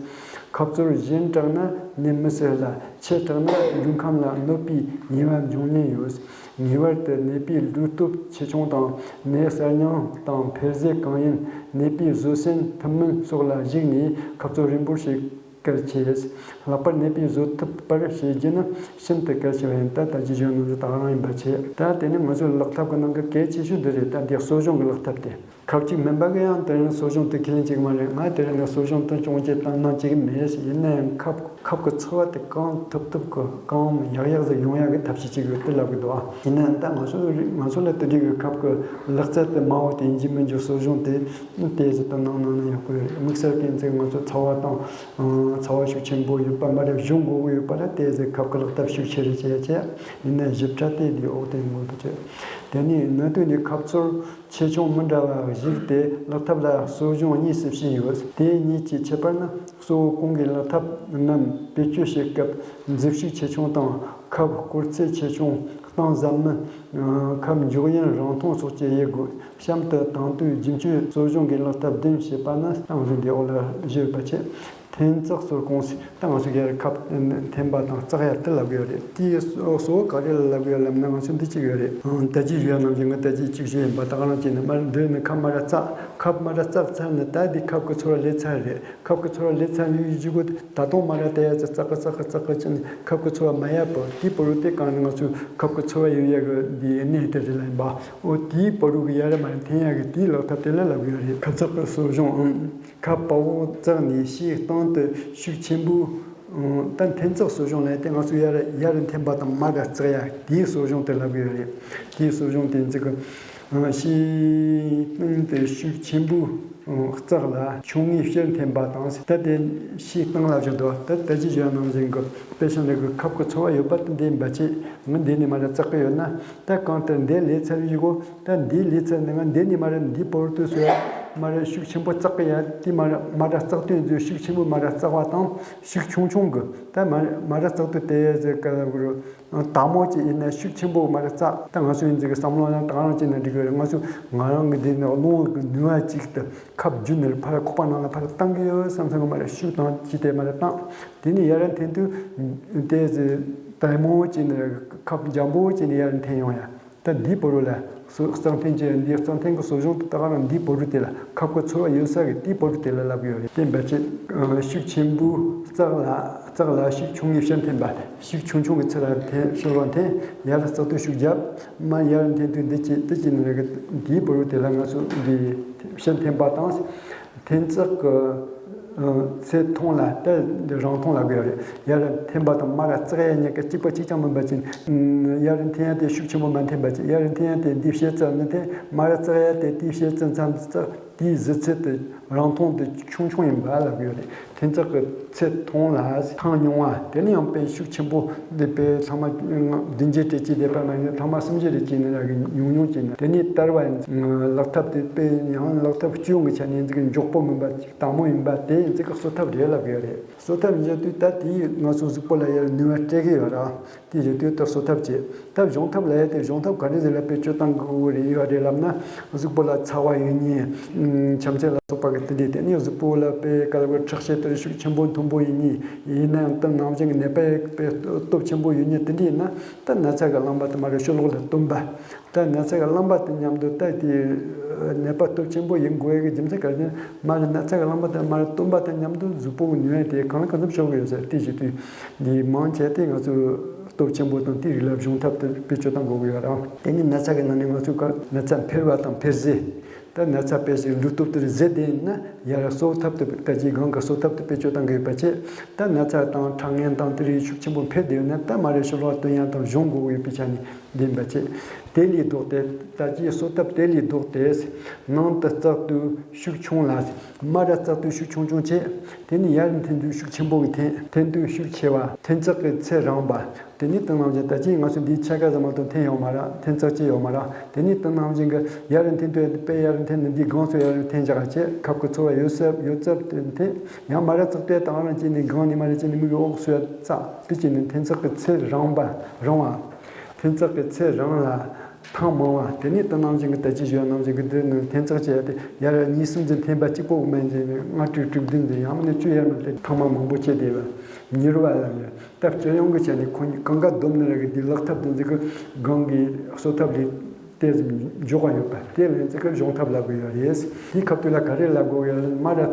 ཁབ་ཚོར་ཞན་དྲགས་ན་ནད་མི་སེལ་ལ། ཆེ་དྲགས་ན་ལུས་ཁམས་ལ་གནོད་པའི་ཉེས་པ་འབྱུང་ཉེན་ཡོད། ངེས་པར་དུ་ནད་པའི་ལུས་སྟོབས་ཆེ་ཆུང་དང་ནད་གསར་རྙིང་དང་འཕེལ་ཟད་གང་ཡིན། ནད་པའི་བཟོད་བསྲན་ཐུབ་མིན་སོགས་ལ་གཞིགས་ནས་ཁབ་ཚོར་རན་པོ་ཞིག་གལ་ཆེ། ལྷག་པར་ནད་པས་བཟོད་ཐུབ་པར་བྱེད་རྒྱུ་ནི་ཤིན་ཏུ་གལ་ཆེ་བ་ཡིན། ད་ལྟ་ཇི་བཞིན་ནང་དུ་ད་ག་རང་ཡིན་པ་བྱས། ད་དེ་ནི་ང་ཚོའི་ལག་ཐབས་ཀྱི་ནང་གི་གལ་ཆེ་ཤོས་འདི་རེད། ད་འདི་གསོ་སྦྱོང་གི་ལག་ཐབས་དེ། ཁབ་གཅིག་མིན་པ་གི་ཡང་དེ་རིང་གསོ་སྦྱོང་དེ་ཁས་ལེན་བྱེད་ཀྱི་མ་རེད། ང་དེ་རིང་ནས་གསོ་སྦྱོང་དེ་སྐྱོང་བྱེད་དང་གནང་བྱེད་ཀྱི་མེད། ཡིན་ན་ཡང་ཁབ་ཁབ་ཀྱི་ཚོར་བ་དེ་གང་ཐུབ་ཐུབ་ཀྱི་གང་ཡག་ཡག་ཟིག་ཡོང་ཡག་གི་ཐབས་ཤེས་བྱེད་དགོས་དེ་ལབ་གི་འདུག་ཨ། ཡིན་ན་ཡང་ད་ང་ཚོ་ང་ཚོ་ལ་དེ་འདྲའི་གི་ཁབ་ཀྱི་ལག་རྩལ་དེ་མང་བོ་དེ་ཡིན་གཅིག་མིན་གཅིག་གསོ་སྦྱོང་དེ་དེ་ཟིག་ཏུ་གནང་གནང་ན་ཡག་པོ་ཡོད་རེད། དམིགས་བསལ་གྱི་ཚེ་ང་ཚོ་ཚ་བ་དང་ཚ་བ་ཤུགས་ཆེན་པོ་ཡོད་པ་མ་རེད། གཞུང་དགོས་ཀྱི་ཡོད་པ་ལ་དེ་ཟིག་ཁབ་ཀྱི་ལག་ཐབས་ཤུགས་ཆེ་རེ་བྱས་བྱས། ཡིན་ན་ཞིབ་ཕྲ་དེ་འདི་འོག་དེ་མངོན་དུ་བྱས། དེ་ནས་ནུས་སྟོབས་ནི་ཁབ་ཚུར་ཆེ་ཆུང་མི་འདྲ་བ་བཞུགས་ཏེ་ལག་ཐབས་ལ་གསོ་སྦྱོང་གཉིས་སུ་ཕྱེ་ཡོད། དེ་གཉིས་ཀྱི་ཁྱད་པར་ནི་གཙོ་བོ་གོང་གི་ལག་ཐབས་རྣམས་བེད་སྤྱོད་བྱེད་སྐབས་འཛིབ་ཤུགས་ཆེ་ཆུང་དང་ཁབ་སྐོར་ཚད་ཆེ་ཆུང་གཏིང་ཟབ་མིན། ཁབ་འཇོག་ཡུན་རིང་ཐུང་སོགས་ཀྱི་དབྱེ་དགོས། གཤམ་དུ་དེང་དུས་རྒྱུན་སྤྱོད་གསོ་སྦྱོང་གི་ལག་ཐབས་བདུན་ཞེས་པ་ནི་སྟེང་གཟུགས་འདི་འོག་ལ་བཞི་ཡོད་པ་བྱས། འཐེན་ཙག་གསོ་གོང་སྲིད་ད་ང་ཚོ་ཡར་ཁབ་འཐེན་པ་དང་བཙག་ཡ་དེ་ལབ་ཡོད་རེད། དེའི་གཙོ་བོ་ག་རེ་ལ་ལབ་ཡོད་ལབ་ན་ང་ཚོ་འདི་གཅིག་ཡོད་རེད། ད་ཅི་ཞུ་ཡ་ནང་བཞིན་ང་ད་ཅི་གཅིག་ཞུ་ཡིན་པ་ད་ག་རང་བྱས་ནས་མར་འདི་ནས་ཁབ་མར་བཙག་ཁབ་མར་བཙག་ཚར་ནས་ད་འདི་ཁབ་ཀྱི་ཚོར་བ་སླེབས་ཚར་རེད། ཁབ་ཀྱི་ཚོར་བ་སླེབས་ཚར་ཡོད་ཀྱི་གོ། ད་དུང་མར་དེ་ཡ་ཙི་བཙག་གི་བཙག་གི་བཙག་གི་ཅི་ནས་ཁབ་ཀྱི་ཚོར་བ་མ་ཡལ་བར་དེའི་བར་དུ་དེ་གང་ནས་ང་ཚོ་ཁབ་ཀྱི་ཚོར་བ་ཡོད་ཡ་གི་འདི་གནས་དེ་རེད་ལ་ཡིན་པ། འོ་དེའི་བར་དུ་གི་ཡ་ར་མར་འཐེན་ཡ་གི་དེའི་ལག་ཐབས་དེ་ལ་ལབ་ཡོད་རེད། ཁབ་བཙག་གི་གསོ་སྦྱོང་ཨང་། ཁབ་པ་བོ་བཙགས་ནས་ཕྱིའི་སྟེང་དུ་ཤུགས་ཆེན་པོས། ད་འཐེན་ཙག་གསོ་སྦྱོང་ལ་དེ་ང་ཚོ་ཡར་ཡར་འཐེན་པ་དང་མར་བཙག་ཡ་དེའི་གསོ་སྦྱོང་དེ་ལབ་ཡོད་རེད། དེའི་གསོ་སྦྱོང་དེ་འཛི་གི་ཕྱིའི་སྟེང་དུ་ཤུགས་ཆེན་པོས་བཙགས་ལ་ཆུང་ངུའི་ཕྱིར་འཐེན་པ་དང་། ད་དེ་ཕྱིའི་སྟེང་ལ་བཞག་འདུག་ད་ད་ཅི་བརྗོད་ནང་བཞིན་གི་དཔེ་ཆ་འདི་གི་ཁབ་ཀྱི་ཚོར་བ་ཡོད་པ་དེ་འདི་འབའ་ཆེ་ང་འདི་ནས་མར་བཙག་གི་ཡོད་ན། ད་གང་ལྟར་འདི་ལས་ཚར་བའི་གོ། ད་འདི་ལས་ཚར་ནས་ང་འདི་ནས་མར་འདི་བར་དུ་སོ་ཡ་མར་ཤུགས་ཆེན་པོ་བཙག་གི་ཡ་དེ་མར་མར་བཙག་དུས་འཛུལ་ཤུགས་ཆེན་པོ་མར་བཙག་པ་དང་ཤུགས་ཆུང་ཆུང་གི་ད་མར་མར་བཙག་དུས་དེ་ཟེར་ག་ལ་གོ་རུ་དྭངས་མོ་ཅིག་ཡིན་ན་ཤུགས་ཆེན་པོ་མར་བཙག་ད་ང་ཚོ་ཡིན་ཟེར་གི་བསམ་བློ་ཡང་དྭངས་རང་ཅིག་ན་འགྲིག་གི་རེད། ང་ཚོ་ང་རང་གི་འདི་ནས་རླུང་གི་ནུས་པ་ཅིག་ཏུ་ཁབ་རྒྱུ་ནས་ཕར་ཁོག་པ་ནང་ལ་ཕར་བཏང་གི་ཡོད་བསམ་བསམ་གི་མར་ཤུགས་དང་ཅི་དེ་མར་བཏང་དེ་ནས་ཡར་འཐེན་དུས་དེ་ཟེར་དྭངས་མོ་ཅིག་ནས་ཁབ་འཇམ་པོ་ཅིག་ནས་ཡར་འཐེན་ཡོང་ཡ། ད་འདིའི་བར་དུ་ལ་གསོ་གཙང་འཐེན་གྱི་འདིའི་གཙང་འཐེན་གྱི་གསོ་སྦྱོང་དེ་ད་ག་རང་འདིའི་བར་དུ་དེ་ལ་ཁབ་ཀྱི་ཚོར་བ་ཡོད་ས་གི་དེའི་བར་དུ་དེ་ལ་ལབ་ཡོད་རེད། དེ་འབད་ཅེ་ཤུགས་ཆེན་པོས་བཙག་ལ་བཙག་ལ་ཤུགས་ཆུང་ངུའི་ཕྱིར་འཐེན་པ། ཤུགས་ཆུང་ཆུང་གི་ཚུར་ལ་འཐེན་ཕྱིར་བ་འཐེན་ཡར་ལ་བཙག་དུས་ཤུགས་རྒྱབ་མ་ཡར་འཐེན་དུས་འདི་ཅི་འདི་ཅི་ནི་རེད་གི་འདིའི་བར་དུ་དེ་ལ་ང་ཚོ་འདི་ཕྱིར་འཐེན་པ་དང་། འཐེན་ཙག་གི་ཚད་ཐུང་ལ་ད་རིང་ཐུང་ལབ་གི་ཡོད་རེད། ཡར་འཐེན་པ་དང་མར་བཙག་ཡ་གཉིས་ཀ་གཅིག་པ་གཅིག་རྐྱང་མིན་པ་ཅིག་ཡར་འཐེན་ཡ་དེ་ཤུགས་ཆེན་པོ་མ་འཐེན་པ་ཅིག་ཡར་འཐེན་ཡ་དེ་འདི་ཕྱེད་ཙམ་ནི་འཐེན། མར་བཙག་ཡ་དེ་དེའི་ཕྱེད་ཙམ་མཚམས་བཙག་དེའི་གཟི་ཚད་དེ་རིང་ཐུང་དེ་ཆུང་ཆུང་ཡིན་པ་ལབ་གི་ཡོད་རེད། འཐེན་ཙག་གི་ཚད་ཐུང་ལ་ཐང་ཉུང་བ་དེ་ནི་ཡང་དཔེ་ཤུགས་ཆེན་པོ་འདི་དཔེ་ཚང་མ་བདུན་བརྒྱད་དེ་ཅིག་བསྡད་པ་མ་ཡིན་ཚང་མ་སུམ་བརྒྱད་དེ་ཅིག་ནི་རག་གི་ཉུང་ཉུང་ཅིག་ནི་དེ་ནི་དར་བ་ཡིན་ལག་ཐབས་དེ་དཔེ་ཡང་ལག་ཐབས་སྤྱི་ཡོངས་ཀྱི་ཆ་ནས་འཛིན་གི་མགྱོགས་པོ་མིན་པ་དྭངས་མོ་ཡིན་པ་དེ་ཡིན་ཚིག་གི་གསོ་ཐབས་རེད་ལབ་ཡོད་རེད། གསོ་ཐབས་ཡིན་དུས་ད་དེ་ཡིས་ང་ཚོ་གཟུགས་པོ་ལ་ཡར་ནུས་པ་སྤྲད་གི་ཡོད་ར། དེ་བཞིན་དུས་ད་གསོ་ཐབས་བྱེད་ད་གཞུང་ཐབས་ལ་ཡ་དེ་གཞུང་ཐབས་ག་རེ་ཟེར་ལ་དཔེ་སྤྱོད་སྟངས་གི་འུ་རེ་ཡོད་རེད་ལབ་ན། གཟུགས་པོ་ལ་ཚ་བ་ཡོད་ཉེན། ཆམ་ཚད་ལ་སོགས་པ་གི་དེ་འདྲས་དེ་ནི་གཟུགས་པོ་ལ་དཔེ་ག་ལ་བར་ཁྲག་ཤེད་དེར་ཤུགས་ཆེན་པོ་མཐོན་པོ་ཡོད་ཉེན། ཡིན་ན་ཡང་ད་ནང་བཞིན་གི་ནད་པ་དཔེ་སྟོབས་ཆེན་པོ་ཡོད་ཉེན་དེ་འདྲས་ཡིན་ན་ད་ན་ཚ་གི་རླངས་པ་དེ་མ་རེད་ཤོ་ལོག་ལ་བཏོན་པ། ད་ན་ཚ་གི་རླངས་པ་དེ་མཉམ་དུ་ད་དེ་ནད་པ་སྟོབས་ཆེན་པོ་ཡིན་དགོས་ཀྱི་རྒྱུ་མཚན་ག་རེ་ཟེར་ན་མ་རེད་ན་ཚ་གི་རླངས་པ་དེ་མ་རེད་བཏོན་པ་དང་མཉམ་དུ་གཟུགས་པོ་གི་ནུས་པ་དེ་གང་ལ་གང་འཚམ་ཤོར་གི་ཡོད་ཟེར་དེ་བྱེད་དུས་འདི་མང་ཆེ་དེ་ང་ཚོ་སྟོབས་ཆེན་པོ་དང་དེའི་རིགས་ལ་གཞུང་ཐབས་དེ་བེད་སྤྱོད་གཏང་དགོས་ཀྱི་ཡོད་རེད། དེ་ནི་ན་ཚ་གི་ནང་ནས་ང་ཚོས་ཀ་ན་ཚ་འཕེལ་བ་དང་འཕེལ་ཟད་ད་ན་ཚ་སྤེལ་ཞིང་ལུས་སྟོབས་དེར་ཟད་དེ་ཡིན་ན་ཡར་གསོ་ཐབས་དེ་ད་ཅིའི་སྒང་གི་གསོ་ཐབས་དེ་བེད་སྤྱོད་གཏང་གི་ཡོད་པ་བྱས་ད་ན་ཚ་དང་ཁྲག་ངན་དང་དེ་རིགས་ཤུགས་ཆེན་པོ་འཕེལ་བསྡད་ཡོད་ན་ད་མ་རེད་ཤོ་ལོག་སྟོན་ཡ་དང་གཞུང་དགོས་ཀྱི་ཡོད་པའི་ཆ་ནས། ལྡན་པ་བྱེད། དེ་ལས་ལྡོག་སྟེ། ད་ཅིའི་གསོ་ཐབས་དེ་ལས་ལྡོག་སྟེ། ནང་དུ་བཙག་དུས་ཤུགས་ཆུང་ལ། མར་བཙག་དུས་ཤུགས་ཆུང་ཆུང་བྱེད། དེ་ནས་ཡར་འཐེན་དུས་ཤུགས་ཆེན་པོ་གི་འཐེན། འཐེན་དུས་ཤུགས་ཆེ་བ། འཐེན་ཚག་གི་ཚད་རིང་བ། དེ་ནས་དེ་ནང་བཞིན་ད་ཅིའི་ང་ཚོ་འདིའི་ཆ་ག་ཟ་མ་གཏོགས་འཐེན་ཡོད་མ་རེད། འཐེན་ཚག་ཅི་ཡོད་མ་རེད། དེ་ནས་དེ་ནང་བཞིན་གི་ཡར་འཐེན་དུས་དཔེ་ཡར་འཐེན་ནས་འདིའི་སྒང་སུ་ཡར་འཐེན་བཞག་བྱེད། ཁབ་ཀྱི་ཚོར་བ་ཡོད་ཚད་ཡོད་ཚད་དེ་འཐེན། ཡང་མར་བཙག་དུས་དང་རང་ཅི་ནས་སྒང་ནས་མར་ཅི་ནས་མིག་གི་འོག་སུ་ཡར་བཙག་དེ་ཅི་ནས་འཐེན་ཚག་གི་ཚད་རིང་བ་རིང་བ། འཐེན་ཚག་གི་ཚད་རིང་ལ་ཐང་མང་བ། དེ་ནས་དེ་ནང་བཞིན་གྱི་ད་ཅི་ཞུ་ཡ་ནང་བཞིན་གྱི་འདིར་ནི་འཐེན་ཚག་བྱས་ཏེ་ཡར་གཉིས་གསུམ་ཙམ་འཐེན་པ་གཅིག་པོ་མ་ཡིན་ཅིག་ནི་ལྔ་དྲུག་དྲུག་བདུན་ཙམ་ཡང་མིན་ན་བཅུ་ཡར་མར་ཏེ་ཐང་མ་མང་པོ་བྱས་བསྡད་པ། མྱུར་བ་ལ་ཡང་སྟབས་སྤྱོད་ཡོང་གི་བྱས་ནས་ཁོ་གཉིས་གང་ག་བསྡོམས་ནས་ར་གི་འདི་ལག་ཐབས་དེ་ཚོ་གི་སྒང་གི་གསོ་ཐབས་ལས་ཏོག་ཙམ་མགྱོགས་པ་ཡོད་པ་དེ་ལ་ཡིན་ཚེ་གི་གཞུང་ཐབས་ལབ་གི་ཡོད་རེད། དེའི་སྐབས་དུས་ལ་ག་རེ་ལབ་དགོས་ཡོད་ལ་མར་ར།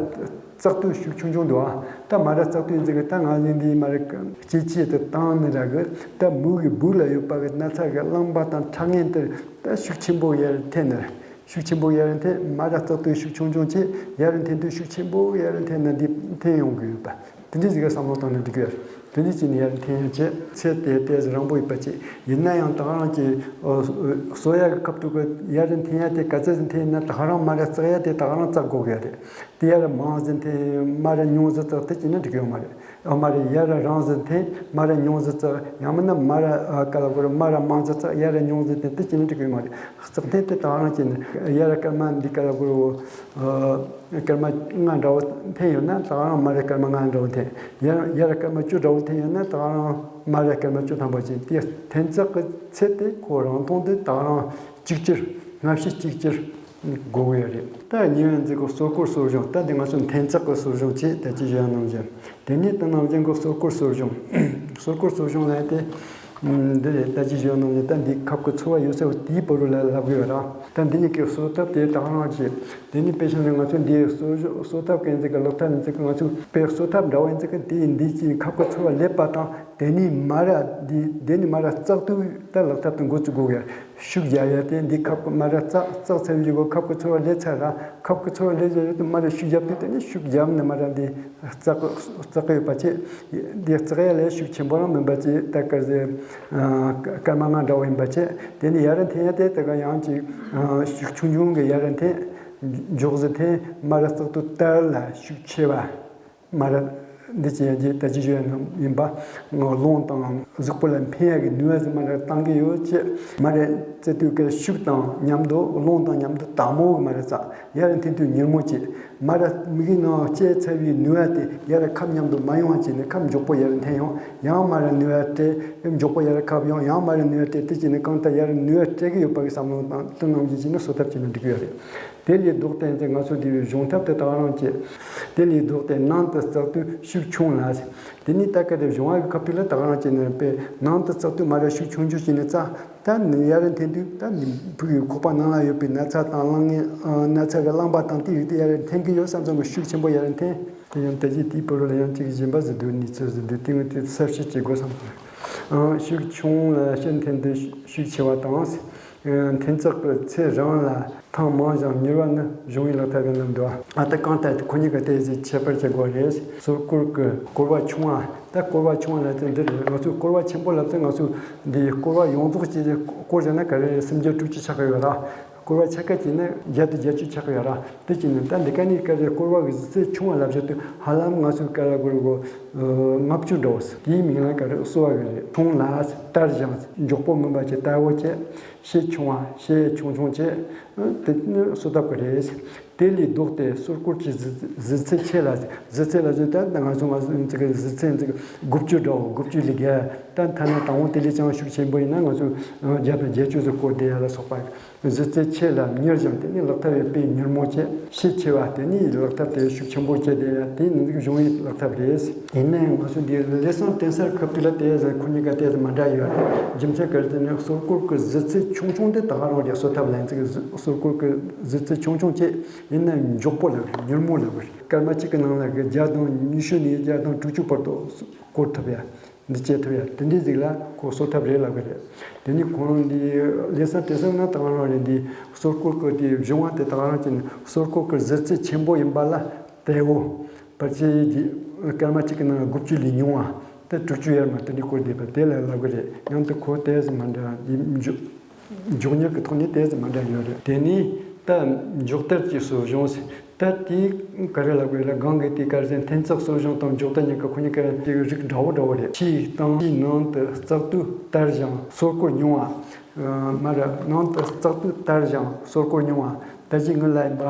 བཙག་དུས་ཤུགས་ཆུང་ཆུང་འདུག་ཨ། ད་མར་ར་བཙག་དུས་འཛིན་གི་ད་ང་ཡིན་འདི་མར་ར་སྐྱེད་ཆེད་དུ་བཏང་ནི་ར་གི་ད་མུ་གི་སྦུག་ལ་ཡོད་པ་གི་ན་ཚ་གི་རླངས་པ་དང་ཁྲག་ངན་དེར་ད་ཤུགས་ཆེན་པོ་ཡར་འཐེན་ནི་ར། ཤུགས་ཆེན་པོ་ཡར་འཐེན། མ་ར་བཙག་འཐུ་ཤུགས་ཆུང་ཆུང་བྱས། ཡར་འཐེན་དུས་ཤུགས་ཆེན་པོ་ཡར་འཐེན་ན་འདི་འཐེན་ཡོང་གི་ཡོད་པ། དེ་འདྲ་ཟིག་ག་བསམ་བློ་བཏང་ན་འགྲིག་གི་ཡོད། དེ་འདྲ་བྱས་ནས་ཡར་འཐེན་ཡང་བྱས། ཚད་དེ་ཏོག་ཙམ་རིང་པོ་ཡོད་པ་བྱས། ཡིན་ན་ཡང་ད་ག་རང་གི་ཨོ་གསོ་ཡ་གི་ཁ་ཐུག་གི་ཡར་འཐེན་ཡ་དེ་ག་ཚད་ཟིག་འཐེན་ཡིན་ན་ད་ག་རང་མ་ར་བཙག་ཡ་དེ་ད་ག་རང་བཙག་དགོས་གི་ཡོད་རེད། དེ་ཡར་མང་ཟིག་འཐེན། མ་ར་ཉུང་ཟིག་བཙག་དེ་བྱས་ན་འགྲིག་གི་ཡོད་མ་རེད། ཨ་མ་རེད། ཡར་རང་ཟིག་འཐེན། མ་ར་ཉུང་ཟིག་བཙག། ཡང་མིན་ན་མ་ར་ཨ་ག་ལ་གོ་ར་མ་ར་མང་ཟིག་བཙག། ཡར་ཉུང་ཟིག་འཐེན། དེ་བྱས་ན་འགྲིག་གི་ཡོད་མ་རེད། བཙག་འཐེན་དེ་ད་ག་རང་བྱས་ནས་ཡར་སྐར་མ་འདི་ག་ལ་གོ་ར་ཨ་སྐར་མ་ལྔ་འདྲ་བོ་འཐེན་ཡོད་ན་ད་ག་རང་མ་ར་སྐར་མ་ལྔ་འདྲ་བོ་འཐེན། ཡར་ཡར་སྐར་མ་བཅུ་འདྲ་བོ་འཐེན་ཡོད་ན་ད་ག་རང་མ་ར་སྐར་མ་བཅུ་ཐམ་པ་བྱས། དེ་འཐེན་ཚེག་གི་ཚད་དེ་ཁོ་རང་མཐོང་དུས་ད་ག་རང་གཅིག་གྱུར། སྔ་ཕྱི་གཅིག་གྱུར་དགོས་ཀྱི་ཡོད་རེད། ད་གཉིས་པ་འཛིན་གྱི་གསོ་སྐོར་གསོ་སྦྱོང་། ད་འདི་ང་ཚོ་འཐེན་ཚེག་གི་གསོ་སྦྱོང་བྱས། ད་ཅི་ཞུ་ཡ་ནང་བཞིན། དེ་ནས་ད་ནང་བཞིན་གྱི་གསོ་སྐོར་གསོ་སྦྱོང་། གསོ་སྐོར་གསོ་སྦྱོང་ལ་དེ་འདི་རེད། ད་ཅི་ཞུ་ཡ་ནང་བཞིན་ད་འདི་ཁབ་ཀྱི་ཚོར་བ་ཡོད་ས་བོ་དེའི་བར་རུ་ལ་ལབ་ཡོད་ར། ད་འདི་གཉིས་ཀྱི་གསོ་ཐབས་དེ་ད་ག་རང་བྱས། དེ་ནས་དཔེ་བཞག་ན་ང་ཚོ་འདིའི་གསོ་སྦྱོང་གསོ་ཐབས་ཀྱི་འཛིན་གྱི་ལག་ཐབས་འཛིན་གྱི་ང་ཚོ་དཔེ་གསོ་ཐབས་འདྲ་བོ་འཛིན་གྱི་དེ་ཡིན། འདི་ཅི་ཁབ་ཀྱི་ཚོར་བ་སླེབས་པ་དང་། དེ་ནས་མ་ར་འདི་དེ་ནས་མ་ར་བཙག་དུས་ད་ལག་ཐབས་དེ་འགོ་བཙུགས་དགོས་ཡ། ཤུགས་རྒྱབ་ཡ་དེ་འདི་ཁབ་ཀྱི་མ་ར་བཙག་བཙག་ཚར་བའི་གོ་ཁབ་ཀྱི་ཚོར་བ་སླེབས་ཚར་ར། ཁབ་ཀྱི་ཚོར་བ་སླེབས་ཚར་དུས་མ་ར་ཤུགས་རྒྱབ་དུས་དེ་ནས་ཤུགས་རྒྱབ་ནས་མ་ར་འདི་བཙག་བཙག་གི་ཡོད་པ་བྱས། འདི་བཙག་ཡ་ལས་ཤུགས་ཆེན་པོ་རང་མིན་པ་བྱས། ད་སྐར་ཟེར་སྐར་མ་ལྔ་འདྲ་བོ་ཡིན་པ་བྱས། དེ་ནས་ཡར་འཐེན་ཡ་དེ་ད་ག་ཡང་ཅིག་ཤུགས་ཆུང་ཆུང་གི་ཡར་འཐེན། མགྱོགས་ཟིག་འཐེན། མ་ར་བཙག་དུས་དར་ལ་ཤུགས་ཆེ་བ། མ་ར་འདི་བྱས་རྗེས་ད་ཅི་ཞུ་ཡ་ནང་ཡིན་པ། རླུང་དང་གཟུགས་པོ་ལ་འཕེན་ཡ་གི་ནུས་པ་ཟིག་མ་ར་བཏང་གི་ཡོད་ཅེས། མ་ར་བཙག་དུས་ཀྱི་ཤུགས་དང་མཉམ་དུ་རླུང་དང་མཉམ་དུ་དལ་མོ་གི་མ་ར་བཙག། ཡར་འཐེན་དུས་མྱུར་མོ་བྱས། མ་ར་མིག་གི་ནང་བཅད་ཚར་བའི་ནུས་པ་དེ་ཡར་ཁབ་མཉམ་དུ་མ་ཡོང་བ་བྱས་ནས་ཁབ་མགྱོགས་པོ་ཡར་འཐེན་ཡོང་། ཡང་མ་ར་ནུས་པ་སྤྲད། མགྱོགས་པོ་ཡར་ཁབ་ཡོང་། ཡང་མ་ར་ནུས་པ་སྤྲད། དེ་བྱས་ནས་གང་ལྟར་ཡར་ནུས་པ་སྤྲད་གི་ཡོད་པ་གི་བསམ་བློ་དང་དེ་ནང་བཞིན་བྱས་ནས་གསོ་ཐབས་བྱས་ན་འགྲིག་གི་ཡོད་རེད། དེ་ལས་ལྡོག་སྟེ་ང་ཚོ་འདི་བའི་སྦྱོང་ཐབས་དེ་ད་ག་རང་བྱེད། དེ་ལས་ལྡོག་སྟེ་ནང་དུ་བཙག་དུས་ཤུགས་ཆུང་ལ། དེ་ནས་ད་ག་དེ་སྦྱོང་བ་གི་ཁ་ཐུག་ལ་ད་ག་རང་བྱེད་ནས་པས་ནང་དུ་བཙག་དུས་མ་ར་ཤུགས་ཆུང་ཆུང་བྱས་ནས་བཙག། ད་ནི་ཡར་འཐེན་དུས་ད་ནི་བུ་གི་ཁོག་པ་ནང་ལ་ཡོད་པའི་ན་ཚ་དང་རླངས་ངན་ན་ཚ་གི་རླངས་པ་དང་དེ་རིགས་དེ་ཡར་འཐེན་གི་ཡོད་བསམ་བསམ་གི་ཤུགས་ཆེན་པོ་ཡར་འཐེན། དེ་ཡང་ད་གཞི་དེའི་བར་ལ་ཡང་གཅིག་གཞན་པ་ཟིག་འདུག་གནས་ཚུལ་ཟིག་འདུག་དེ་ངས་དེ་གསལ་བཤད་བྱེད་དགོས་བསམ་སོང་། ཤུགས་ཆུང་ལ་ཕྱིར་འཐེན་དུས་ཤུགས་ཆེ་བ་དང་། འཐེན་ཚེག་གི་ཚད་རང་ལ་ཐེངས་མང་ཞིང་མྱུར་བ་ནི་སྦྱོང་བའི་ལག་ཐབས་ཡིན་ལབ་འདུག་ཨ་ད་གང་ལྟར་ཁོ་གཉིས་ཀ་དེ་ཟིག་ཁྱད་པར་གྱི་སྒོ་རེད། གསོ་སྐོར་གྱི་སྐོར་བ་ཆུང་བ། ད་སྐོར་བ་ཆུང་བ་ལབ་ཚེ་འདི་རེད། ང་ཚོས་སྐོར་བ་ཆེན་པོ་ལབ་ཚེ་ང་ཚོས་འདི་སྐོར་བ་ཡོངས་རྫོགས་ཀྱི་སྐོར་བྱས་ན་ག་རེ་སུམ་བརྒྱ་དྲུག་ཅུ་ཆགས་ཀྱི་ཡོད་ར། སྐོར་བ་ཆ་ག་བྱས་ན་བརྒྱ་དང་བརྒྱད་ཅུ་ཆགས་ཀྱི་ཡོད་ར། དེ་བྱས་ན་ད་འདི་ག་ནས་ག་རེ་སྐོར་བ་གི་གཟི་ཚད་ཆུང་བ་ལབ་བྱས་དུས་ཧ་ལམ་ང་ཚོས་ག་ལ་གོ་རེ་གོ་ལྔ་བཅུ་འགྲོ། དེའི་མིང་ལ་ག་རེ་གསོ་བ་གི་རེད། ཆུང་ལ་དར་ཞིང་མགྱོགས་པོ་མིན་པ་བྱས་དལ་བོ་བྱས། ཤས་ཆུང་བ་ཤས་ཆུང་ཆུང་བྱས། དེ་ནི་གསོ་ཐབས་ཀྱི་རེད། དེ་ལས་ལྡོག་སྟེ་གསོ་སྐོར་གྱི་གཟི་གཟི་ཚད་ཆེ་ལ། གཟི་ཚད་ལ་ཟེར་ད་ང་ཚོ་ང་ཚོ་ཚིག་གི་གཟི་ཚད་ཚིག་དགུ་བཅུ་འདྲ་བོ་དགུ་བཅུ་ལས་བརྒལ། ད་ཐ་ན་དང་པོ་དེ་ལས་ཀྱང་ཤུགས་ཆེན་པོ་ཡིན་ན་ང་ཚོ་བརྒྱ་དང་བརྒྱད་ཅུ་ཟིག་སྐོར་བསྡད་ཡ་ལ་སོགས་པ། གཟི་ཚད་ཆེ་ལ་མྱུར་ཞིང་དེ་ནི་ལག་ཐབས་ཡོད་པས་མྱུར་མོ་བྱེད། ཤས་ཆེ་བ་དེ་ནི་ལག་ཐབས་དེ་ཤུགས་ཆེན་པོ་བྱེད་དེ་ཡ་དེ་ནི་གཞུང་ཡིག་ལག་ཐབས་རེད། ཡིན་ན་ཡང་ང་ཚོ་འདི་ལས་སང་དེང་སང་སྐབས་དུས་ལ་དེ་ཟེར་ཁོ་གཉིས་ཀ་དེ་ཟེར་མ་འདྲ་ཡོད་རེད། རྒྱུ་མཚན་ག་རེ་ཟེར་ན་གསོ་སྐོར་གྱི་གཟི་ཚད་ཆུང་ཆུང་དེ་ད་ག་རང་རེད། གསོ་ཐབས་ལ་ཡིན་ཚིག་གཟི་གསོ་སྐོར་གྱི་གཟི་ཚད་ཆུང་ཆུང་བྱེད། ཡིན་ན་མགྱོགས་པོ་ལ་མྱུར་མོ་ལ་སྐར་མ་གཅིག་གི་ནང་ལ་གི་བརྒྱ་དང་ཉི་ཤུ་ནས་བརྒྱ་དང་དྲུག་ཅུ་བར་དུ་སྐོར་ཐུབ་ཡ། འདི་བྱེད་ཐུབ་ཡ་དེ་འདྲའི་ཟིག་ལ་ཁོ་གསོ་ཐབས་རེད་ལབ་གི་རེད། དེ་ནི་ཁོང་འདི་ལས་ས་དེ་སང་ན་ད་ག་རང་རེད། འདི་གསོ་སྐོར་གི་དེ་སྦྱོང་བ་དེ་ད་ག་རང་བྱས་ནས་གསོ་སྐོར་གི་གཟི་ཚད་ཆེན་པོ་ཡིན་པ་ལ་དལ་བོ། ཕལ་ཆེར་གྱི་སྐར་མ་གཅིག་གི་ནང་དགུ་བཅུ་ལས་ཉུང་བ་དེ་དྲུག་ཅུ་ཡར་མར་དེ་འདྲའི་སྐོར་བསྡད་པ་དེ་ལ་ལབ་གི་རེད། ཡང་དེ་ཁོ་དེ་ཟིག་མ་འདྲ་འདི་མཇུག་མགྱོགས་མྱུར་གྱི་ཐོག་ནས་དེ་ཙམ་མ་འདྲ་ཡོད་རེད། དེ་ནས་ད་མགྱོགས་དར་གྱི་གསོ་སྦྱོང་ཟེར། ད་དེ་ག་རེ་ལབ་དགོས་ལ་གང་གི་དེ་ག་རེ་ཟེར་འཐེན་ཚེག་གསོ་སྦྱོང་དང་མགྱོགས་དར་གཉིས་ཀ་ཁོ་གཉིས་ཀ་དེ་རིགས་འདྲ་བོ་འདྲ་བོ་རེད། ཕྱིའི་སྟེང་ཕྱིའི་ནང་དུ་བཙག་དུས་དར་ཞིང་གསོ་སྐོར་ཉུང་བ། མ་རེད། ནང་དུ་བཙག་དུས་དར་ཞིང་གསོ་སྐོར་ཉུང་བ། ད་ཅི་ངི་ལ་ཡིན་པ།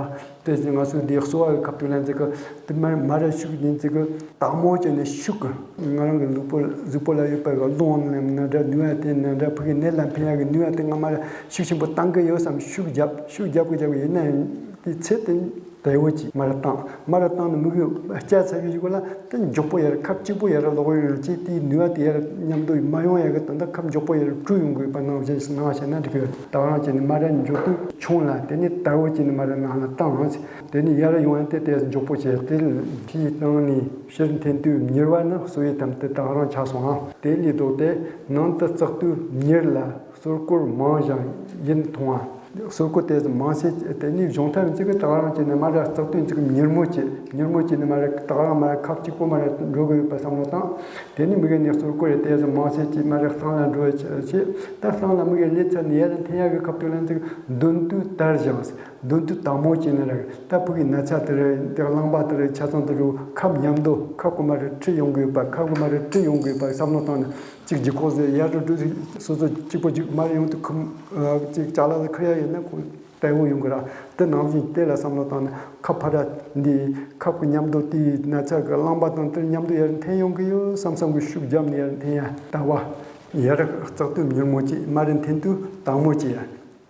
དེ་བཞིན་ང་ཚོའི་འདི་གསོ་བ་གི་ཁ་ཐུག་ལ་འཛིན་གི་དེ་མ་མ་ར་ཤུགས་ནི་འཛིན་གི་དག་མོ་བྱས་ནས་ཤུགས་གི་ང་རང་གི་ལུས་པོ་གཟུགས་པོ་ལ་ཡོད་པ་གི་རླུང་ནི་འདྲ་ནུས་པ་དེ་ནི་འདྲ་ཕུགས་ཀྱི་ནད་ལ་ཕན་ཡག་གི་ནུས་པ་དེ་ང་མ་ར་ཤུགས་ཆེན་པོ་བཏང་གི་ཡོད་བསམ་ཤུགས་རྒྱབ་ཤུགས་རྒྱབ་གི་རྒྱབ་གི་ཡིན་ན་ཡང་དེ་ཚེ་དེ་དལ་བོ་ཅིག་མ་ར་བཏང་མ་ར་བཏང་ནི་མི་གི་སྐྱ་ཚ་གི་ཞིག་ལ་དེ་མགྱོགས་པོ་ཡར་ཁབ་གཅིག་པོ་ཡར་ལོག་ཡོང་ཅིག་དེའི་ནུས་པ་དེ་ཡར་མཉམ་དུ་མ་ཡོང་ཡག་གི་དོན་དག་ཁབ་མགྱོགས་པོ་ཡར་བཀྲུ་ཡོང་དགོས་པ་ནང་བཞིན་ནང་བྱས་ན་འགྲིག་གི་ཡོད། ད་ག་རང་བྱས་ནས་མ་ར་མགྱོགས་དུས་ཆུང་ལ་དེ་ནས་དལ་བོ་བྱས་ནས་མ་ར་ནང་ལ་བཏང་། དེ་ནས་ཡར་ཡོང་ཡ་དེ་དེ་མགྱོགས་པོ་བྱས་ཏེ་དེའི་སྟེང་ནས་ཕྱིར་འཐེན་དུས་མྱུར་བ་ནི་གསོ་བའི་ཐབས་དེ་དག་རང་ཆགས་སོང་ང་། དེ་ལས་ལྡོག་སྟེ་ནང་དུ་བཙག་དུས་མྱུར་ལ་གསོ་སྐོར་མང་ཞིང་ཡིད་ཐུང་བ། གསོ་རྐོ་དེ་ཙམ་མང་ཆེ་དེ་ནས་གཞུང་ཐབས་ཅིག་གི་ད་ག་རང་བྱས་ནས་མར་ར་བརྩེགས་དུས་ཅིག་མྱུར་མོ་བྱས། མྱུར་མོ་བྱས་ནས་མར་ར་ད་ག་རང་མར་ར་ཁབ་གཅིག་པོ་མར་ར་འགྲོ་གི་ཡོད་པ་བསམ་བློ་བཏང་། དེ་ནས་མི་གི་ནས་གསོ་རྐོ་རེ་དེ་ཙམ་མང་ཆེ་ཅིག་མར་ར་གཙང་ལ་འགྲོ་བྱས། ད་གཙང་ལ་མི་གི་ལས་ཚར་ནས་ཡར་འཐེན་ཡག་གི་ཁབ་ཏུ་ལ་ཅིག་འདོན་དུས་དལ་ཞིང་། འདོན་དུས་དལ་མོ་བྱས་ནས་ར་ད་ཕུག་གི་ན་ཚ་དེ་རེད། དེ་རླངས་པ་དེ་རེད། ཆ་ཚང་དེ་རུ་ཁབ་མཉམ་དུ་ཁབ་ཀྱི་མར་ར་འཁྲུད་ཡོང་གི་ཡོད་པ། ཁབ་ཀྱི་མར་ར་འཁྲུད་ཡོང་གི་ཡོད་པ་བསམ་བློ་བཏང་ནས། གཅིག་ལྗིད་ཁོག་ཟེར་ཡར་འགྲོ་འགྲོ་སོ་སོ་གཅིག་པོ་གཅིག་མར་ཡོང་དུས་ཁུམ། ཨ། གཅིག་ཅ་ལག་ལ་ཁུར་ཡ་ཡིན་ན་ཁོ་བདེ་བོ་ཡོང་གི་ར། དེ་ནང་བཞིན་དེ་ལ་བསམ་བློ་བཏང་ནས་ཁབ་ཕར་ར་འདི་ཁབ་ཀྱི་མཉམ་དུ་དེའི་ན་ཚ་གི་རླངས་པ་དང་དེ་མཉམ་དུ་ཡར་འཐེན་ཡོང་གི་ཡོད་བསམ་བསམ་གི་ཤུགས་བརྒྱབ་ནས་ཡར་འཐེན་ཡ། ལྟ་བ། ཡར་བརྩེགས་དུས་མྱུར་མོ་བྱས། མར་འཐེན་དུས་དལ་མོ་བྱས་ཡ།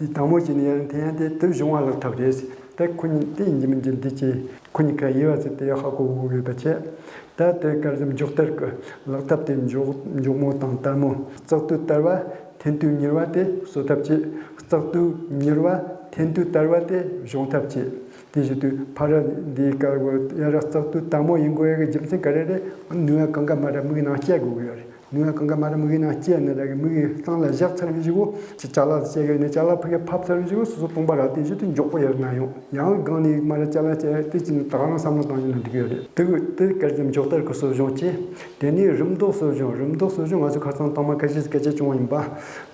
དེ་དལ་མོ་བྱས་ནས་ཡར་འཐེན་ཡ་དེ་དེ་གཞུང་བ་ལ་ཐབས་རེད། ད་ཁོ་གཉིས་དེ་ཡིན་གྱི་མིན་གྱི་འདི་བྱས། ཁོ་གཉིས་ཀ་དབྱེ་བ་ཟེར་དེ་ཧ་གོ་གི་ཡོད་པ་བྱས། ད་དེ་གར་འཇོག་མཐར་གྱི་ལག་ཐབས་དེ་མགྱོགས་མགྱོགས་མོ་དང་དལ་མོ། བརྩེགས་དུས་དལ་བ། འཐེན་དུས་མྱུར་བ་དེ་གསོ་ཐབས་བྱེད། བརྩེགས་དུས་མྱུར་བ། འཐེན་དུས་དལ་བ་དེ་གཞུང་ཐབས་བྱེད། དེ་བཞིན་དུ་ཕར་འདི་གར་ཡར་བརྩེགས་དུས་དལ་མོ་ཡིན་དགོས་ཡ་གི་རྒྱུ་མཚན་ག་རེ་རེད། ནུས་པ་གང་ག་མར་མིག་ནང་སྐྱེ་དགོས་ཀྱི་ཡོད་རེད། ནུས་པ་གང་ག་མར་མིག་ནང་སྐྱེ་ནས་ར་གི་མིག་གི་སྟེང་ལ་བཞག་ཚར་བའི་གཞུག་གུ་ཅི་ཅ་ལག་སྐྱེ་གི་ནས་ཅ་ལག་ཕ་གི་ཕབ་ཚར་བའི་གཞུག་གུ་སོ་སོ་སྟོང་པ་ར་དེ་བཞིན་དུ་མགྱོགས་པོ་ཡར་ན་ཡོང་། ཡང་སྒང་ནས་མར་ཅ་ལག་སྐྱེ་དེ་ཅི་ནས་ད་ག་རང་བསམ་བློ་བཏང་ཡིན་ན་འགྲིག་གི་ཡོད་རེད། དེ་གི་དེ་གར་འཇོག་མཐར་གྱི་གསོ་སྦྱོང་བྱས། དེ་ནས་རིམས་མདོག་གསོ་སྦྱོང་། རིམས་མདོག་གསོ་སྦྱོང་ང་ཚོ་ཁ་སང་ཐོག་མ་ཁ་ཤས་སྐད་ཆ་བྱུང་བ་ཡིན་པ།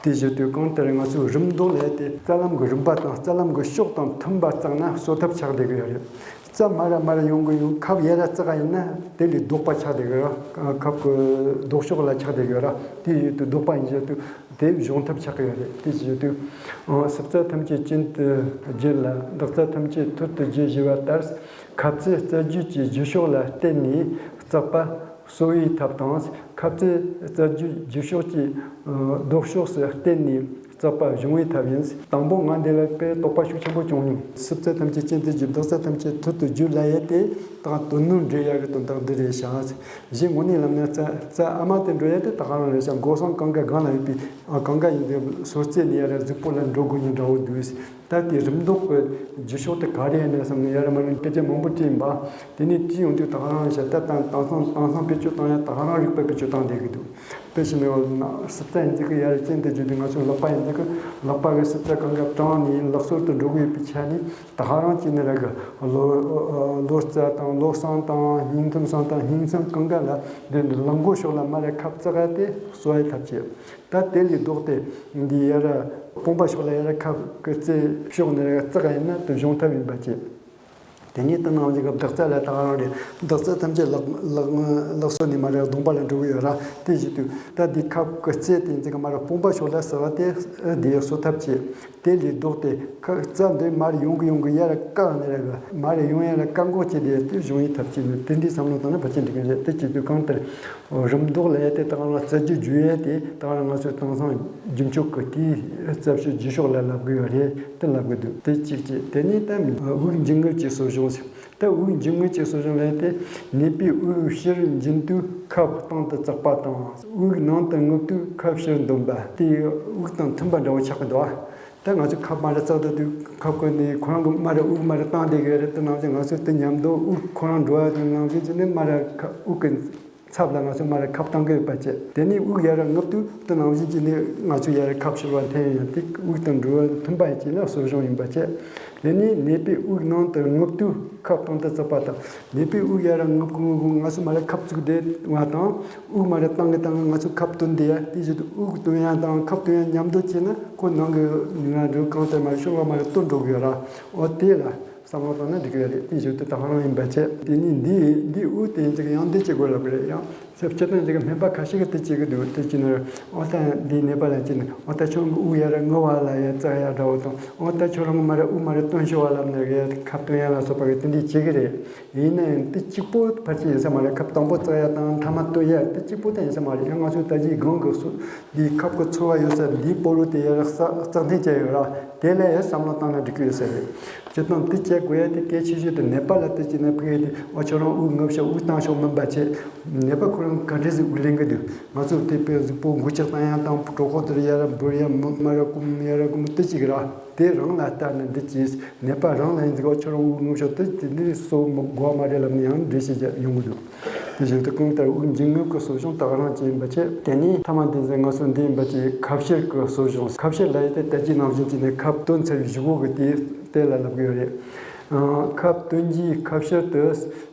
དེ་བཞིན་དུ་གང་ལྟར་ང་ཚོའི་རིམས་མདོག་ལས་དེ་རྩ་ལམ་གྱི་རིམ་པ་དང་རྩ་ལམ་གྱི་ཕྱོགས་དང་མཐུན་པ་བརྩེགས་ན་གསོ་ཐབས་ཆགས་བསྡད་ཀྱི་ཡོད་རེད། རྩ་མར་ར་མར་ར་ཡོང་གི་ཡོད། ཁབ་ཡར་ར་བརྩེགས་པ་ཡིན་ན་དེ་ལས་ལྡོག་པ་ཆགས་བསྡད་ཀྱི་ར། ཁབ་ཀྱི་ལྡོག་ཕྱོགས་ལ་ཆགས་བསྡད་ཀྱི་ར། དེ་ཡོད་དུས་ལྡོག་པ་ཡིན་བཞིན་དུ་དེ་གཞུང་ཐབས་ཆགས་ཀྱི་ཡོད་རེད། དེ་བཞིན་དུ་ཨང་། སྲིད་རྩ་ཐམས་ཅད་གྱེན་དུ་བསྒྱུར་ལ། བདག་རྩ་ཐམས་ཅད་ཐུར་དུ་བསྒྱུར་ཞེས་པ་ལྟར། ཁབ་རྩེ་རྩ་རྒྱུད་ཀྱི་རྒྱུ་ཕྱོགས་ལ་བརྟེན་ནས་བརྩེགས་པ་གསོ་བའི་ཐབས་དང་། ཁབ་རྩེ་རྩ་རྒྱུད་རྒྱུ་ཕྱོགས་ཀྱི་ལྡོག་ཕྱོགས་སུ་བརྟེན་ནས་བརྩེགས་པ་སྦྱོང་བའི་ཐབས་ཡིན། དང་པོ་ང་འདི་ལ་དཔེ་དོགས་པ་ཤུགས་ཆེན་པོ་བྱུང་མྱོང་། སྲིད་རྩ་ཐམས་ཅད་གྱེན་དུ་བསྒྱུར། བདག་རྩ་ཐམས་ཅད་ཐུར་དུ་བསྒྱུར་ལབ་ཡས་དེ་དང་དོན་སྣོད་འབྲེལ་ཡག་གི་དོན་དག་འདི་རེད་ཤག། གཞན་དངོས་གནས་ལམ་ནས་རྩ་རྩ་ཨ་མ་དེ་འགྲོ་ཡས་དེ་ད་ག་རང་རེད་ཤག། མགོ་སེང་གང་ག་སྒང་ལ་ཡོད་པའི་ཨ་གང་ག་ཡིན་དེ་སོ་རྩེ་ནས་ཡར་གཟུགས་པོ་ལ་འགྲོ་དགོས་ཉེན་འདྲ་བོ་འདུག། ད་དེ་རིམས་མདོག་གི་རྒྱུ་ཕྱོགས་དེ་ག་རེ་ཡིན་ནས་བསམ་ནས་ཡར་མར་སྐད་ཆ་མང་པོ་དྲིས་ཡིན་པ། དེ་ནས་དྲིས་ཡོང་དུས་ད་ག་རང་ཤ་སྟག་དང་དེང་སང་དེང་སང་བེད་སྤྱོད་བཏང་ཡ་ད་ག་རང་རིག་པ་བེད་སྤྱོད་བཏང་བསྡད་ཀྱི་འདུག། དཔེ་བཞིན་ནས་སྲིད་རྩ་ཡིན་ཙི་གི་ཡར་གྱེན་དུ་བསྒྱུར་དུས་ང་ཚོ་ལག་པ་ཡིན་ཙི་གི་ལག་པ་གི་སྲིད་རྩ་གང་ག་དྲངས་ནས་ལག་སོར་དུ་འགྲོ་གི་ཡོད་པའི་ཆ་ནས་ད་ག་རང་གྱེན་ནས་ར་གི་ལོ་ལོ་རྩ་དང་ལོ་སེང་དང་སྙིང་ཐུམ་སེང་དང་སྙིང་སེང་གང་ག་ལ་འདི་ལག་མགོ་ཕྱོགས་ལ་མར་ར་ཁབ་བརྩེགས་ཡ་དེ་གསོ་བའི་ཐབས་བྱེད། ད་དེ་ལས་ལྡོག་སྟེ་འདི་ཡར་དཔུང་པ་ཕྱོགས་ལ་ཡར་ཁབ་ཀྱི་རྩེ་ཕྱོགས་ནས་བརྩེགས་ཡིན་ན་དེ་སྦྱོང་ཐབས་ཡིན་པ་བྱེད། དེ་ནས་དེ་ནང་བཞིན་གྱི་བདག་རྩ་ལ་ད་ག་རང་རེད། བདག་རྩ་ཐམས་ཅད་ལག་ལག་ལག་སོར་ནས་མར་ར་གདོང་པ་ལ་འགྲོ་གི་ཡོད་ར། དེ་བཞིན་དུ་ད་འདི་ཁབ་ཀྱི་རྩེ་དེ་འཛིན་གྱི་མར་ར་དཔུང་པ་ཕྱོགས་ལ་ཟེར་བ་དེ་འདི་གསོ་ཐབས་བྱེད། དེ་ལས་ལྡོག་སྟེ་ཁ་རྩ་འདི་མར་ཡོང་གི་ཡོང་གི་ཡར་བཀག་ནས་ར་མར་ཡོང་ཡ་ལ་བཀག་འགོག་བྱེད་དེ་དེ་སྦྱོང་བའི་ཐབས་བྱེད་ནས་དེ་འདྲའི་བསམ་བློ་བཏང་ན་ཕལ་ཆེར་འགྲིག་གི་རེད། དེ་བྱེད་དུས་གང་ལྟར། རིམས་མདོག་ལ་ཡ་དེ་དག་ལ་རྩ་རྒྱུད་བརྗོད་ཡ་དེ་དག་ལ་ང་ཚོས་དེང་སང་རྒྱུན་སྤྱོད་ཀྱི་དེའི་རྩ་ཕྱོགས་རྒྱུ་ཕྱོགས་ལ་ལབ་དགོས་པ་རེད། དེ་ལབ་དགོས་འདུག། དེ་གཅིག་བྱས། དེ་ནས་ད་དབུགས་འབྱིན་རྔུབ་ཀྱི་གསོ་སྦྱོང་ཟེར། ད་དབུགས་འབྱིན་རྔུབ་ཀྱི་གསོ་སྦྱོང་ལ་ཡ་དེ་ནད་པས་དབུགས་ཕྱིར་འབྱིན་དུས་ཁབ་སྟེང་དུ་བརྩེགས་པ་དང་། དབུགས་ནང་དུ་རྔུབ་དུས་ཁབ་ཕྱིར་འདོན་པ། དེ་དབུགས་དང་མཐུན་པ་འདྲ་བོ་ཆགས་ཀྱི་འདུག་ཨ། ད་ང་ཚོས་ཁབ་མར་ར་བརྩེགས་བསྡད་དུས་ཁབ་ཀྱི་ནི་ཁོ་རང་གི་མར་ར་དབུགས་མར་ར་བཏང་བསྡད་ཀྱི་རེད། དེ་ནང་བཞིན་ང་ཚོས་དེ་མཉམ་དུ་དབུགས་ཁོ་རང་འགྲོ་བ་དེ་ནང་བཞིན་གྱི་ནི་མར་ར་ཁ་དབུགས་ཀྱི་ཚབ་ལ་ང་ཚོས་མར་ར་ཁབ་བཏང་གི་ཡོད་པ་བྱས། དེ་ནས་དབུགས་ཡར་ར་རྔུབ་དུས་དེ་ནང་བཞིན་གྱི་ནི་ང་ཚོས་ཡར་ར་ཁབ་ཕྱིར་བ་འཐེན་ཡོང་དེ་དབུགས་དང་འགྲོ་བ་མཐུན་པ་ཡིན་གྱི་ལ་གསོ་སྦྱོང་ཡིན་པ་བྱས། དེ་ནས་ནད་པས་དབུགས་ནང་དུ་རྔུབ་དུས་ཁབ་སྟེང་དུ་བརྩེགས་པ་དང་། ནད་པས་དབུགས་ཡར་ར་རྔུབ་ཀྱི་རྔུབ་ཀྱི་ང་ཚོས་མར་ར་ཁབ་བཙུགས་བསྡད་པ་དང་། དབུགས་མར་ར་བཏང་གི་བཏང་གི་ང་ཚོས་ཁབ་བཏོན་བསྡད་ཡ། དེ་བཞིན་དུ་དབུགས་བཏོན་ཡ་དང་ཁབ་བཏོན་ཡ་མཉམ་དུ་བྱས་ན་ཁོ་ནང་གི་ནུས་པ་འགྲོ་གང་ལྟར་མར་ཤོར་བ་མར་བཏོན་འགྲོ་གི་ཡོད་ར། འོ་དེ་ལ་བསམ་བློ་བཏང་ན་འགྲིག་གི་ཡོད་རེད། དེ་བཞིན་དུ་ད་ག་རང་ཡིན་པ་བྱས། དེ་ནས་འདི་འདི་དབུགས་དེ་ཡིན་ཙང་ཡང་འདི་བྱེད་དགོས་ལབ་གི་རེད། ཡང་སྤྱིར་བཏང་ཅིག་སྨན་པ་ཁ་ཤས་ཀྱིས་དེ་བྱེད་ཀྱི་འདུག། དེ་བྱས་ན་འོ་ད་འདིའི་ནད་པ་ལ་བྱས་ན་འོ་ད་ཁྱོད་ཀྱི་དབུགས་ཡར་ར་རྔུབ་པ་ལ་ཡ་བརྩེགས་ཡ་འདྲ་བོ་དང་། འོ་ད་ཁྱོད་རང་གི་མར་ར་དབུགས་མར་ར་བཏོན་ཤོག་པ་ལབ་ནས་ཁབ་བཏོན་ཡ་ལ་སོགས་པ་གི་དེ་འདྲས་བྱེད་ཀྱི་རེད། ཡིན་ན་ཡང་དེ་གཅིག་པོ་ཕལ་ཆེར་ཡིན་ས་མ་རེད། ཁབ་དང་པོ་བརྩེགས་ཡ་དང་མཐའ་མ་གཏོར་ཡ་དེ་གཅིག་པོ་དེ་ཡིན་ས་མ་རེད། ཡང་ང་ཚོའི་ད་གིན་སྒང་གི་སོ་འདིའི་ཁབ་ཀྱི་ཚོར་བ་ཡོད་ས་འདིའི་སྤོ་རུ་དེ་ཡར་ར་བརྩེགས་བརྩེགས་འཐེན་བྱས་ཡོད་ར། དེ་ལ་ཡང་བསམ་བློ་བཏང་ན་འགྲིག་གི་ཡོད་ས་རེད། སྤྱིར་བཏང་དེ་བྱེད་དགོས་ཡ་དེ་གལ་ཆེ་ཤོས་དེ་ནད་པ་ལ་དེ་བྱས་ན་ཕ་གི་དེ་ཨ་ཁྱོད་རང་དབུགས་རྔུབ་ཤོག་དབུགས་བཏང་ཤོག་མིན་པ་བྱས། ནད་པ་ཁོ་རང་ག་འདྲས་ཟིག་དབུགས་ལེན་གི་འདུག། ང་ཚོ་དེ་དཔེ་གཟུགས་པོ་འགུལ་ལྕག་བཏང་ཡ་དང་གྲོད་ཁོག་དེར་ཡར་ར་འབུར་ཡ་མ་ར་བསྐུམ་ཡར་ར་བསྐུམ་དེ་གཅིག་ར། དེ་རང་ལ་ལྟ་ནས་འདི་གྱིས་ནད་པ་རང་ལ་ཡིན་ཟིག་ཨ་ཁྱོད་རང་དབུགས་རྔུབ་ཤོག་དེ་དེ་འདྲས་གསོ་མི་དགོས་མ་རེད་ལབ་ནས་ཡང་འགྲེལ་བཤད་རྒྱག་ཡོང་གི་འདུག། དེ་བཞིན་དུ་གང་ལྟར་དབུགས་འབྱིན་རྔུབ་ཀྱི་གསོ་སྦྱོང་དེ་ག་རང་ཅིག་ཡིན་པ་བྱས། དེ་ནས་ཐ་མ་དེ་ཚོ་ང་ཚོ་འདི་ཡིན་པ་ཅིག་ཁ་བཤལ་གྱི་གསོ་སྦྱོང་། ཁ་བཤལ་ལབ་ཡས་དེ་ད་ཅི་ནང་བཞིན་གྱི་ནས་ཁབ་བཏོན་ཚར་བའི་གཞུག་གུ་གི་དེ་དེ་ལ་ལབ་ཀྱི་ཡོད་རེད། ཨ། ཁབ་བཏོན་རྗེས་ཁ་བཤལ་དུ་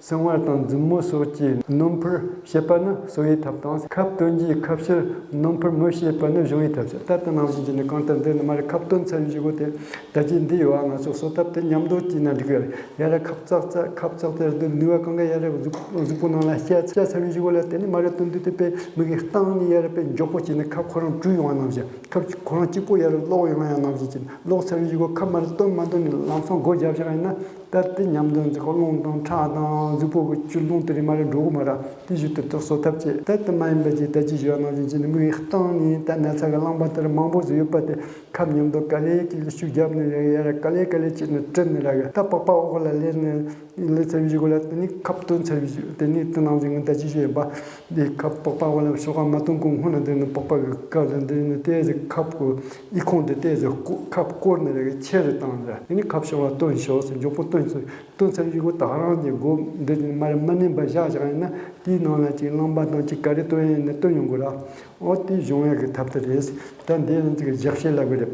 སྲིང་བལ་དང་མཛུབ་མོ་སོགས་ཀྱིས་རྣོན་པོར་བྱེད་པ་ནི་གསོ་བའི་ཐབས་དང་། ཁབ་བཏོན་རྗེས་ཁ་བཤལ་རྣོན་པོར་མི་བྱེད་པ་ནི་གཞུང་བའི་ཐབས་སོ། ད་ལྟ་ནང་བཞིན་གྱི་ནི་གང་ལྟར་འདི་ནི་མ་རེད། ཁབ་བཏོན་ཚར་བའི་གཞུག་གུ་དེ་ད་ཅི་འདི་ཡོད་ཨ། ང་ཚོ་གསོ་ཐབས་དེ་མཉམ་དུ་བྱས་ན་འགྲིག་གི་རེད། ཡ་ར་ཁབ་ཙག་ཙག་ཁབ་ཙག་དེ་འདི་ནུས་པ་གང་ག་ཡ་ར་གཟུགས་གཟུགས་པོ་ནང་ལ་བཤལ་བཤལ་ཚར་བའི་གཞུག་གུ་ལ་དེ་ནི་མ་རེད། བཏོན་དུས་དེ་དཔེ་མིག་གིས་བཏང་ནས་ཡ་ར་དཔེ་མགྱོགས་པོ་བྱས་ནས་ཁབ་ཁོ་རང་བཀྲུས་ཡོང་བ་ནང་བཞིན། ཁབ་ཁོ་རང་གཅིག་པོ་ཡར་སློག་ཡོང་ཡ་ནང་བཞིན་གྱི། སློག་ཚར་བའི་གཞུག་གུ་ཁབ་མར་བཏོན་མ་བཏོན་ནས་ལམ་སང་སྒོ་བརྒྱབ་བཞག་ཡིན་ན། ད་དེ་མཉམ་དུ་འཛུགས་རླུང་དང་ཁྲག་དང་གཟུགས་པོ་གི་སྐྱོན་རླུང་དེ་རིགས་མར་འགྲོ་གི་མ་རེད། དེ་བཞིན་དུ་དུག་གསོ་ཐབས་བྱེད། ད་དེ་མ་ཡིན་པ་ཅིག་ད་ཅི་ཞུ་བ་ནང་བཞིན་གྱི་ནི་མིག་གིས་བཏང་ནས་ད་ན་ཚ་གི་རླངས་པ་དེ་རིགས་མང་པོ་ཟིག་ཡོད་པ་དེ་ཁབ་མཉམ་དུ་ག་ལེ་ག་ལེ་ཤུགས་བརྒྱབ་ནས་རེད། ཡར་ག་ལེ་ག་ལེ་བྱས་ནས་བཀྲུས་ནས་རེད། ད་པགས་པ་འོག་ལ་ལེན་ནས། ལས་ཚར་བའི་གཞུག་གུ་ལ་དེ་ནས་ཁབ་བཏོན་ཚར་བའི་གཞུག་དེ་ནས་དེ་ནང་བཞིན་ངས་ད་ཅི་ཞུས་པ། འདི་ཁབ་པགས་པ་འོག་ལ་ཤོག་ཁ་མ་བཏོན་གོང་སྔོན་ལ་འདི་ནས་པགས་པ་གི་སྐབས་ལ་འདི་ནས་ཏོག་ཙམ་ཁབ་ཀྱི་ཨི་ཁུང་དེ་ཏོག་ཙམ་ཁབ་བསྐོར་ནས་རེ་ཆེ་རུ་བཏང་ནས། དེ་ནས་ཁབ་ཤོག་ཁ་བཏོན་ཤོག་ཟེར། མགྱོགས་པོ་བཏོན་ཤོག། བཏོན་ཚར་བའི་གཞུག་གུ་ད་ག་རང་གི་སྒོ་འདི་མར་མི་མནན་པ་བཞག་བཞག་ཡིན་ན། དེའི་ནང་ལ་ཅིག་རླངས་པ་དང་ཅིག་ག་རེ་བཏོན་ཡིན་ན་བཏོན་ཡོང་གི་ར། འོ་དེ་གཞུང་ཡག་གི་ཐབས་དེ་རེད། ད་འདི་ནི་ཅིག་བཞག་བཤལ་ལབ་གི་རེད།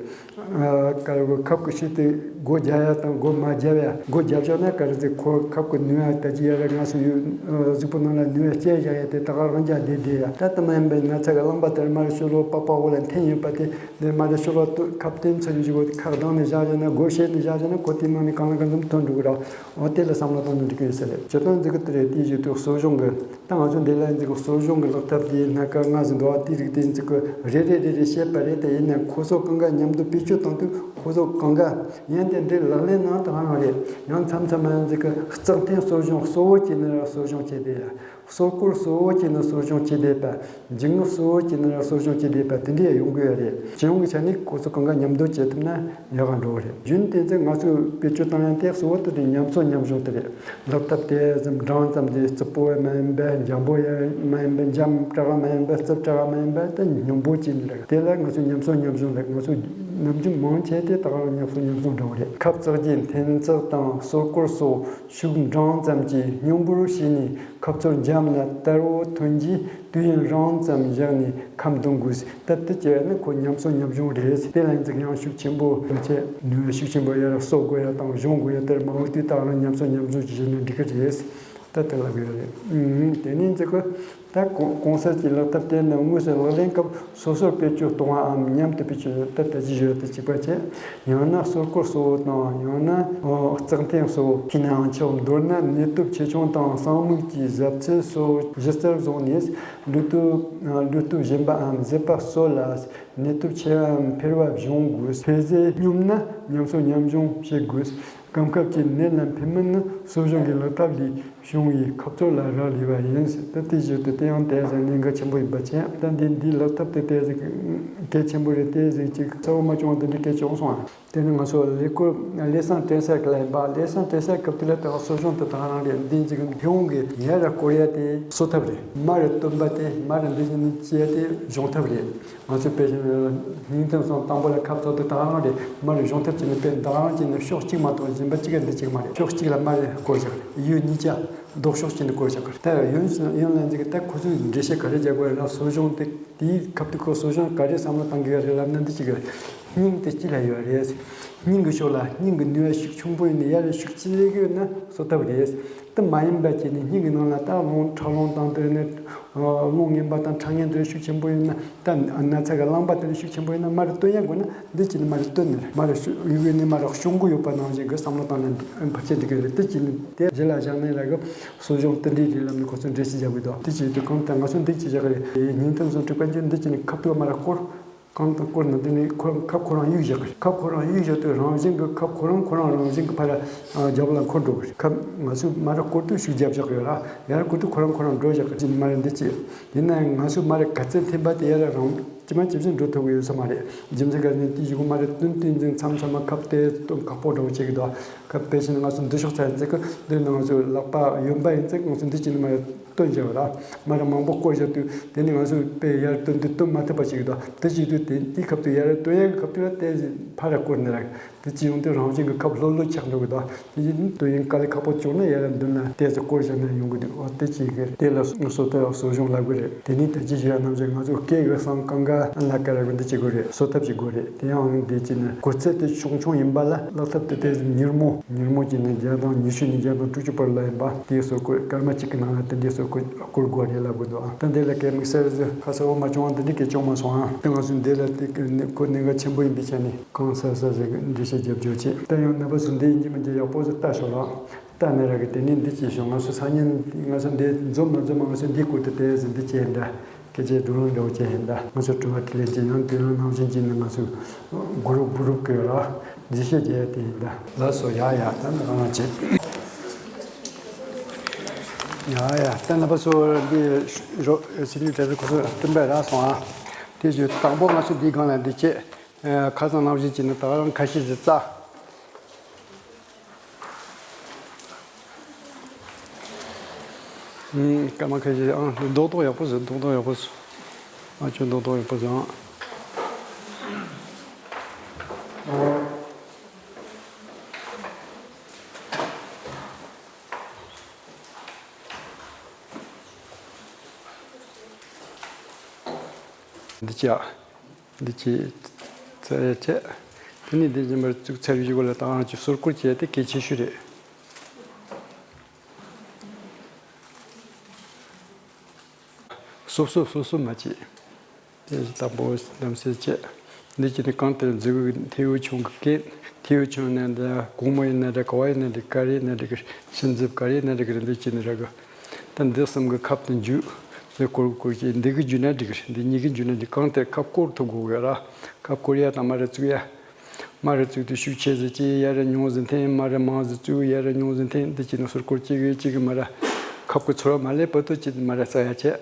ཨ། ཀ་ར་གོ་ཁབ་ཀྱི་ཤུལ་དེ་སྒོ་རྒྱག་ཡ་དང་སྒོ་མ་རྒྱབ་ཡ། སྒོ་རྒྱབ་བཞག་ན་ཀ་ར་ཅིག་ཁོ་ཁབ་ཀྱི་ནུས་པ་ད་ཅི་ཡ་ར་ང་ཚོ་ཡོད། ཨ། གཟུགས་པོ་ནང་ལ་ནུས་པ་སྐྱེལ་བཞག་ཡ་དེ་ད་ག་རང་རྒྱག་བསྡད་བསྡད་ཡ། ད་དེ་མ་ཡིན་པའི་ན་ཚ་གི་རླངས་པ་དེར་མར་ཤོག་ལོ་པགས་པ་འོག་ལ་འཐེན་ཡོད་པ་དེ་འདི་མར་ཤོག་ལོ་ཁབ་བཏོན་ཚར་བའི་གཞུག་གུ་ཁ་གདང་ནས་བཞག་བཞག་ན། སྒོ་ཕྱེ་ནས་བཞག་བཞག་ན་ཁོ་དེའི་ནང་ནས་གང་ལ་གང་འཚམ་ཐོན་འགྲོ་གི་ར། འོ་དེ་ལ་བསམ་བློ་བཏང་ན་འགྲིག་གི་ཡོད་ས་རེད། སྤྱིར་བཏང་འཛིན་གི་དེ་རེད། དེའི་གཞུག་ཏུ་གསོ་སྦྱོང་གི། ད་ང་ཚོ་འདི་ལ་འཛིན་གི་གསོ་སྦྱོང་གི་ལག་ཐབས་དེ་སྣ་ཁ་ལྔ་ཟིན་འདུག་ཨ། དེ་རིགས་དེ་འཛིན་གི་རེ་རེ་རེ་རེ་བཤད་པ་རེད། དེ་ཡིན་ན་ཁོ་ཚོ་གང་ག་མཉམ་དུ་བེད་སྤྱོད་བཏང་དུས་ཁོ་ཚོ་གང་ག་ཡང་དེ་འདྲའི་ལག་ལེན་ནང་དུ་ཧ་ལམ་རེད། ཡང་མཚམས་མཚམས་མ་འཛིན་གི་རྩག་འཐེན་གསོ་སྦྱོང་གཙོ་བོ་བྱས་ནས་གསོ་སྦྱོང་བྱས་ཏེ་ཡ། གསོ་སྐོར་གཙོ་བོ་བྱས་ནས་གསོ་སྦྱོང་བྱས་བསྡད་པ། འབྱིན་རྔུབ་གཙོ་བོ་བྱས་ནས་གསོ་སྦྱོང་བྱས་བསྡད་པ་དེ་འདྲ་ཡོང་གི་ཡོད་རེད། སྤྱི་ཡོངས་ཀྱི་ཆ་ནས་ཁོ་ཚོ་གང་ག་མཉམ་དུ་བྱེད་ཐུབ་ན་ཡག་ག་འགྲོ་གི་རེད། རྒྱུན་དེ་ཚོ་ང་ཚོས་བེད་སྤྱོད་བཏང་ཡ་དེ་གཙོ་བོ་དེ་དེ་ཉམས་གསོ་ཉམས་གཞོན་དེ་རེད། ལག་ཐབས་དེ་ཙམ་འགྲངས་ཙམ་དེ་རྩུབ་པོ་ཡང་མ་ཡིན་པ། འཇམ་པོ་ཡང་མ་ཡིན་པ། འཇམ་དྲགས་མ་ཡིན་པ། རྩུབ་དྲགས་མ་ཡིན་པ། དེ་སྙོམས་པོ་བྱས་ནས་རེད། དེ་ལ་ང་ཚོས་ཉམས་གསོ་ཉམས་གཞོན་རེད། ང་ཚོས་ནམ་རྒྱུན་མང་ཆེ་དེ་ད་ག་རང་ཉམས་གསོ་ཉམས་གཞོན་འདྲ་བོ་རེད། ཁབ་བཙགས་རྗེས་འཐེན་རྩག་དང་གསོ་སྐོར་སོགས་ཤུགས་འགྲངས་ཙམ་གྱིས་སྙོམས་པོར་བྱས་ནས་ཁབ་ཚུར་འཇམ་ལ་དལ་བོ་ཐོན་རྗེས་དུས་ཡུན་རིང་ཙམ་བཞག་ནས་ཁབ་འདོན་དགོས། ད་དེ་བྱས་ན་ཁོ་ཉམས་གསོ་ཉམས་གཞོན་རེད། དེ་ལ་ཡིན་ཙང་ཡང་ཤུགས་ཆེན་པོ་བྱས། ནུས་པ་ཤུགས་ཆེན་པོ་ཡར་གསོ་དགོས་ཡ་དང་གཞོན་དགོས་ཡ་དེར་མ་འོངས་དུས་ད་རང་ཉམས་གསོ་ཉམས་གཞོན་གྱི་བྱས་ན་འགྲིག་གི་རེད། ད་དེ་ལབ་ཡོད་རེད། ཨུམ། དེ་ནས་ཅིག་གི་ད་གོང་གོང་གསལ་གྱི་ལག་ཐབས་དེ་ནི་དངོས་སུ་ལག་ལེན་སྐབས་སོ་སོར་བེད་སྤྱོད་གཏོང་བའམ་མཉམ་དུ་བེད་སྤྱོད། ད་ལྟ་ཅི་ཞུས་དེ་གཅིག་པ་བྱས། ཡང་ན་གསོ་སྐོར་གཙོ་བོ་དང་། ཡང་ན་རྩག་འཐེན་གཙོ་བོ་བྱས་ནའང་ཆོག་མདོར་ན་ནད་དུག་ཆེ་ཆུང་དང་གསང་མིག་གི་ཟབ་ཚད་སོགས་གཞི་རྩར་བཟུང་ནས། ལུས་སྟོབས་ལུས་སྟོབས་ཞན་པའམ་ཟད་པ་སོགས་ལ་ནད་དུག་ཆེ་བའམ་འཕེལ་བ་སྦྱོང་དགོས། འཕེལ་ཟད་སྙོམས་ན་ཉམས་གསོ་ཉམས་གཞོན་བྱེད་དགོས། སྐབས་སྐབས་ཀྱི་ནད་ལ་འཕེལ་མིན་ནི་གསོ་སྦྱོང་གི་ལག་ཐབས་ལས་བྱུང་བའི་ཁབ་ཚོར་ལ་རག་ལས་པ་ཡིན། ད་དེ་བཞིན་དུ་དེ་ཡང་ཏོག་ཙམ་གནད་འགག་ཆེན་པོ་ཡིན་པ་བྱས། ད་འདི་འདིའི་ལག་ཐབས་དེ་ཏོག་ཙམ་གལ་ཆེན་པོ་རེད། ཏོག་ཙམ་ཅིག་གསལ་བོ་མ་བྱུང་བ་དེ་འདྲ་སྐད་ཆ་བྱུང་སོང་ཨ། དེ་ནི་ང་ཚོ་ལས་སྐོར་ལས་བསང་བསྟེན་ས་གི་ལ་ཡིན་པ། ལས་བསང་བསྟེན་ས་སྐབས་དེ་ལ་ད་གསོ་སྦྱོང་དེ་དག་རང་རེད། འདི་ཅིག་མཐེ་བོང་གི་ཡར་ལ་བསྐོར་ཡ་དེ་གསོ་ཐབས་རེད། མར་བཏོན་པ་དེ་མར་འདི་བཞིན་ནི་བྱས་ཏེ་གཞོན་ཐབས་རེད། ང་ཚོས་དཔེ་བཞིན་སྙིང་ཐུམ་སོང་དང་པོ་ལ་ཁབ་ཚོ་དེ་དག་རང་རེད། མར་གཞོན་ཐབས་ཀྱི་ནི་དཔེ་དག་རང་གྱི་ནི་ཕྱོགས་གཅིག་མ་གཏོགས་གཞན་པ་གཅིག་ག་འདི་གཅིག་མ་རེད། ཕྱོགས་གཅིག་ལ་མར་བསྐོར་བཞག་ཡུལ་གཉིས་ཆ་ལྡོག་ཕྱོགས་ཀྱི་ནི་བསྐོར་བཞག་གི། ད་ཡོན་ཡོན་ལ་འདི་གི་ད་ཁོ་ཚོས་འགྲེལ་བཤད་ག་རེ་རྒྱག་དགོས་ན། གསོ་སྦྱོང་དེ་དེའི་ཁབ་དེ་ཁོ་གསོ་སྦྱོང་ག་རེ་བསམ་བློ་བཏང་གི་ཡོད་རེད་ལབ་ན་འདི་གཅིག་རེད། སྙིང་དེ་དཀྱིལ་ལ་ཡོད་རེད། སྙིང་གི་ཕྱོགས་ལ་སྙིང་གི་ནུས་པ་ཤུགས་ཆུང་པོ་ཡིན་ན་ཡར་ལ་ཤུགས་ཆེ་གི་ཡོད་ན་གསོ་ཐབས་རེད། དེ་མ་ཡིན་པ་བྱས་ནས་སྙིང་གི་ནང་ལ་ད་རླུང་ཁྲག་རླུང་དང་དེ་ནས་རླུང་ངན་པ་དང་ཁྲག་ངན་དེ་ཤུགས་ཆེན་པོ་ཡིན་ན། ད་ན་ཚ་གི་རླངས་པ་དེ་ཤུགས་ཆེན་པོ་ཡིན་ན་མར་བཏོན་ཡ་དགོས་ན། འདི་ཅི་ནི་མར་བཏོན་ནས་མར་ཡུ་གུ་ནི་མར་ཤོང་གི་ཡོད་པ་ནང་བཞིན་གྱི་བསམ་བློ་བཏང་ན་བར་ཆད་འགྲིག་གི་རེད། དེ་ཅི་ནི་དེ་གཞི་ལ་བཞག་ནས་ལ་གི་གསོ་སྦྱོང་དེ་འདྲའི་རིགས་ལམ་ནི་ཁོ་ཚོས་འགྲེལ་བཤད་བརྒྱབ་གི་འདུག་དེ་ཅི་དུ་གང་ལྟར་ང་ཚོ་འདི་ཅི་བཞག་གི་རེད། ཉིན་ཐུམ་སོང་དྲུག་པ་འགྱུར་འདི་ཅི་ནི་ཁབ་ཏུ་མར་བསྐོར། གང་དུ་བསྐོར་ན་འདི་ནི་ཁོ་ཁབ་ཁོ་རང་གཡུག་བཞག་གི་རེད། ཁབ་ཁོ་རང་གཡུག་བཞག་དུས་རང་བཞིན་གྱི་ཁབ་ཁོ་རང་ཁོ་རང་རང་བཞིན་གྱི་ཕར་རྒྱབ་ལ་འཁོར་འགྲོ་གི་རེད། ཁབ་ང་ཚོས་མར་བསྐོར་དུས་ཤུགས་རྒྱབ་བཞག་གི་ཡོད་ར། ཡར་བསྐོར་དུས་ཁོ་རང་ཁོ་རང་འགྲོ་བཞག་གི་རེད། མར་འདི་ཅི་ཡིན་ན་ང་ཚོས་མར་ག་ཚད་འཐེན་པ་དེ་ཡར་རང་ཇི་མ་ཇི་བཞིན་འགྲོ་ཐུབ་ཀྱི་ཡོད་ས་མ་རེད། རྒྱུ་མཚན་ག་ནི་དེའི་གཞུག་མ་རེད། བསྟུན་བསྟུན་འཛིན་མཚམས་མཚམས་མ་ཁབ་དེ་བཏོན་ཁག་པོ་འདྲ་བོ་བྱེད་ཀྱི་འདུག་ཁབ་དཔེ་བྱས་ན་ང་ཚོ་འདི་ཤོག་ཚར་ཡིན་ཙང་གི་འདི་ནི་ང་ཚོ་ལག་པ་གཡོན་པ་ཡིན་ཙང་ང་ཚོ་འདི་བྱས་ནས་མར་བཏོན་བཞག་པ་ར། མར་མང་པོ་བསྐོར་བཞག་དུས་དེ་ནི་ང་ཚོ་དཔེ་ཡར་བཏོན་དུས་བཏོན་མ་ཐུབ་པ་ཞིག་འདུག་དེ་བྱེད་དུས་དེ་དེའི་ཁབ་ཏུ་ཡར་བཏོན་ཡག་གི་ཁབ་ཏུ་ཡར་བལྟས་ཕར་ར་བསྐོར་ནས་ར། དེ་བྱས་ཡོང་དུས་རང་བཞིན་གྱི་ཁབ་ལྷོད་ལྷོད་ཆགས་འགྲོ་གི་འདུག་དེ་བཞིན་དུ་ཡིན་དཀའ་ལས་ཁག་པོ་བྱུང་ན་ཡར་མདུན་ལ་ཏོག་ཙམ་བསྐོར་བཞག་ན་ཡོང་གི་འདུག་འོ་དེ་བྱེད་གི་དེ་ལ་གསོ་ཐབས་གསོ་སྦྱོང་ལབ་གི་རེད། དེ་ནས་ད་ཅི་ཞུ་ཡ་ནམ་ཞིག་ང་ཚོ་སྐད་གི་སང་ཀང་ཀ་ལ་ཀ་ར་གི་འདི་བྱེད་དགོས་རེད། གསོ་ཐབས་བྱེད་དགོས་རེད། དེ་ཡང་འདི་བྱེད་ན་གོ་ཚད་དེ་ཆུང་ཆུང་ཡིན་པ་ལ་ལག་ཐབས་དེ་དེ་མྱུར་མོ་མྱུར་མོ་བྱས་ནས་བརྒྱ་དང་ཉི་ཤུ་ནས་བརྒྱ་དང་དྲུག་ཅུ་བར་ལ་ཡིན་པ་དེ་གསོ་དགོས། སྐར་མ་གཅིག་གི་ནང་ལ་དེ་འདྲའི་གསོ་དགོས་བསྐོར་དགོས་རེད་ལབ་གི་འདུག་ཨ་ད་འདི་ལ་སྐད་དམིགས་བསལ་ཁ་གསལ་བོ་མ་བྱུང་བ་འདི་འདྲའི་སྐད་བྱུང་མ་སོང་ཨ། དེ་ང་ཚོ་འདི་ལ་དེ་ཁོ་གནད་འགག་ཆེན་པོ་ཡིན་པའི་ཆ་ནས། གང་ཟག་ཟག་ཟིག་འགྲེལ་བཤད་རྒྱབ་རྒྱུ་བྱེད། ད་ཡང་རྣམ་པ་ཚོ་འདི་ཡིན་གྱི་མིན་གྱི་ཡག་པོ་ཟིག་ལྟ་ཤོག་ལ། ལྟ་ནས་ར་གི་དེ་ནས་འདི་ཅི་ཤོག་ང་ཚོ་སང་ཉིན་ང་ཚོ་འདི་འཛོམས་མ་འཛོམས་ང་ཚོ་འདི་སྐོར་དུ་དེ་ཟིག་འདི་བྱས་འདྲ། སྐད་ཆ་སྒྲུང་རིང་འདྲ་བོ་བྱས་ཡིན་ད། ང་ཚོ་དྲི་བ་དྲིས་ལན་བྱས་ཡང་དེ་རིང་ནང་བཞིན་བྱས་ནས་ང་ཚོ་གུ་རུབ་གུ་རུབ་གི་ར་འགྲེལ་བཤད་རྒྱག་ཡ་དེ་ཡིན་ད། ལགས་སོ། ཡ་ཡ་ད་ནི་རང་རང་བྱེད། ཡ་ཡ་ད་རྣམ་པ་ཚོ་འདི་རོ་སི་ནི་གྲལ་ཁོ་ཚོ་སྟོན་པ་རག་སོང་ཨ། དེ་བཞིན་དང་པོ་ང་ཚོ་འདིའི་སྒང་ལ་འདི་བྱེད། ཁ་སང་ནང་བཞིན་བྱས་ནས་ད་རང་ཁ་ཤས་ཟིག་བཙའ། ཨུམ། སྐར་མ་ཁ་ཤས་ཨང་རྡོག་རྡོག་ཡག་པོ་བཟོས། རྡོག་རྡོག་ཡག་པོ་བཟོས། ཨ་ཅོ་རྡོག་རྡོག་ཡག་པོ་བཟོས་ཨང་། འདི་ཅག་འདི་ཅི་ཚ་ཡ་ཆེ། དེ་ནི་འདི་རྗེས་མར་བཙུགས་ཚར་བའི་གཞུག་ལ་ད་ང་ཚོས་སོར་སྐོར་བྱས་ཏེ་གལ་ཆེ་ཤོས་རེད། སོབ་སོབ་སོབ་སོབ་མ་བྱེད། དེ་དང་པོ་གདམ་གསེས་བྱེད། འདི་ཅི་ནི་གང་ལྟར་མཛུ་གུ་ཐེའུ་ཆུང་གི་སྐད། ཐེའུ་ཆུང་ནི་འདི་གོང་མོ་ཡིན་ན་འདྲ། ག་བ་ཡིན་ན་འདྲ། ག་རེ་ཡིན་ན་འདྲ་གི། ཤིན་ཛིབ་ག་རེ་ཡིན་ན་འདྲ་གི། འདི་ཅི་ནི་ར་གི། ད་འདི་གསུམ་གི་ཁབ་ཏུ་འཇུ། འདི་སྐོར་སྐོར་གྱིས་འདི་གི་འཇུ་ན་འགྲིག་གི་རེད། འདི་གཉིས་གི་འཇུ་ན་འགྲིག་གང་ལྟར་ཁབ་སྐོར་ཐུབ་དགོས་ཡོད་ར། ཁབ་སྐོར་ཡ་དང་མར་བཙུགས་ཡ། མར་བཙུགས་དུས་ཤུགས་ཆེ་ཟིག་བྱས་ཡར་ཉུང་ཟིག་འཐེན། མར་མང་ཟིག་བཙུགས་ཡར་ཉུང་ཟིག་འཐེན། འདི་བྱས་ནས་སོར་སྐོར་གཅིག་གིས་གཅིག་གིས་མར་ཁབ་ཀྱི་ཚོར་བ་མ་སླེབས་བར་དུ་བྱས་ཏེ་མར་བཙའ་ཡ་བྱས།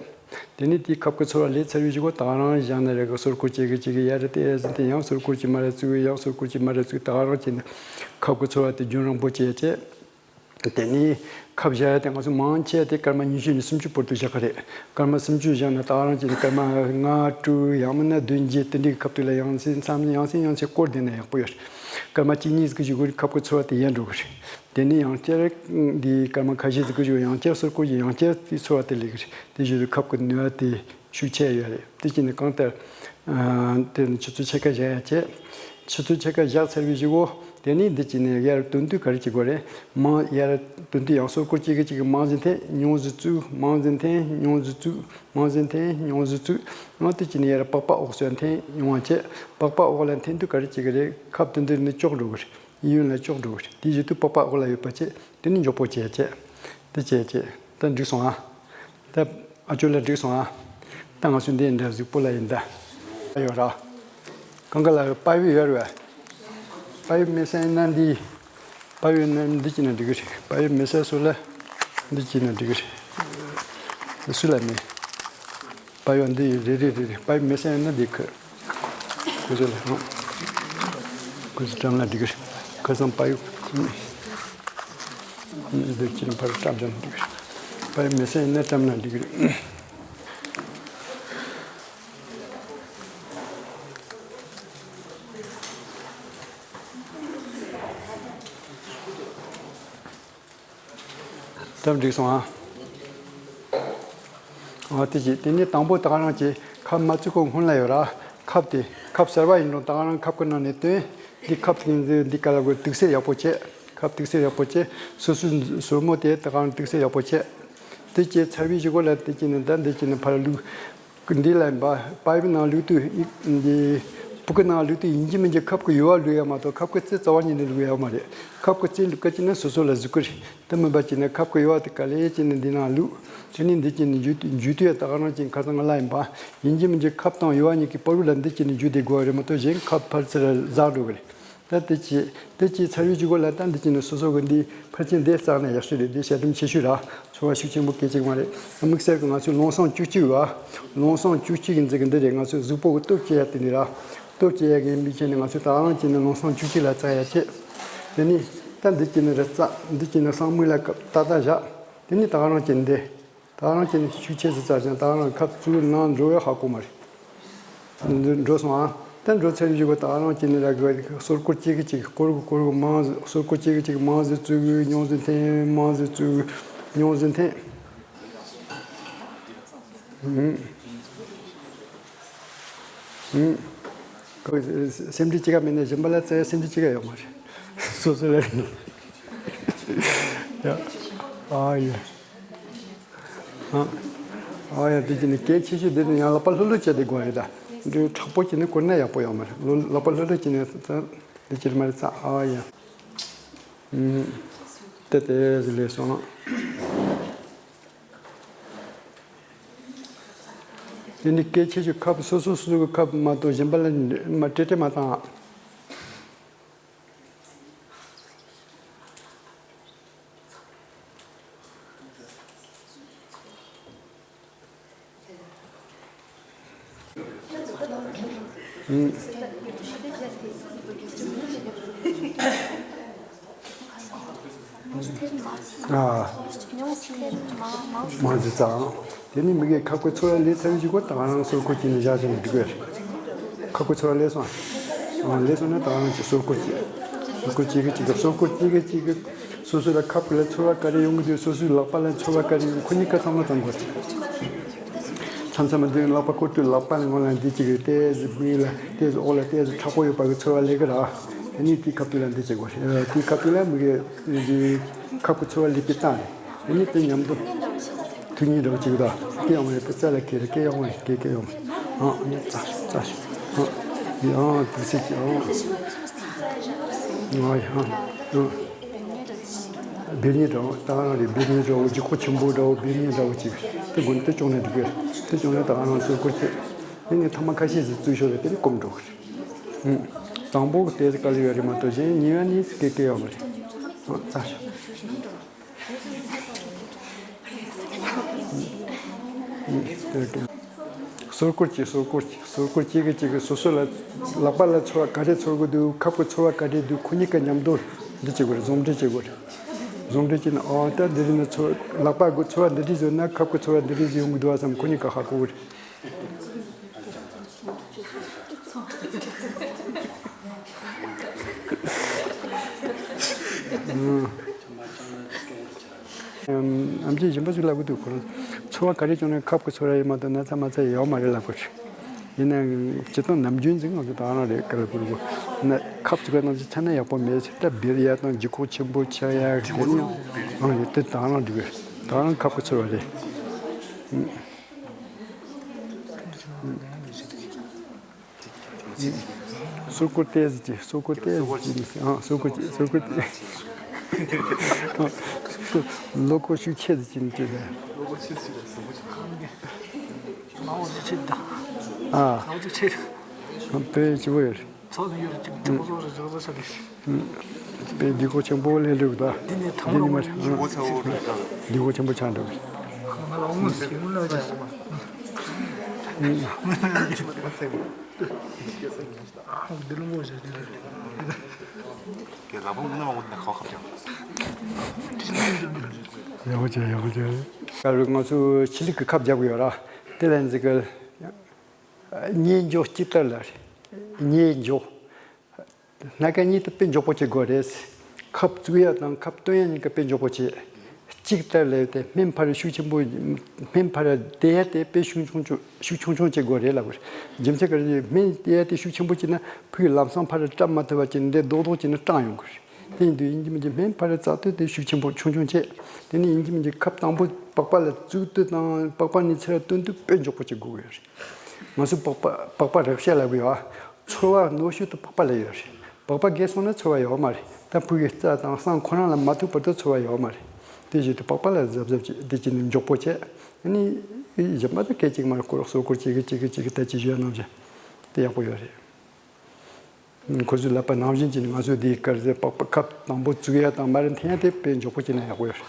དེ་ནས་དེའི་ཁབ་ཀྱི་ཚོར་བ་སླེབས་ཚར་བའི་གཞུག་གུ་ད་རང་བཞག་ནས་ར་གི་སོར་སྐོར་གཅིག་གིས་གཅིག་གིས་ཡར་བལྟས་ཟིག་འཐེན། ཡང་སོར་སྐོར་གཅིག་མར་བཙུགས། ཡང་སོར་སྐོར་གཅིག་མར་བཙུགས། ད་རང་བྱས་ནས་ཁབ་ཀྱི་ཚོར་བ་དེ་རྒྱུན་རིང་པོ་བྱས་བྱས། དེ་ནས་ཁབ་བཞག་ཡ་དེ་ང་ཚོ་མང་ཆེ་བ་དེ་སྐར་མ་ཉི་ཤུ་ནས་སུམ་ཅུ་བར་དུ་བཞག་གི་རེད། སྐར་མ་སུམ་ཅུ་བཞག་ན་ད་རང་བྱས་ནས་སྐར་མ་ལྔ་དྲུག་ཡང་མིན་ན་བདུན་བརྒྱད་དེ་འདྲའི་ཁབ་ཏུ་ལ་ཡང་སེ་མཚམས་ཡང་སེ་ཡང་སེ་སྐོར་བསྡད་ན་ཡག་པོ་ཡོད་རེད། སྐར་མ་གཅིག་གཉིས་ཟིག་གི་གཞུག་གུ་ཁབ་ཀྱི་ཚོར་བ་དེ་ཡལ་འགྲོ་གི་རེད། དེ་ནས་ཡང་བསྐྱར་འདི་སྐར་མ་ཁ་ཤས་ཟིག་གི་གཞུག་ཡང་བསྐྱར་སོར་སྐོར་གྱིས་ཡང་བསྐྱར་དེའི་ཚོར་བ་དེ་སླེབས་གི་རེད། དེ་བཞིན་དུ་ཁབ་ཀྱི་ནུས་པ་དེ། ཤུགས་ཆེ་ཡོད་རེད། དེ་བྱས་ནས་གང་ལྟར། ཨ། དེ་ནི་ཆུ་ཚོད་ཕྱེད་ཀ་བཞག་ཡ་བྱས། ཆུ་ཚོད་ཕྱེད་ཀ་བཞག་ཚར་བའི་གཞུག་གུ། དེ་ནས་འདི་བྱས་ནས་ཡར་བཏོན་དུས་ག་རེ་བྱེད་དགོས་རེད། མང་ཡར་བཏོན་དུས་ཡང་སོར་སྐོར་གཅིག་གིས་གཅིག་གིས་མང་ཟིག་འཐེན། ཉུང་ཟིག་བཙུགས། མང་ཟིག་འཐེན། ཉུང་ཟིག་བཙུགས། མང་ཟིག་འཐེན། ཉུང་ཟིག་བཙུགས། ཨ། དེ་བྱས་ནས་ཡར་པགས་པ་འོག་སོ་ཡ་འཐེན་ཡོང་བ་བྱས། པགས་པ་འོག་ལ་འཐེན་དུས་ག་རེ་བྱེད་ཀྱི་རེད། ཁབ་དེ་འདི་ནི་གཅོག་འགྲོ་གི་རེད། གཡས་གཡོན་ལ་གཅོག་འགྲོ་གི་རེད། དེ་བྱེད་དུས་པགས་པ་འོག་ལ་ཡོད་པ་བྱས། དེ་ནི་མགྱོགས་པོ་བྱས་བྱས། དེ་བྱས་བྱས། ད་འགྲིག་སོང་ཨ། ད་ཨ་ཅོ་ལགས་འགྲིག་སོང་ཨ། ད་ང་ཚོ་འདི་འདྲ་གཟུགས་པོ་ལ་ཡིན་ད། ཡོད་ར། གང་ག་ལ་པ་ཡིབ་ཡོད་རེད་བས། པ་ཡིབ་མེད་ས་ཡིན་ན་འདི། པ་ཡིབ་ན་འདི་བྱས་ན་འགྲིག་གི་རེད། པ་ཡིབ་མེད་ས་སུ་ལ། འདི་བྱས་ན་འགྲིག་གི་རེད། སུ་ལ་མེད། པ་ཡིབ་འདི་རེད་རེད་རེད་རེད། པ་ཡིབ་མེད་ས་ཡིན་ན་འདི་ཁ། ཁོ་ཚོ་ལ་ཧང་། ཁོ་ཚོ་བཀྲམ་ན་འགྲིག་གི་རེད། ཁ་སང་པ་ཡིབ། འདི་ཕྱིན་ཕར་བཀྲམ་བྱས་ན་འགྲིག་གི་རེད། པ་ཡིབ་མེད་ས་ཡིན་ན་བཀྲམ་ན་འགྲིག་གི་རེད། སྟབས་འགྲིག་སོང་ཨ། འོ་དེ་བྱས། དེ་ནས་དང་པོ་ད་ག་རང་གི་ཁབ་མ་བཙུགས་གོང་སྔོན་ལ་ཡོད་ར། ཁབ་དེ་ཁབ་གསར་པ་ཡིན་རུང་ད་ག་རང་ཁབ་ཀྱི་ནང་ནས་བཏོན། འདི་ཁབ་དེ་འདི་ག་ལ་དགོས། དུག་སེལ་ཡག་པོ་བྱས། ཁབ་དུག་སེལ་ཡག་པོ་བྱས། སོ་སོའི་སོར་མོ་དེ་ད་ག་རང་དུག་སེལ་ཡག་པོ་བྱས། དེ་བྱས་ཚར་བའི་གཞུག་གུ་ལ་དེ་བྱས་ནས་ད་འདི་བྱས་ནས་ཕར་བླུགས། འདི་ལ་ཡིན་པ། པ་ཡིབ་ནང་བླུགས་དུས་འདི། སྤུ་གུ་ནང་བླུགས་དུས་ཡིན་གཅིག་མིན་གཅིག་ཁབ་ཀྱི་ཡུ་བ་བླུགས་ཡ་མ་གཏོགས་ཁབ་ཀྱི་རྩེ་རྩ་བ་ཉིད་ནས་བླུགས་ཡ་ཡོད་མ་རེད། ཁབ་ཀྱི་རྩེ་བླུགས་ཀ་བྱས་ན་སོ་སོ་ལ་ཟུག་གི་རེད། དེ་མིན་པ་བྱས་ན་ཁབ་ཀྱི་ཡུ་བ་དེ་ག་ལེ་བྱས་ནས་འདི་ནང་བླུགས། དེ་ནས་འདི་བྱས་ནས་འཇུ་འཇུ་དུས་ཡ་ད་ག་རང་བྱས་ཁ་སང་ང་ལ་ཡིན་པ། ཡིན་གཅིག་མིན་གཅིག་ཁབ་དང་ཡུ་བ་གཉིས་ཀྱི་བར་དུ་ལ་འདི་བྱས་ནས་འཇུ་བསྡད་དགོས་རེད་མ་གཏོགས་གཞན་ཁབ་ཕར་ཚུར་ཟག་འགྲོ་གི་རེད། ད་དེ་བྱས། དེ་བྱས་ཚར་བའི་གཞུག་གུ་ལ་ད་འདི་བྱས་ནས་སོ་སོ་གི་འདི་ཕར་ཕྱིན་འདི་བསགས་ན་ཡག་ཤོས་རེད། འདི་ཞལ་འདྲེན་ཆེ་ཤོས་ར། ཚོར་བ་ཤུགས་ཆེན་པོ་སྐད་ཅིག་མ་རེད། དམིགས་བསལ་གྱི་ང་ཚོའི་རླུང་སྲང་བཅུ་གཅིག་བ། རླུང་སྲང་བཅུ་གཅིག་གི་འཛིན་གི་འདི་རེད། ང་ཚོའི་གཟུགས་པོ་གི་སྟོབས་སྐྱེ་ཡ་དེ་ནི་ར། སྟོབས་སྐྱེ་ཡ་གི་ཡིན་པའི་ཆ་ནས་ང་ཚོས་ད་རང་བྱས་ནས་རླུང་སྲང་བཅུ་གཅིག་ལ་བཙའ་ཡ་བྱེད། དེ་ནི། ད་འདི་གྱིས་ནི་རི་རྩ། འདི་གྱིས་ནི་གསང་མིག་ལ་ཏག་ཏག་བཞག་དེ་ནི་ད་ག་རང་གྱིས་འདི། ད་ག་རང་གྱིས་ནི་ཤུགས་ཆེ་ཟིག་བཙལ་ཅིང་ད་ག་རང་ཁབ་བཙུགས་ནང་འགྲོ་བའི་ཧ་གོ་མ་རེད། འགྲོ་སོང་ཨ། ད་འགྲོ་ཚར་བཞུགས་གོ་ད་ག་རང་གྱིས་ནི་ར་གི་སོར་སྐོར་གཅིག་གི་གཅིག་སྐོར་གི་སྐོར་གི་མང་ཟིག་སོར་སྐོར་གཅིག་གི་གཅིག་མང་ཟིག་བཙུགས་གི་ཉུང་ཟིག་འཐེན་མང་ཟིག་བཙུགས་གི་ཉུང་ཟིག་འཐེན། ཨུམ། ཨུམ། ཁོ་སེམས་ཁྲལ་ཅི་ག་མེད་ན་གཞན་པ་ལ་བཙལ་སེམས་ཁྲལ་ཅི་ག་ཡོད་མ་རེད། སོ་སོ་ལ་ཡ། ཨ་ཡ། ཨ། ཨ་ཡ་དེ་ཅི་ནི་གལ་ཆེ་ཤོས་དེ་ནི་ཡང་ལག་པ་ལྷུག་ལྷུག་བྱས་ཏེ་དགོས་རེད་ད། འདི་མཁྲེགས་པོ་བྱས་ནས་བསྐོར་ན་ཡག་པོ་ཡོད་མ་རེད། ལོ་ལག་པ་ལྷུག་ལྷུག་བྱས་ནས་ད་འདི་ཅི་མ་རེད་ཙང་ཨ་ཡ། ཨུམ། དེ་དེ་ཟི་ལས་སོང་། དེ་ནི་སྐད་ཆེ་ཆུ་ཁབ་སོ་སོ་སོ་སོའི་ཁབ་མ་གཏོགས་གཞན་པ་ལ་མ་སྤྲད་སྤྲད་མ་བཏང་། ཨ། མང་ཙི་ཙང་། དེ་ནི་མི་གའི་ཁབ་ཀྱི་ཚོར་བ་ལས་ཚར་བཞིན་གོ་ད་ག་རང་སོར་ཁོ་གཅིག་ནས་བཞག་ཅིང་འགྲིག་གི་རེད། ཁབ་ཀྱི་ཚོར་བ་ལས་སོང་། ཨ། ལས་སོང་ན་ད་ག་རང་གི་སོར་ཁོ་གཅིག་སོར་ཁོ་གཅིག་གི་གཅིག་གི་སོར་ཁོ་གཅིག་གི་གཅིག་གི་སོ་སོ་ལ་ཁབ་ཀྱི་ལ་ཚོར་བ་ག་རེ་ཡོང་གི་འདུག་སོ་སོའི་ལག་པ་ལ་ཚོར་བ་ག་རེ་ཡོང་ཁོ་གཉིས་ཀ་བསམ་བློ་གཏོང་དགོས། མཚམས་མཚམས་འདི་ལག་པ་བསྐོར་དུས་ལག་པ་ལ་ངོ་ལ་འདི་གཅིག་གི་ལྟས་སུ་སྦུག་ལ་ལྟས་སུ་ཨོ་ལ་ལྟས་སུ་མཁྲེགས་པོ་ཡོད་པ་གི་ཚོར་བ་ལས་གི་ར། དེ་ནི་དེའི་ཁ་ཐུག་ལ་འདི་བྱེད་དགོས་རེད། དེའི་ཁ་ཐུག་ལ་མི་གི་འདི་ཁབ་ཀྱི་ཚོར་བ་ལས་པའི་སྟངས་རེད། དེ་ནི་དེ་མཉམ་དུ་ཐུགས་ཉིད་འདྲ་བོ་ཅིག་དང་སྐད་ཡོང་བ་རེད། དེ་རྩ་ལ་ཁེལ་རེད། སྐད་ཡོང་བ་རེད། སྐད་སྐད་ཡོང་བ་རེད། ཨང་ཨང་ཙ་ཙ་ཨང་འདི་ཨང་དུ་སྲིད་ཀྱི་ཨང་ཨང་ཡ་ཨང་ཨང་། བེ་རི་འདྲ་བོ་ད་ག་རང་རེད། བེ་རི་འདྲ་བོ་ལྗིད་ཁོག་ཆེན་པོ་འདྲ་བོ་བེ་རི་འདྲ་བོ་ཅིག་དེ་དགོས་ན་དེ་བཅོངས་ནས་འགྲིག་གི་རེད། དེ་བཅོངས་ནས་ད་ག་རང་སོར་སྐོར་བྱེད། དེ་ནས་ཐ་མ་ཁ་ཤས་ཤིག་བཙུགས་ཤོར་བས་དེ་ནས་སྐོམ་འགྲོ་གི་རེད། ཨུམ། དང་པོ་གི་ཏོག་ཙམ་དཀའ་ལས་ཡོད་རེད་མ་གཏོགས་གཞན་གཉིས་པ་ནི་སྐད་སྐད་ཡོད་མ་རེད། ཨ་ཙ་ཤ། སོར་སྐོར་གྱིས་སོར་སྐོར་གྱིས་སོར་སྐོར་གཅིག་གིས་གཅིག་གིས་སོ་སོ་ལ་ལག་པ་ལ་ཚོར་བ་ག་རེ་ཚོར་གི་འདུག་ཁབ་ཀྱི་ཚོར་བ་ག་རེ་འདུག་ཁོ་གཉིས་ཀ་མཉམ་དུ་འདི་བྱེད་དགོས་རེད། ཟུང་འབྲེལ་བྱེད་དགོས་རེད། ཟུང་འབྲེལ་བྱས་ནས་ཨོ་ད་འདི་རིགས་ནི་ཚོར་ལག་པ་གི་ཚོར་བ་འདི་རིགས་ཡོད་ན་ཁབ་ཀྱི་ཚོར་བ་འདི་རིགས་ཡོང་གི་འདུག་བསམ་ཁོ་གཉིས་ཀ་ཧ་གོ་གི་རེད། ཨམ་ཆི་གཞན་པ་ཚོས་ལབ་གི་འདུག་ཁོ་རང་ཚོར་བ་ག་རེ་བྱུང་ན་ཁབ་ཀྱི་ཚོར་བ་ཡིན་མ་གཏོགས་ན་ཚ་མ་ཚ་ཡོད་མ་རེད་ལབ་གི་རེད། ཡིན་ནའང་སྤྱིར་བཏང་ནམ་རྒྱུན་ཟིག་ང་ཚོ་ད་རང་རེད་ག་ལ་བུ་རུ་ན་ཁབ་ཚུགས་པའི་ནང་ཚོ་ཚ་ན་ཡག་པོ་མེད་ཟེར། ད་བེར་ཡ་དང་ལྗིད་ཁོག་ཆེན་པོ་ཆགས་ཡ་གི་ཡང་ཨང་ཡོད་དེ་ད་རང་འགྲིག་གི་རེད། ད་རང་ཁབ་ཀྱི་ཚོར་བ་རེད། སོ་ཀོ་ཏེ་ཟི་ཅི། སོ་ཀོ་ཏེ་ཟི་ཅི་ནི་ཨ། སོ་ཀོ་ཅི། སོ་ཀོ་ཏེ། ལོ་ཀོ་ཤུགས་ཆེ་ཟི་ཅི་ནི་ཅི་ཟེར། ཨ། དཔེ་ཆེ་བོ་ཡོད་རེད། དཔེ་ལྗིད་ཁོག་ཆེན་པོ་ལས་འགྲོ་གི་འདུག་འདི་ནི་མ་རེད། ལྗིད་ཁོག་ཆེན་པོ་ཆགས་འགྲོ་གི། ཡག་པོ་བྱས། ཡག་པོ་བྱས། ང་ཚོ་ཕྱི་ལུགས་ཀྱི་ཁབ་རྒྱབ་གི་ཡོད་ར། དེ་ལ་འཛི་གི་སྙེ་མགྱོགས་གཅིག་ལྟར་ལ་རེད། སྙེ་མགྱོགས། སྣ་ཁ་གཉིས་དེ་དཔེ་མགྱོགས་པོ་བྱེད་དགོས་རེད། ཁབ་བཙུགས་ཡ་དང་ཁབ་བཏོན་ཡ་གཉིས་ཀ་དཔེ་མགྱོགས་པོ་བྱེད། གཅིག་ལྟར་ལས་ཏེ་སྨན་ཕར་ཤུགས་ཆེན་པོ། སྨན་ཕར་བསྡད་ཡ་དེ་དཔེ་ཤུགས་ཆུང་ཆུང་ཤུགས་ཆུང་ཆུང་བྱེད་དགོས་རེད་ལབ་དགོས་རེད། རྒྱུ་མཚན་ག་རེ་ཟེར་སྨན་བསྡད་ཡ་དེ་ཤུགས་ཆེན་པོ་བྱས་ན་ཕུགས་ལམ་སང་ཕར་བཀྲམ་མ་ཐུབ་པ་བྱས་ནས་འདི་རྡོག་རྡོག་བྱས་ནས་སྐྲངས་ཡོང་གི་རེད། དེ་ཡིན་དུས་ཡིན་གཅིག་མིན་གཅིག་སྨན་ཕར་བཙག་དུས་དེ་ཤུགས་ཆེན་པོ་ཆུང་ཆུང་བྱེད། དེ་ནས་ཡིན་གཅིག་མིན་གཅིག་ཁབ་དང་པོ་པགས་པ་ལ་བཙུགས་དུས་དང་པགས་པ་ནས་ཚུར་བཏོན་དུས་དཔེ་མགྱོགས་པོ་བྱེད་དགོས་ཀྱི་ཡོད་རེད། ང་ཚོ་པགས་པ་པགས་པ་རེག་བྱ་ལབ་ཀྱི་ཡོད། ཚོར་བ་ནོར་ཤོས་དེ་པགས་པ་ལ་ཡོད་རེད། པགས་པ་རྒས་སོང་ན་ཚོར་བ་ཡོད་མ་རེད། ད་ཕུགས་ཀྱི་རྩ་དང་བསང་ཁོ་རང་ལ་མ་ཐུག་བར་དུ་ཚོར་བ་ཡོད་མ་རེད། དེ་བཞིན་དུ་པགས་པ་ལ་གཟབ་གཟབ་བྱེད། དེ་བྱས་ནས་མགྱོགས་པོ་བྱེད། ཨ་ནི་གཞན་པ་དང་སྐད་ཅིག་མར་སྐོར་སོ་སྐོར་གཅིག་གིས་གཅིག་གིས་གཅིག་གིས་ད་ཅི་ཞུ་ཡ་ནང་བཞིན་དེ་ཡག་པོ་ཡོད་རེད། ཁོ་ཚོས་ལབ་པ་ནང་བཞིན་བྱས་ནས་ང་ཚོས་འདིའི་སྐར་ཟེར་པགས་པ་ཁབ་དང་པོ་བཙུགས་ཡ་དང་མར་འཐེན་ཡ་དེ་དཔེ་མགྱོགས་པོ་བྱས་ན་ཡག་པོ་ཡོད་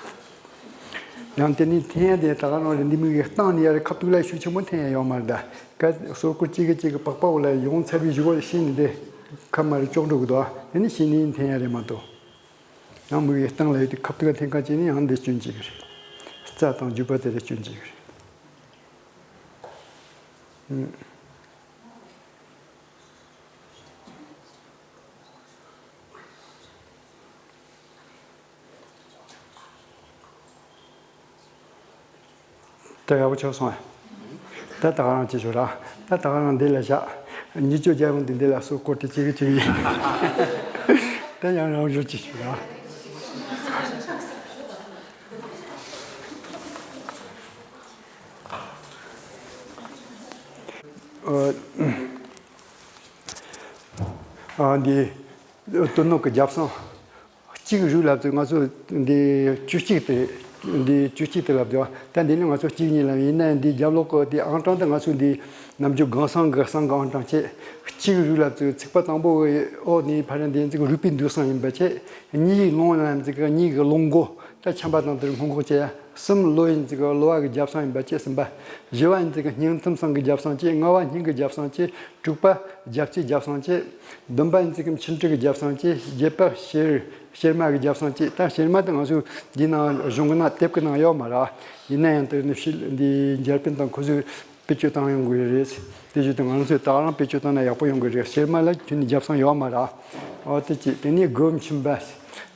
རེད། ཡང་དེ་ནས་འཐེན་ཡ་དེ་ད་ག་རང་རེད། འདི་མི་གིས་བཏང་ནས་ཡར་ཁབ་ཐུག་ལ་ཤུགས་ཆེན་པོ་འཐེན་ཡ་ཡོད་མ་རེད་ད། ཀ་སོ་སྐོར་གཅིག་གིས་གཅིག་གི་པགས་པ་འོག་ལ་ཡོང་ཚར་བའི་གཞུག་གུ་ཤིང་ནི་དེ་ཁབ་མར་ཅོག་འགྲོ་གི་འདུག་དེ་ནི་ཤིང་ནི་འཐེན་ཡ་རེད་མ་གཏོགས། ཡང་མིག་གི་སྟེང་ལ་ཡོད་དུས་ཁ་ཐུག་འཐེན་མཁན་བྱས་ནས་ཡང་འདི་སྐྱོན་བྱེད་ཀྱི་རེད། རྩ་དང་རྒྱུས་པ་དེ་ལ་སྐྱོན་བྱེད་ཀྱི་རེད། ད་ཡག་པོ་ཆགས་སོང་ཨ། ད་ད་ག་རང་བྱེད་ཤོག་ར། ད་ད་ག་རང་འདི་ལ་བཞག་ཉིས་བཅུ་རྒྱལ་ཡོངས་འདི་འདི་ལ་སོགས་སྐོར་དེ་གཅིག་གཅིག་ཡིན། ད་ཡང་རང་བཞིན་བྱེད་ཤོག་ར། ཨ་འདི་དོ་ནོ་གི་རྒྱབ་སང་། གཅིག་རུས་ལབ་དུས་ང་ཚོ་འདི་བཅུ་གཅིག་དེ། འདི་བཅུ་གཅིག་དེ་ལབ་དུས་ད་འདི་ནི་ང་ཚོ་གཅིག་གཉིས་ལབ་ཡིན་ན་འདི་རྒྱབ་ལོགས་གི་འདི་ཨང་གྲངས་དེ་ང་ཚོ་འདི་ནམ་རྒྱུན་གང་སང་གི་སང་གི་ཨང་གྲངས་བྱས། གཅིག་རུས་ལབ་དུས་ཚིག་པ་དང་པོ་གི་ཨོ་ནི་ཕ་ར་འདི་ཚིག་རུས་པའི་འདུག་སང་ཡིན་པ་བྱས། གཉིས་ཀྱི་ལོང་ལབ་ཚིག་གཉིས་ཀྱི་ལོང་མགོ་ད་ཆམ་པ་དང་དེར་སྔོན་འགོག་བྱས། གསུམ་ལོ་ཡིན་ཚིག་ལོ་བ་གི་རྒྱབ་སང་ཡིན་པ་བྱས་ཟིན་པ། བཞི་བ་ཡིན་ཚིག་སྙིང་ཐུམ་སང་གི་རྒྱབ་སང་བྱས། ལྔ་བ་སྙིང་གི་རྒྱབ་སང་བྱས། དྲུག་པ་རྒྱབ་རྩའི་རྒྱབ་སང་བྱས། བདུན་པ་ཡིན་ཚིག་མཆིན་དཀྲིས་ཀྱི་རྒྱབ་སང་བྱས། བརྒྱད་པ་གཤེར་གཤེར་མ་གི་རྒྱབ་སང་བྱས། ད་གཤེར་མ་དེ་ང་ཚོ་འདི་ནང་གཞུང་གི་ནང་དེབ་ཀྱི་ནང་ཡོད་མ་རེད། ཡིན་ན་ཡང་དེ་ནི་ཕྱི་འདི་འཇར་པན་དང་ཁོ་ཚོས་བེད་སྤྱོད་བཏང་ཡོང་དགོས་རེད། དེ་བཞིན་དུ་ང་ཚོས་ད་རང་བེད་སྤྱོད་བཏང་ན་ཡག་པོ་ཡོང་གི་རེད། གཤེར་མ་ལ་ཁྱོན་ནས་རྒྱབ་སང་ཡོད་མ་རེད། ཨོ་དེ་ཅི་དེ་ནི་སྒོ་མཆིན་པ།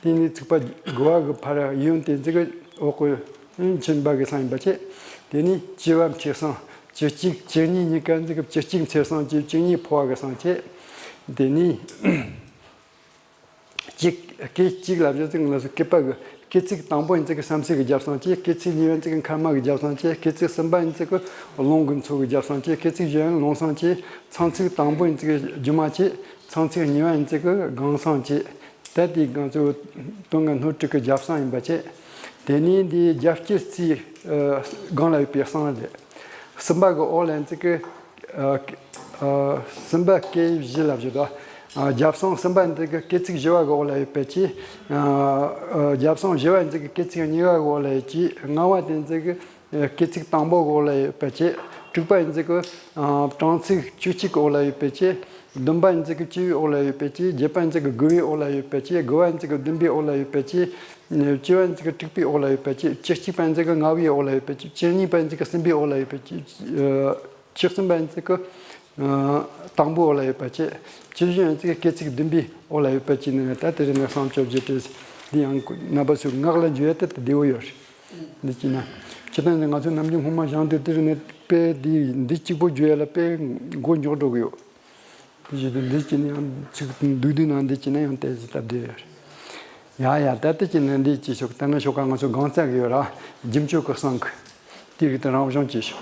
དེ་ནི་ཚིག་པ་དགུ་བ་གི་ཕར་ཡོན་ཏན་ཚིག་གི་འོག་གི་མཆིན་པ་གི་སང་ཡིན་པ་བྱས། དེ་ནི་བཅུ་བ་མཆེར་སང་། བཅུ་གཅིག་བཅུ་གཉིས་གཉིས་ཀ་འདི་གི་བཅུ་གཅིག་མཆེར་སང་བཅས། བཅུ་གཉིས་ཕོ་བ་གི་སང་བྱས། དེ་ནི་གཅིག་སྐད་གཅིག་ལབ་བྱས་ཚིག་ལ་སོགས་སྐད་པ་གི་སྐད་ཚིག་དང་པོ་ཡིན་ཚིག་གི་བསམ་ཚིག་གི་རྒྱབ་སང་བྱས། སྐད་ཚིག་གཉིས་པ་ཡིན་ཚིག་གི་མཁལ་མ་གི་རྒྱབ་སང་བྱས། སྐད་ཚིག་གསུམ་པ་ཡིན་ཚིག་གི་རླུང་གི་མཚོ་གི་རྒྱབ་སང་བྱས། སྐད་ཚིག་བཞི་ཡིན་རླུང་སང་བྱས། ཚངས་ཚིག་དང་པོ་ཡིན་ཚིག་གི་རྒྱུ་མ་བྱས། ཚངས་ཚིག་གཉིས་པ་ཡིན་ཚིག་གི་སྒང་སང་བྱས། ད་དེ་ང་ཚོ་དོན་ལྔ་སྣོད་དྲུག་གི་རྒྱབ་སང་ཡིན་པ་བྱས། དེ་ནས་འདི་རྒྱབ་སྐྱེས་རྩིས་སྒང་ལ་ཡོད་པའི་སང་རེད། གསུམ་པ་གི་འོག་ལ་ཡིན་ཚིག་གི་ཨ་ཨ་གསུམ་པ་སྐད་བཞི་ལ་བཞི་དང་། ཨ་རྒྱབ་སང་གསུམ་པ་ཡིན་ཚིག་གི་སྐད་ཚིག་བཞི་བ་གི་འོག་ལ་ཡོད་པའི་ཅི། ཨ་ཨ་རྒྱབ་སང་བཞི་བ་ཡིན་ཚིག་གི་སྐད་ཚིག་གཉིས་པ་གི་འོག་ལ་ཡོད་ཅི། ལྔ་བ་དེ་ཡིན་ཚིག་གི་སྐད་ཚིག་དང་པོ་གི་འོག་ལ་ཡོད་པའི་ཅི། དྲུག་པ་ཡིན་ཚིག་གི་ཨ་གྲངས་ཚིག་བཅུ་གཅིག་གི་འོག་ལ་ཡོད་པའི་ཅི། བདུན་པ་ཡིན་ཚིག་གི་བཅུ་བའི་འོག་ལ་ཡོད་པའི་ཅི། བརྒྱད་པ་ཡིན་ཚིག་གི་དགུ་བའི་འོག་ལ་ཡོད་པའི་ཅི། དགུ་བ་ཡིན་ཚིག་གི་བདུན་པའི་འོག་ལ་ཡོད་པའི་ཅི། བཅུ་བ་ཡིན་ཚིག་གི་དྲུག་པའི་འོག་ལ་ཡོད་པའི་ཅི། བཅུ་གཅིག་པ་ཡིན་ཚིག་གི་ལྔ་བའི་འོག་ལ་ཡོད་པའི་ཅི། བཅུ་གཉིས་པ་ཡིན་ཚིག་གི་གསུམ་པའི་འོག་ལ་ཡོད་པའི་ཅི། བཅུ་གསུམ་པ་ཡིན་ཚིག་གི་ཨ་དང་པོའི་འོག་ལ་ཡོད་པ་བྱས། བཅུ་བཞི་ཡིན་ཚིག་གི་སྐད་ཚིག་བདུན་པའི་འོག་ལ་ཡོད་པ་བྱས་ནས། ད་དེ་རིང་ནས་བསམ་སྤྱོད་བརྗོད་བྲལ་འདི་ཡང་རྣམ་པ་ཚོའི་ངག་ལ་འཇུ་ཡ་དེ་དེ་བདེ་བོ་ཡོད་རེད། འདི་བྱས་ན་སྤྱིར་བཏང་ནས་ང་ཚོ་ནམ་རྒྱུན་སྔོན་མ་སྦྱང་དུས་དེ་རིང་ནས་དཔེ་འདི་འདི་གཅིག་པོ་བརྗོད་ཡ་ལ་དཔེ་མགོ་མགྱོགས་འགྲོ་གི་ཡོད། དེ་བཞིན་དུ་འདི་བྱས་ན་ཡང་ཚིག་བསྡུས་བསྡུས་ནང་འདི་བྱས་ན་ཡང་ཏོག་ཙམ་སྟབས་བདེ་རེད། ཡ་ཡ། ད་ལྟ་བྱས་ན་འདི་བྱེད་ཆོག་ད་ནི་ཤོག་ཁ་ང་ཚོ་སྒང་རྩ་གི་ཡོད་ར། རྒྱུ་མཆོག་གི་གསང་གི་དེ་རིགས་དེ་རང་སྦྱོང་བྱེད་ཤོག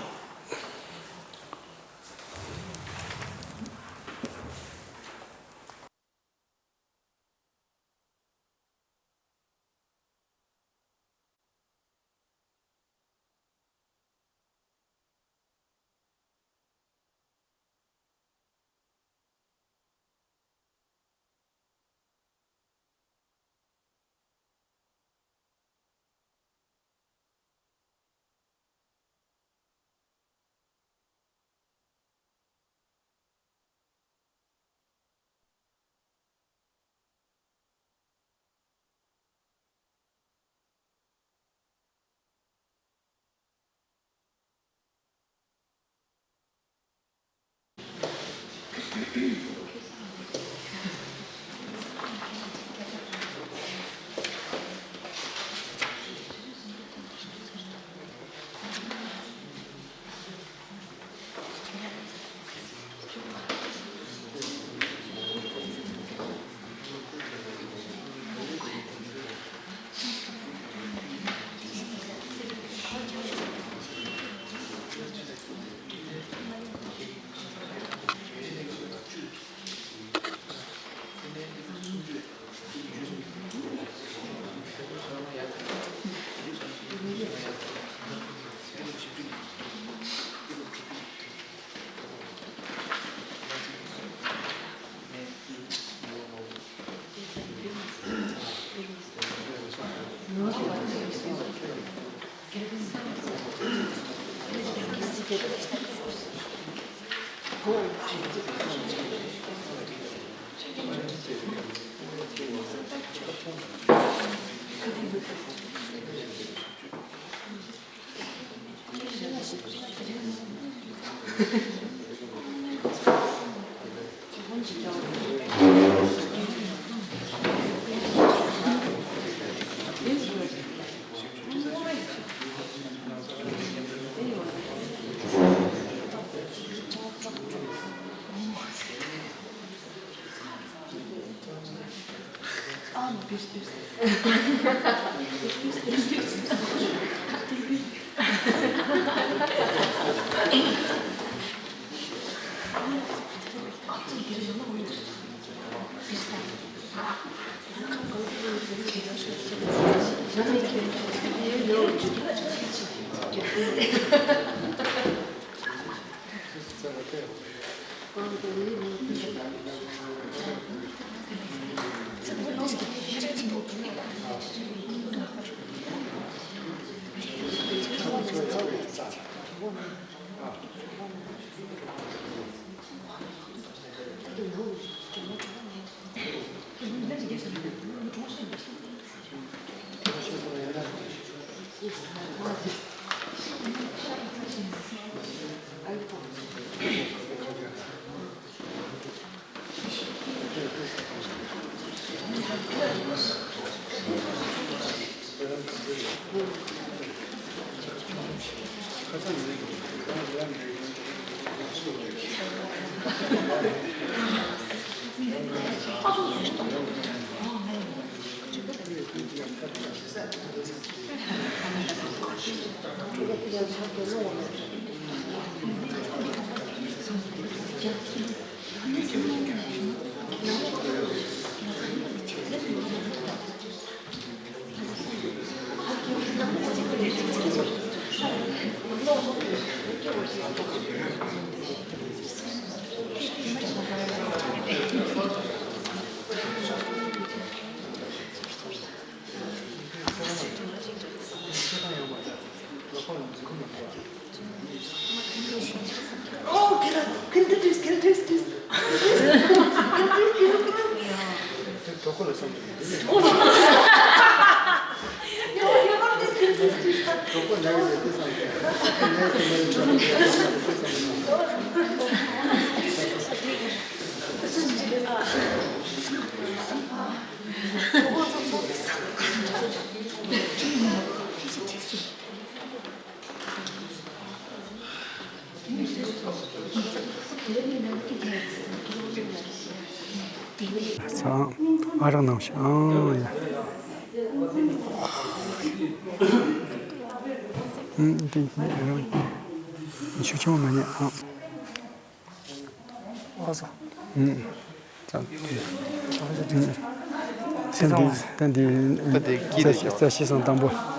Oh, can I, can I do this? Can I do this? ཚང་ཨ་རག་ནང་ཤ་ཨང་ཡ། ཨུམ། དེ་ཨ་རག་ཤུགས་ཆེན་པོ་མ་ཉན་ཨང་། ཨ་ཙི། ཨུམ། ད་འདི་ད་འདི་ད་འདི་སྐྱིད་རེད། རྩ་ཤེས་སང་དང་པོ།